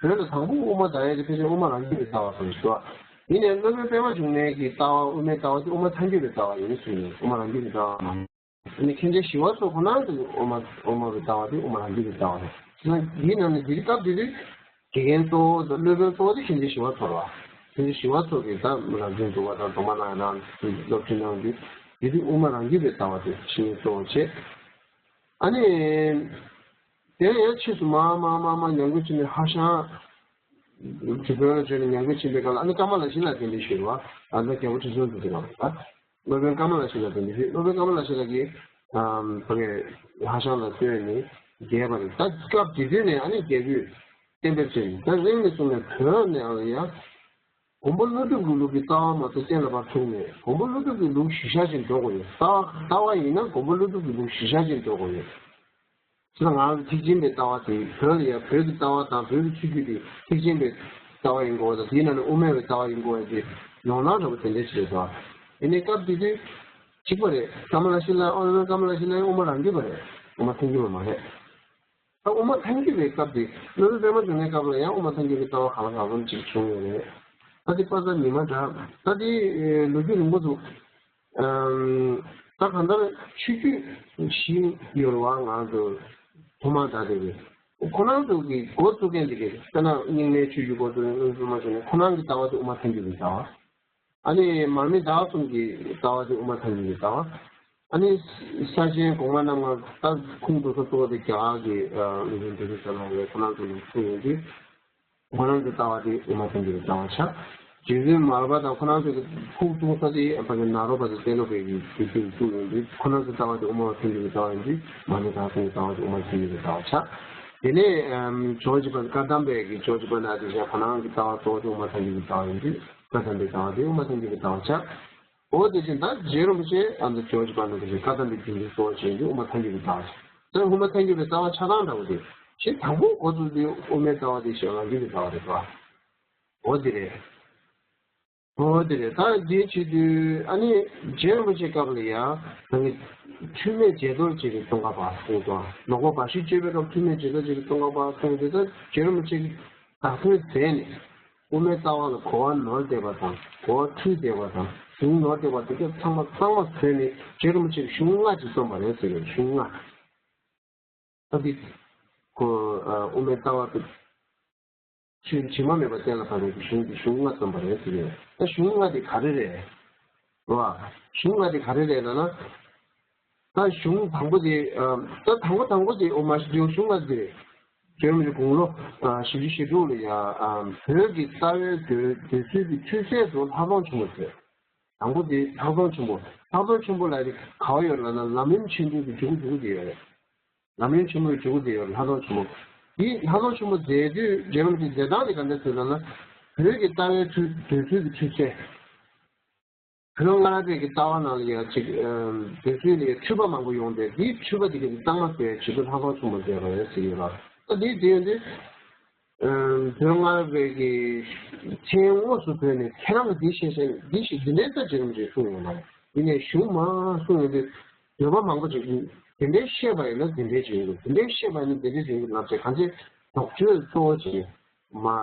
རེད། བོད་ལ་དང་པོ་དབུ་མ་དར་ཡས་དེ་ཕལ་ཆེར་དབུ་མ་རང་རྒྱུད་པའི་ལྟ་བ་ཟེར་ཞུ་བ། ཡིན་ནའི་སློབ་དཔོན་པད་མ་འབྱུང་གནས་ཀྱི་ལྟ་བ། དབུ་མའི་ལྟ་བ་དེ་དབུ་མ་ཐལ་འགྱུར་བའི་ལྟ་བ་ཡིན་ཟེར་ནས། དབུ་མ་རང་རྒྱུད་པའི་ལྟ་བ་མ་ཡིན། ཨ་ནི་མཁན་ཆེན་ཞི་བ་འཚོ་ཁོ་ན་ཚོས་དབུ་མ་དབུ་མ་པའི་ལྟ་བ་དེ་དབུ་མ་རང་རྒྱུད་པའི་ལྟ་བ་རེད། ཡིན་ན་འདིའི་ནང་ནས་འདིའི་སྐབས་དེ་དུས་དགེ་རྒན་གཙོ་བོ་དང་སློབ་དཔོན་གཙོ་བོ་དེ་མཁན་ཆེན་ཞི་བ་འཚོ་རེད་བ། མཁན་ཆེན་ཞི་བ་འཚོ་གིས་ད་རབ་བྱུང་བསྡུ་བ་དང་སྡོམ་པ་གནང་ཡ་དང་སློབ་ཁྲིད་གནང་དུས། དེ་དུས་དབུ་མ་རང་རྒྱུད་པའི་ལྟ་བ་དེ་འཆད་ཉན་གཙོ་བོ་བྱས། ཨ་ནི། དེ་ཡང་ཕྱིས་སུ་མར་མར་མར་མར་ཉམས་རྒུད་ཕྱིན་ནས་ཧྭ་ཤང་། རྒྱུད་དཔོན་ལ་བྱོན་ནས་ཉམས་རྒུད་ཕྱིན་པའི་སྐབས་ལ། ཨ་ནི་ཀ་མ་ལ་ཤཱི་ལ་གདན་འདྲེན་ཞུས་པ། ཨ་ནི་རྒྱལ་པོ་ཁྲི་སྲོང་ལྡེ་བཙན་ལ། སློབ་དཔོན་ཀ་མ་ལ་ཤཱི་ལ་གདན་འདྲེན་ཞུས། སློབ་དཔོན་ཀ་མ་ལ་ཤཱི་ལ་གིས། ཨམ། ཕ་གིར་ཧྭ་ཤང་ལ་བསྟོད་ནས་རྒྱས་པ་རེད། ད་སྐབས་དེ་དུས་ནས་ཨ་ནི་རྒྱལ་པོས་གཏན་འབེབས་བྱས་ནས། ད་རིང་ནས་བཟུང་ནས་བོད་ནས་ཨ་ལ་ཡ། མགོན་པོ་ཀླུ་སྒྲུབ་ཀྱི་ལུགས་ཀྱི་ལྟ་བ་མ་གཏོགས་གཏན་ལ་ཕབ་ཐུབ་མེད། མགོན་པོ་ཀླུ་སྒྲུབ་ཀྱི་ལུགས་གཞིར་བཞག་བྱས་འགྲོ་དགོས་ཡོད། ལྟ་བ་ལྟ་བ་ཡིན་ན་མགོན་པོ་ཀླུ་སྒྲུབ་ཀྱི་ལུགས་གཞིར་བཞག་བྱས་འགྲོ་དགོས་ཡོད། ཅེས་ང་རང་ཚོ་ཐེག་ཆེན་པའི་ལྟ་བ་དེ། བོད་ལ་ཡང་བོད་ཀྱི་ལྟ་བ་དང་བོད་ཀྱི་ཆོས་བརྒྱུད་དེ་ཐེག་ཆེན་པའི་ལྟ་བ་ཡིན་དགོས་པ་དང་། དེའི་ནང་ནས་དབུ་མའི་ལྟ་བ་ཡིན་དགོས་པ་དེ་ཡོངས་གྲགས་འདྲ་པོ་དེ་འདྲ་ཞིག་རེད་དོ། ཡིན་ནའི་སྐབས་དེ་དུས་གཅིག་པ་རེད། ཀ་མ་ལ་ཤཱི་ལ། ཨོ་ལོ་ཀ་མ་ལ་ཤཱི་ལ་ཡང་དབུ་མ་རང་རྒྱུད་པ་རེད། དབུ་མ་ཐལ་འགྱུར་བ་མ་རེད། ད་དབུ་མ་ཐལ་འགྱུར་བའི་སྐབས་དེ། སློབ་དཔོན་པད་མ་འབྱུང་གནས་སྐབས་ལ་ཡང་དབུ་མ་ཐལ་འགྱུར་བའི་ལྟ་བ་གང་ལ་གང་འཚམ་ཅིག་བྱུང་ཡོད་རེད། ད་དེ་པ་ཙམ་མི་མ་འདྲ། ད་དེ་ལོ་རྒྱུས་རིང་པོ་འདུག་ཨམ། ད་གང་ལྟར་ཆོས་བརྒྱུད་བཞི་ཡོད་རེད་བ། ང་ཚོ་ཐོག་མར་ད་དེ་རེད། ཁོ་རང་ཚོ་གི་འགོ་བཙུགས་མཁན་དེ་གི། དཔེར་ན་རྙིང་མའི་ཆོས་བརྒྱུད་འགོ་བཙུགས་མཁན་སློབ་དཔོན་པད་མ་འབྱུང་གནས་ཁོ་རང་གི་ལྟ་བ་དེ་དབུ་མ་ཐལ་འགྱུར་བའི་ལྟ་བ། ཨ་ནི་མར་མི་ཟླ་བ་གསུམ་གྱི་ལྟ་བ་དེ་དབུ་མ་ཐལ་འགྱུར་གྱི་ལྟ་བ། ཨ་ནི་ས་ཆེན་གོང་མ་རྣམ་ལྔ། ད་ཁུངས་གཏུགས་ས་གཙོ་བོ་དེ་རྒྱ་གར་གྱི་སློབ་དཔོན་བདུད་འཇོམས་ཟེར་བ་རེད། ཁོ་རང་ཚོ་ནས་ཁུངས་ཡོང་དུས། ཁོ་རང་ཚོའི་ལྟ་བ་དེ་དབུ་མ་ཐལ་འགྱུར་གྱི་ལྟ་བ་ཆགས། རྗེ་བཙུན་མར་པ་དང་ཁོ་རང་ཚོ་གི་ཁུངས་གཏུགས་ས་དེ་ཕ་གི་ནཱ་རོ་པ་དང་ཏེ་ལོ་པའི་གི་དུས་ཚོད་གཙོ་བོ་ཡོང་དུས། ཁོ་རང་ཚོའི་ལྟ་བ་དེ་དབུ་མ་ཐལ་འགྱུར་གྱི་ལྟ་བ་ཡིན་དུས། མར་མི་ཟླ་བ་གསུམ་གྱི་ལྟ་བ་དེ་དབུ་མ་ཐལ་འགྱུར་གྱི་ལྟ་བ་ཆགས། དེ་ནས་ཇོ་བོ་རྗེ་བཀའ་གདམས་པའི་གི་ཇོ་བོ་རྗེ་དཔལ་ནཱ་ལེནྡྲ་ཁོ་རང་གི་ལྟ་བ་གཙོ་བོ་དེ་དབུ་མ་ཐལ་འགྱུར་གྱི་ལྟ་བ་ཡིན་དུས། བཀའ་གདམས་པའི་ལྟ་བ་དེ་དབུ་མ་ཐལ་འགྱུར་གྱི་ལྟ་བ་ཆགས། འོ་དེ་བཞིན་ད་རྗེ་རིན་པོ་ཆེ་ཨ་ནི་ཇོ་བོ་རྗེ་དཔལ་ནཱ་ལེནྡྲའི་བཀའ་གདམས་པའི་རྒྱུད་འཛིན་གཙོ་བོ་བྱས་ཏེ་དབུ་མ་ཐལ་འགྱུར་གྱི་ལྟ་བ། དེ་དབུ་མ་ཐལ་འགྱུར་བའི་ལྟ་བ་ཆགས་སྟངས་འདྲ་བོ་དེ། ཞེས་དང་པོ་འགོ་བཙུགས་དུས་དབུ་མའི་ལྟ་བ་དེ་ཞེས་རང་རྒྱུད་ཀྱི་ལྟ་བ་རེད་པ། འོ་དེ་རེད། འོ་དེ་རེད། ད་དེའི་ཆེད་དུ་ཨ་ནི་རྗེ་རིན་པོ་ཆེའི་སྐབས་ལ་ཡང་ད་ནི་མཐུ་མེད་བརྗེད་གཏོར་བྱེད་པའི་ཙོང་ཁ་པ་གསུངས་སོ། ལོག་པ་འབའ་ཞིག་གཅོད་པའི་སྐབས་མཐུ་མེད་བརྗེད་གཏོར་བྱེད་པའི་ཙོང་ཁ་པ་གསུངས་ཏེ། ད་རྗེ་རིན་པོ་ཆེ་གི་བདག་པོས་མཛད་ནས། དབུ་མའི་ལྟ་བ་ལ་གོ་བ་ནོར་བསྡད་པ་དང་། གོ་བ་འཁྲུལ་བསྡད་པ་དང་། གཞུང་ནོར་བསྡད་པ་དེ་ག་ཚང་མ་གཙང་མ་བཟོས་ནས། རྗེ་རིན་པོ་ཆེས་གཞུང་ལྔ་ཅིག་རྩོམ་པ་རེད་ཟེར་གི། གཞུང་ལྔ། ད་འདི་ཁོ་ཨ་དབུ་མའི་ལྟ་བ་དེ་ཕྱི་ཕྱི་མ་མེད་པ་གཏན་ལ་ཕབ་པའི་གཞུང་གི་གཞུང་ལྔ་རྩོམ་པ་རེད་ཟེར་གི། ད་གཞུང་ལྔ་དེ་ག་རེ་རེད། རེད་བ། གཞུང་ལྔ་དེ་ག་རེ་རེད་ལབ་ན། ད་གཞུང་དང་པོ་དེ། ཨ་ད་དང་པོ་དང་པོ་དེ། འོ་མ་གཞི་དེ་གཞུང་ལྔ་དེ་རེད། རྗེ་རིན་པོ་ཆེ་དགུང་ལོ་ཨ་བཞི་བཅུ་ཞེ་དྲུག་ལ་ཡ། ཨ་བོད་ཀྱི་རྩ་བའི་སྡོད་སྡོད་ཚུལ་གྱི་ཆོས་ཚན་དུ་ལྷག་མཐོང་ཆེན་པོ་ཟེར། དང་པོ་དེ་ལྷག་མཐོང་ཆེན་པོ། ལྷག་མཐོང་ཆེན་པོ་ལབ་དེ་ག་བ་ཡོད་ལབ་ན། ལམ་རིམ་ཆེན་པོའི་གི་མཇུག་མཇུག་དེ་ཡོད་རེད། ལམ་རིམ་ཆེན་པོའི་མཇུག་དེ་ཡོད་རེད། ལྷག་མཐོང་ཆེན་པོ། དེ་ལྷག་མཐོང་ཆེན་པོ་མཛད་དུས། རྗེ་རིན་པོ་ཆེ་མཛད་སྟངས་དེ་ག་འདྲ་ཟེར་ལབ་ན། བོད་ཀྱི་རྩ་བའི་ཆོས་སྡོད་ཚུལ་གྱི་ཆོས་ཚན། བོད་སྔ་རབས་པའི་གི་ལྟ་བ་ནང་ལ་ཡང་ཅིག་ཨ་སྡོད་ཚུལ་ལ་འཁྲུལ་པ་མང་པོ་ཡོང་སྟེ། དེའི་འཁྲུལ་པ་དེ་གི་གཙང་མ་བཟོ་ཡའི་ཆེད་དུ་ལྷག་མཐོང་ཆེན་པོ་མཛད་པ་རེད་ཟེར་གྱི་ཡོད་ལ། ད་དེ་དེ་ཡོད་དུས། ཨ་བོད་སྔ་རབས་པའི་གི་མཚན་དངོས་སུ་བོས་ནས། ཁྱེད་རང་གིས་འདི་བཤད་བཤད། འདི་ཞིག་འདི་འདྲའི་ས་རྗེ་རིན་པོ་ཆེས་གསུངས་ཡོད་མ་རེད། ཡིན་ནའི་གཞུང་མང་གསུངས་ཡོད་དུས། འདོད་པ་མང་པོ་ཅིག་དེ་འདྲའི་བཤད་པ་ཡིན་ན་དེ་འདྲའི་ཅིག་ཡིན་དགོས། དེ་འདྲའི་བཤད་པ་ཡིན་ན་དེ་འདྲའི་ཅིག་ཡིན་དགོས་ལབ་བྱས། གང་ཅི་དོགས་གཅོད་གཙོ་བོ་ཅིག་མ། ཨ་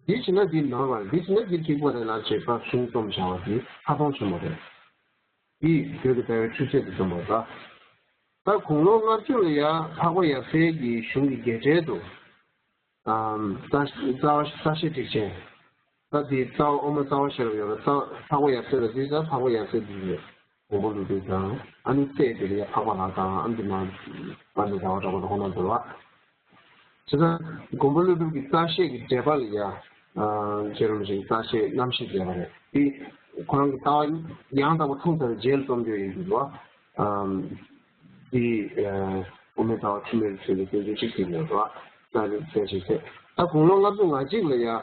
འདི་བྱས་ན་འདི་ནོར་བ་རེད། འདི་བྱས་ན་འདི་འགྲིག་པ་རེད་ལབ་བྱས་པ་གཞུང་རྩོམ་བཞག་པ་འདི་ལྷག་མཐོང་ཆེན་པོ་རེད། འདི་བོད་ཀྱི་ལྟ་བའི་ཆོས་ཚན་དུ་འཛོམས་པ་རེད། ད་དགུང་ལོ་ལྔ་བཅུ་ལ་ཡ་འཕགས་པ་ཡབ་སྲས་ཀྱི་གཞུང་གི་རྒྱལ་ཕྲན་དུ། ཨམ། རྩ་རྩ་རྩ་ཤེ་ཊཱིཀ་ཆེན། ད་འདི་རྩ་བ་དབུ་མ་རྩ་བ་ཤེས་རབ་ཡོད་རེད། རྩ་འཕགས་པ་ཡབ་སྲས་ལ་འདི་ད་འཕགས་པ་ཡབ་སྲས་འདི་རེད། མགོན་པོ་ཀླུ་སྒྲུབ་དང་། ཨ་ནི་སྲས་དེ་ལ་ཡ་འཕགས་པ་ལྷ་དང་། ཨ་ནི་འདི་ནང་པཎྜི་ཏ་ཟླ་བ་གྲགས་པ་དང་ཁོང་རྣམ་ཚོ་རེད་བ། བྱས་ཙང་མགོན་པོ་ཀླུ་སྒྲུབ་ཀྱི་རྩ་ཤེ་གི་འགྲེལ་པ་ལ་ཡ། ཨ་རྗེ་རིན་པོ་ཆེ་གི་རྩ་ཤེ་རྣམ་བཤད་མཛད་པ་རེད། འདི། ཁོ་རང་གི་ལྟ་བ་ཡང་དག་པ་འཁྲུངས་ཚར་རྗེས་ལ་རྩོམ་རྒྱུ་ཡིན་འདུག་བ། ཨམ། འདི་ཨ། དབུ་མའི་ལྟ་བ་འཁྲུལ་མེད་དུ་གསལ་བའི་སྐྱོན་བརྗོད་གཅིག་ཅིག་ཡོད་འདུག་བ། ད་རེས་གསལ་བཤད་བྱས། ད་དགུང་ལོ་ལྔ་བཅུ་ང་གཅིག་ལ་ཡང་།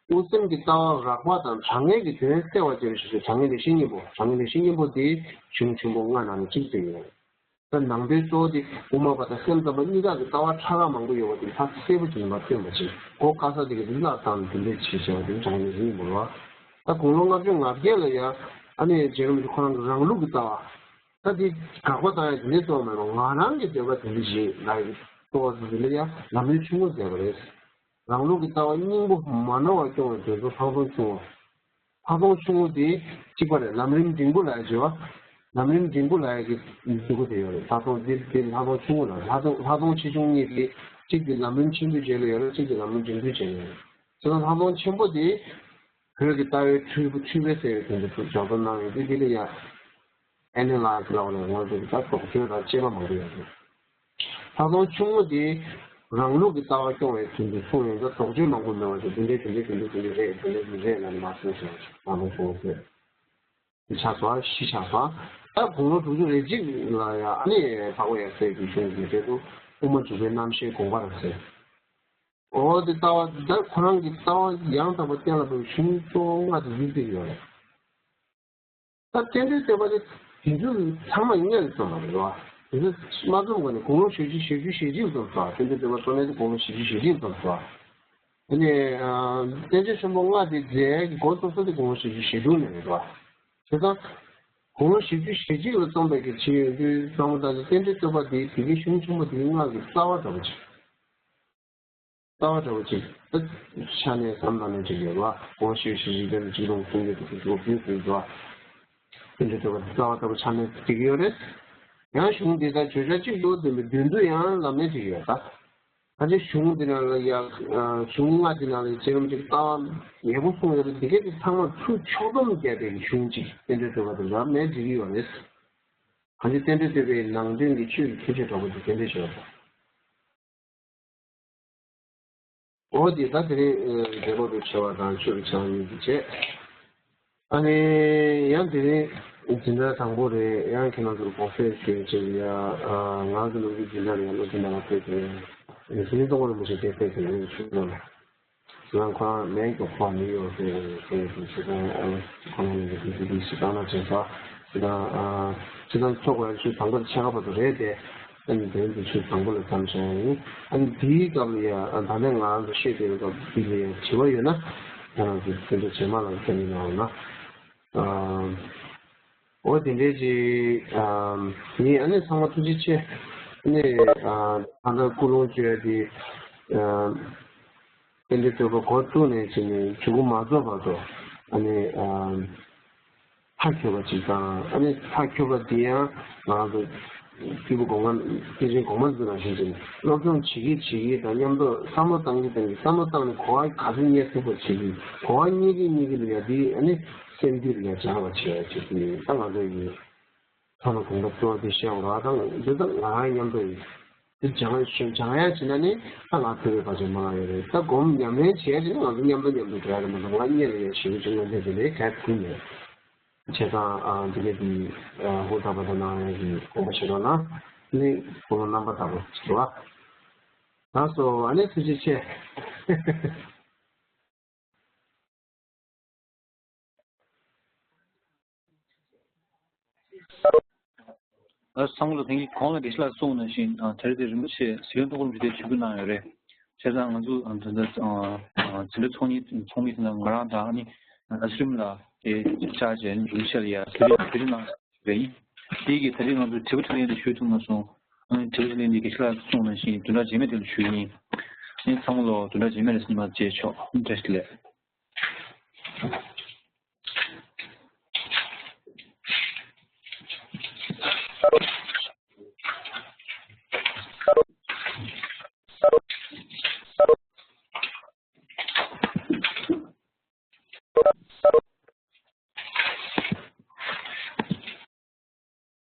དབུ་སེམས་ཀྱི་ལྟ་བ་རགས་པ་དང་དྲང་ངེས་ཀྱི་དོན་གསལ་བར་བྱེད་པའི་ཞེས་པའི་དྲང་ངེས་ལེགས་བཤད་སྙིང་པོ། དྲང་ངེས་ལེགས་བཤད་སྙིང་པོ་འདི་གཞུང་ཆེན་པོ་ལྔ་ནང་ནས་གཅིག་བརྩིས་ཡོད། ད་ནང་དོན་གཙོ་བོ་དེ་དབུ་མ་པ་དང་སེམས་ཙམ་པ་གཉིས་ཀ་གི་ལྟ་བ་ཕྲ་རགས་མང་པོ་ཡོད་པ་དེ་ཕར་གསལ་པོ་བྱས་ནས་མར་སྟོན་པ་ཅིག་གོ། ཁ་ས་དེ་གི་རིགས་ལ་དང་དེ་འདྲས་བྱེད་བྱས་པ་དེ་དྲང་ངེས་ལེགས་བཤད་སྙིང་པོ་རེད་བ། ད་དགུང་ལོ་ལྔ་བཅུ་ང་བརྒྱད་ལ་ཡང་ཨ་ནེ་རྗེ་རིན་པོ་ཆེ་ཁོ་རང་གི་རང་ལུགས་ཀྱི་ལྟ་བ། ད་དེ་དགག་པ་བཏང་ཡ་དེ་འདྲས་གཙོ་བོ་མེད་པ་ང་རང་གི་འདོད་པ་དེ་འདྲས་ཞིག་ལ་ཡི་གཙོ་བོ་དེ་ལ་ཡང་ལམ་རིམ་ཆུང་ངུ་མཛད་པ་རེད། རང་ལུགས་ཀྱི་ལྟ་བ་སྙིང་པོ་མ་ནོར་བར་སྐྱོང་བའི་དོན་དུ་ལྷག་མཐོང་ཆུང་ངུ། ལྷག་མཐོང་ཆུང་ངུ་དེ་གཅིག་པ་རེད། ལམ་རིམ་འབྲིང་པོ་ལ་ཡ་བརྗོད་པ། ལམ་རིམ་འབྲིང་པོ་ལ་ཡ་གི་འདུ་གུ་དེ་ཡོད་རེད། ལྷག་མཐོང་དེ་དེ་ལྷག་མཐོང་ཆུང་ངུ་ལ། ལྷག་མཐོང་ལྷག་མཐོང་ཆེ་ཆུང་གཉིས་དེ་གཅིག་དེ་ལམ་རིམ་ཆེན་པོའི་རྗེས་ལ་ཡོད་རེད། གཅིག་དེ་ལམ་རིམ་འབྲིང་པོའི་རྗེས་ལ་ཡོད་རེད། བྱས་ཙང་ལྷག་མཐོང་ཆེན་པོ་དེ་བོད་ཀྱི་ལྟ་བའི་འཁྲུལ་འཁྲུལ་པས་གསལ་བའི་དོན་དུ་སྦྱར་དུ་གནང་ཡོད་དུས་དེ་ལ་ཡ། ཨེ་ནེ་ལ་ལ་བ་ལ་ང་ཚོ་ད་དོགས་གཅོད་དང་དཔྱད་པ་མང་པོ་ཡོད་རེད། ལྷག་མཐོང་ཆུང་ངུ་དེ་རང་ལུགས་ཀྱི་ལྟ་བ་སྐྱོང་བའི་དོན་དུ་གསུངས་ཡོད་ཙང་དོགས་གཅོད་མང་པོ་མེད་པ་དེ་འདི་འདྲའི་དེ་འདྲའི་དེ་འདྲའི་དེ་འདྲའི་རེད། དེ་འདྲའི་དེ་རེད་ལབ་ནས་མར་གསུངས་སོང་། ལྷག་མཐོང་ཆུང་ངུ་ཟེར། དེ་ཆགས་སོང་། བཞི་ཆགས་སོང་། ད་དགུང་ལོ་དྲུག་ཅུ་རེ་གཅིག་ལ་ཡང་ཨ་ནི་འཕགས་པ་ཡབ་སྲས་ཀྱི་གཞུང་གི་གྲས་སུ་དབུ་མ་འཇུག་པའི་རྣམ་བཤད་དགོངས་པ་རབ་གསལ། འོ་དེ་ལྟ་བ་ད་ཁོ་རང་གི་ལྟ་བ་ཡང་དག་པ་གཏན་ལ་ཕབ་པའི་གཞུང་གཙོ་བོ་ལྔ་དེ་ཡིག་ཚད་ཡོད་རེད། ད་རྟེན་འབྲེལ་བསྟོད་པ་དེ་དེ་ཚོ་ཚང་མ་སྔོན་ལ་རྩོམ་པ་རེད་བ། དེ་ཚོ་མ་རྩོམ་གོང་ནས་དགུང་ལོ་བཞི་བཅུ་ཞེ་བཅུ་ཞེ་གཅིག་ལ་རྩོམ་སོང་། རྟེན་འབྲེལ་བསྟོད་པ་རྩོམ་མཁན་དེ་དགུང་ལོ་བཞི་བཅུ་ཞེ་གཅིག་ལ་རྩོམ་སོང་། དེ་ནས་རྟེན་འབྲེལ་ཆེན་པོ་ལྔ་དེ་མཛད་ཀྱི་འགོ་བཙུགས་ས་དེ་དགུང་ལོ་བཞི་བཅུ་ཞེ་དྲུག་ནས་རེད་བ། བྱས་ཙང་། དགུང་ལོ་བཞི་བཅུ་ཞེ་གཅིག་ལ་རྩོམ་པའི་གི་ཆེས་ཡོད་དུས་བསམ་བློ་བཏང་ཚེ་རྟེན་འབྲེལ་བསྟོད་པ་དེ་དེ་གའི་གཞུང་ཆེན་པོ་དེའི་ལྔ་གི་རྩ་བ་འདྲ་པོ་ཅིག་རྩ་བ་འདྲ་པོ་ཅིག་ད་ཆ་ནས་བསམ་བཏང་ནས་ཅིག་ཡོད་ལ། གོང་ཞུས་ཞུས་ཞིག་དེ་ནི་གཅིག་སྟོང་སུམ་བརྒྱ་དང་དྲུག་ཅུ་གོ་བདུན་ཟིན་འགྲོ། དེ་འདྲ་འདོད་པ་རྩ་བ་ལྟ་བུ་ཆ་ནས་ཅིག་ཡོད་རེད། ཡང་གཞུང་འདི་དག་བརྗོད་བྱ་གཅིག་ཏུ་འདོན་པའི་མདུན་དུ་ཡང་ལམ་སྣེ་ཅིག་ཡོད་ད། ད་ཆ་གཞུང་འདི་ནང་ལ་ཡ། གཞུང་ལྔ་འདི་ནང་ལ་ཡ་ཅིག་རམ་ཅིག་ལྟ་བ་ཡག་པོ་གསུངས་ཡོད་རེད། འདི་གས་དེ་ཚང་མ་ཚུར་ཕྱོགས་སྡོམ་བརྒྱབ་པའི་གཞུང་ཅིག་རྟེན་འབྲེལ་བསྟོད་པ་དེ་ལ་མེད་ཅིག་ཡོད་རེད། གང་ཅི་རྟེན་འབྲེལ་བསྟོད་པའི་ནང་དོན་གྱི་ཆོས་ཀྱི་ཁྱད་ཆོས་འདྲ་པོ་ཅིག་རྟེན་འབྲེལ་ཞེས་པ་དང་། འོ་དེ་ད་དེ་རིང་འབྲས་བུ་རུ་ཆེ་བ་དང་ཆོས་རུ་ཆེ་བ་གཉིས་ཀྱི་བྱས། ཨ་ནི་ཡང་དེ་རིང་འཛིན་གྲྭ་དང་པོ་རེད། ཡང་ཁྱེད་རང་ཚོར་དགོངས་སེལ་ཞུ་ཡ་ཅིག་ཡ། ང་ཚོ་ནང་གི་འཛིན་གྲྭ་ལ་ཡང་སློབ་སྦྱོང་གནང་བ་ཕེབས་ཏེ། ཟི་ལིང་ཏོང་ཧྥང་རིན་པོ་ཆེ་དེ་ཕེབས་ཏེ་ཡོད་ཆུ་ལོ་ལ། ང་ཁོ་རང་མེད་ཀྱང་ཁོ་མི་ཡོད་ཟེར་ཟེར་ཟེར་ཟེར་ཨ་ཁོ་རང་ནས་དེ་དེ་དེ་ཞིག་བཏང་ན་བྱས་ས་ཟེར་ན། ཨ་ཅི་ད་ཚོགས་པ་ཚོས་དང་པོ་དེ་ཕྱེད་ཀ་བར་དུ་རེད་དེ། ཨ་ནི་དེ་རིང་དེ་ཚོས་དང་པོ་ལ་མཚམས་བཞག་ཡིན། ཨ་ནི་དེའི་སྐབས་ལ་ཡ་ཨ་ད་ནས་ང་རང་ཚོ་བཤད་དེ་ཡོད་སྐབས་དེ་ལ་ཡ་དྲི་བ་ཡོད་ན་ང་རང་ཚོ་དེ་འདྲ་རྗེས་མ་ལ་བསམ་མི་གནང་འོང་ན། ཨ་འོ་དེ་འདྲས་ཅིག་ཨ་ཡིན། ཨ་ནི་ཚང་མ་ཐུགས་རྗེ་ཆེ། ཨ་ནི་ཨ་ད་ལྟ་སྐུལ་སློང་བྱོས་ཏེ་ཨ་དེ་འདྲའི་བསྟོད་པ་འགོ་བཙུགས་ནས་བྱས་ནས་མཇུག་གུ་མ་རྫོགས་བར་དུ་ཨ་ནི་ཨ་མཐའ་འཁྱོལ་བ་ཅིག་དང་། ཨ་ནི་མཐའ་འཁྱོལ་བ་འདི་ཡང་ང་རང་ཚོ་སྐྱེས་བུ་གོང་མ་སྐྱེས་ཆེན་གོང་མ་ཚོ་ནང་བཞིན་བྱས་ནས་སློབ་སྦྱོང་བྱེད་ཀྱི་བྱེད་ཀྱི་དང་མཉམ་དུ་བསམ་བློ་བཏང་གི་བཏང་གི་བསམ་བློ་བཏང་ནས་གོ་བ་ག་ཚོད་རྙེད་ཐུབ་པ་བྱེད་ཀྱི། གོ་བ་རྙེད་ཀྱི་རྙེད་ཀྱི་ལ་ཡ་འདི་ཨ་ནི་སེམས་རྒྱུད་ལ་ཡ་སྦྱང་བ་བྱེད་ཡ་བྱེད་ཀྱི་ད་ང་ཚོ་ཡིན། ཐོག་ལ་དགོངས་པ་གཙོ་བོ་དེ་བཤད་འོང་ར་དང་འདི་དག་ང་རང་མཉམ་དུ་ཡིན། དེ་སྦྱང་ཡ་སྦྱང་ཡ་བྱེད་ན་ནི་ད་ང་ཐུབ་པའི་བར་ཆད་མང་ཡོད་རེད། ད་སྒོམ་ཉམས་ལེན་བྱེད་ཡ་བྱེད་ན་ང་ཚོ་མཉམ་དུ་མཉམ་དུ་འགྲོ་ཡ་རེད་མ་གཏོགས་ང་གཉིས་ལ་ཡ་ཞེ་པོ་ཅིག་ང་འདི་འདི་ལས་ག་ཁུལ་མེད། བྱས་ཙང་ཨ་འདི་ག་དེ་ཧུར་ཐག་པ་དང་ནང་ཡ་གི་དགོངས་པ་བཞེས་རོགས་གནང་། ནི་ཁོང་རྣམ་པ་ལྟ་བུ་ཞིག་རེད་བ། ལགས་སོ། ཨ་ནི་ཐུགས་རྗེ་ཆེ། ཨ་སང་ལོ་དེང་གི་གོང་ལ་དགེ་བཤེས་ལགས་གསུངས་ནང་བཞིན་ཨ་དེ་རིང་དེ་རིན་པོ་ཆེ་ཟི་ལིང་ཏོག་རུམ་ཞིག་དེ་ཇུས་འགོད་གནང་ཡོད་རེད། བྱས་ཙང་ང་ཚོ་ཨ་ད་ལྟ་ཨ་ཨ་འཛིན་གྲྭ་ཚོགས་གཉིས་ཚོགས་མི་དེ་ནང་ང་རང་དང་ཨ་ནི་ཨ་ཚེ་རིང་ལགས་དེ་བཅར་བྱས་རིན་པོ་ཆེ་ལ་ཡ་དེ་རིང་དེ་རིང་གནང་ཡོད་རེད། དེ་གི་ད་རིང་ང་ཚོ་དྲི་བ་དྲིས་ལན་དེ་ཞུ་ཐུབ་མ་སོང་། ཨ་ནི་དྲི་བ་དྲིས་ལན་དེ་དགེ་བཤེས་ལགས་གསུངས་ནང་བཞིན་བདུན་ཕྲག་རྗེས་མའི་དེ་ལ་ཞུ་ཡིན། ཨ་ནི་ཚང་མ་ལོ་བདུན་ཕྲག་རྗེས་མའི་རེས་གཟའ་ཉི་མ་མཇལ་ཆོག་བཀྲ་ཤིས་བདེ་ལེགས།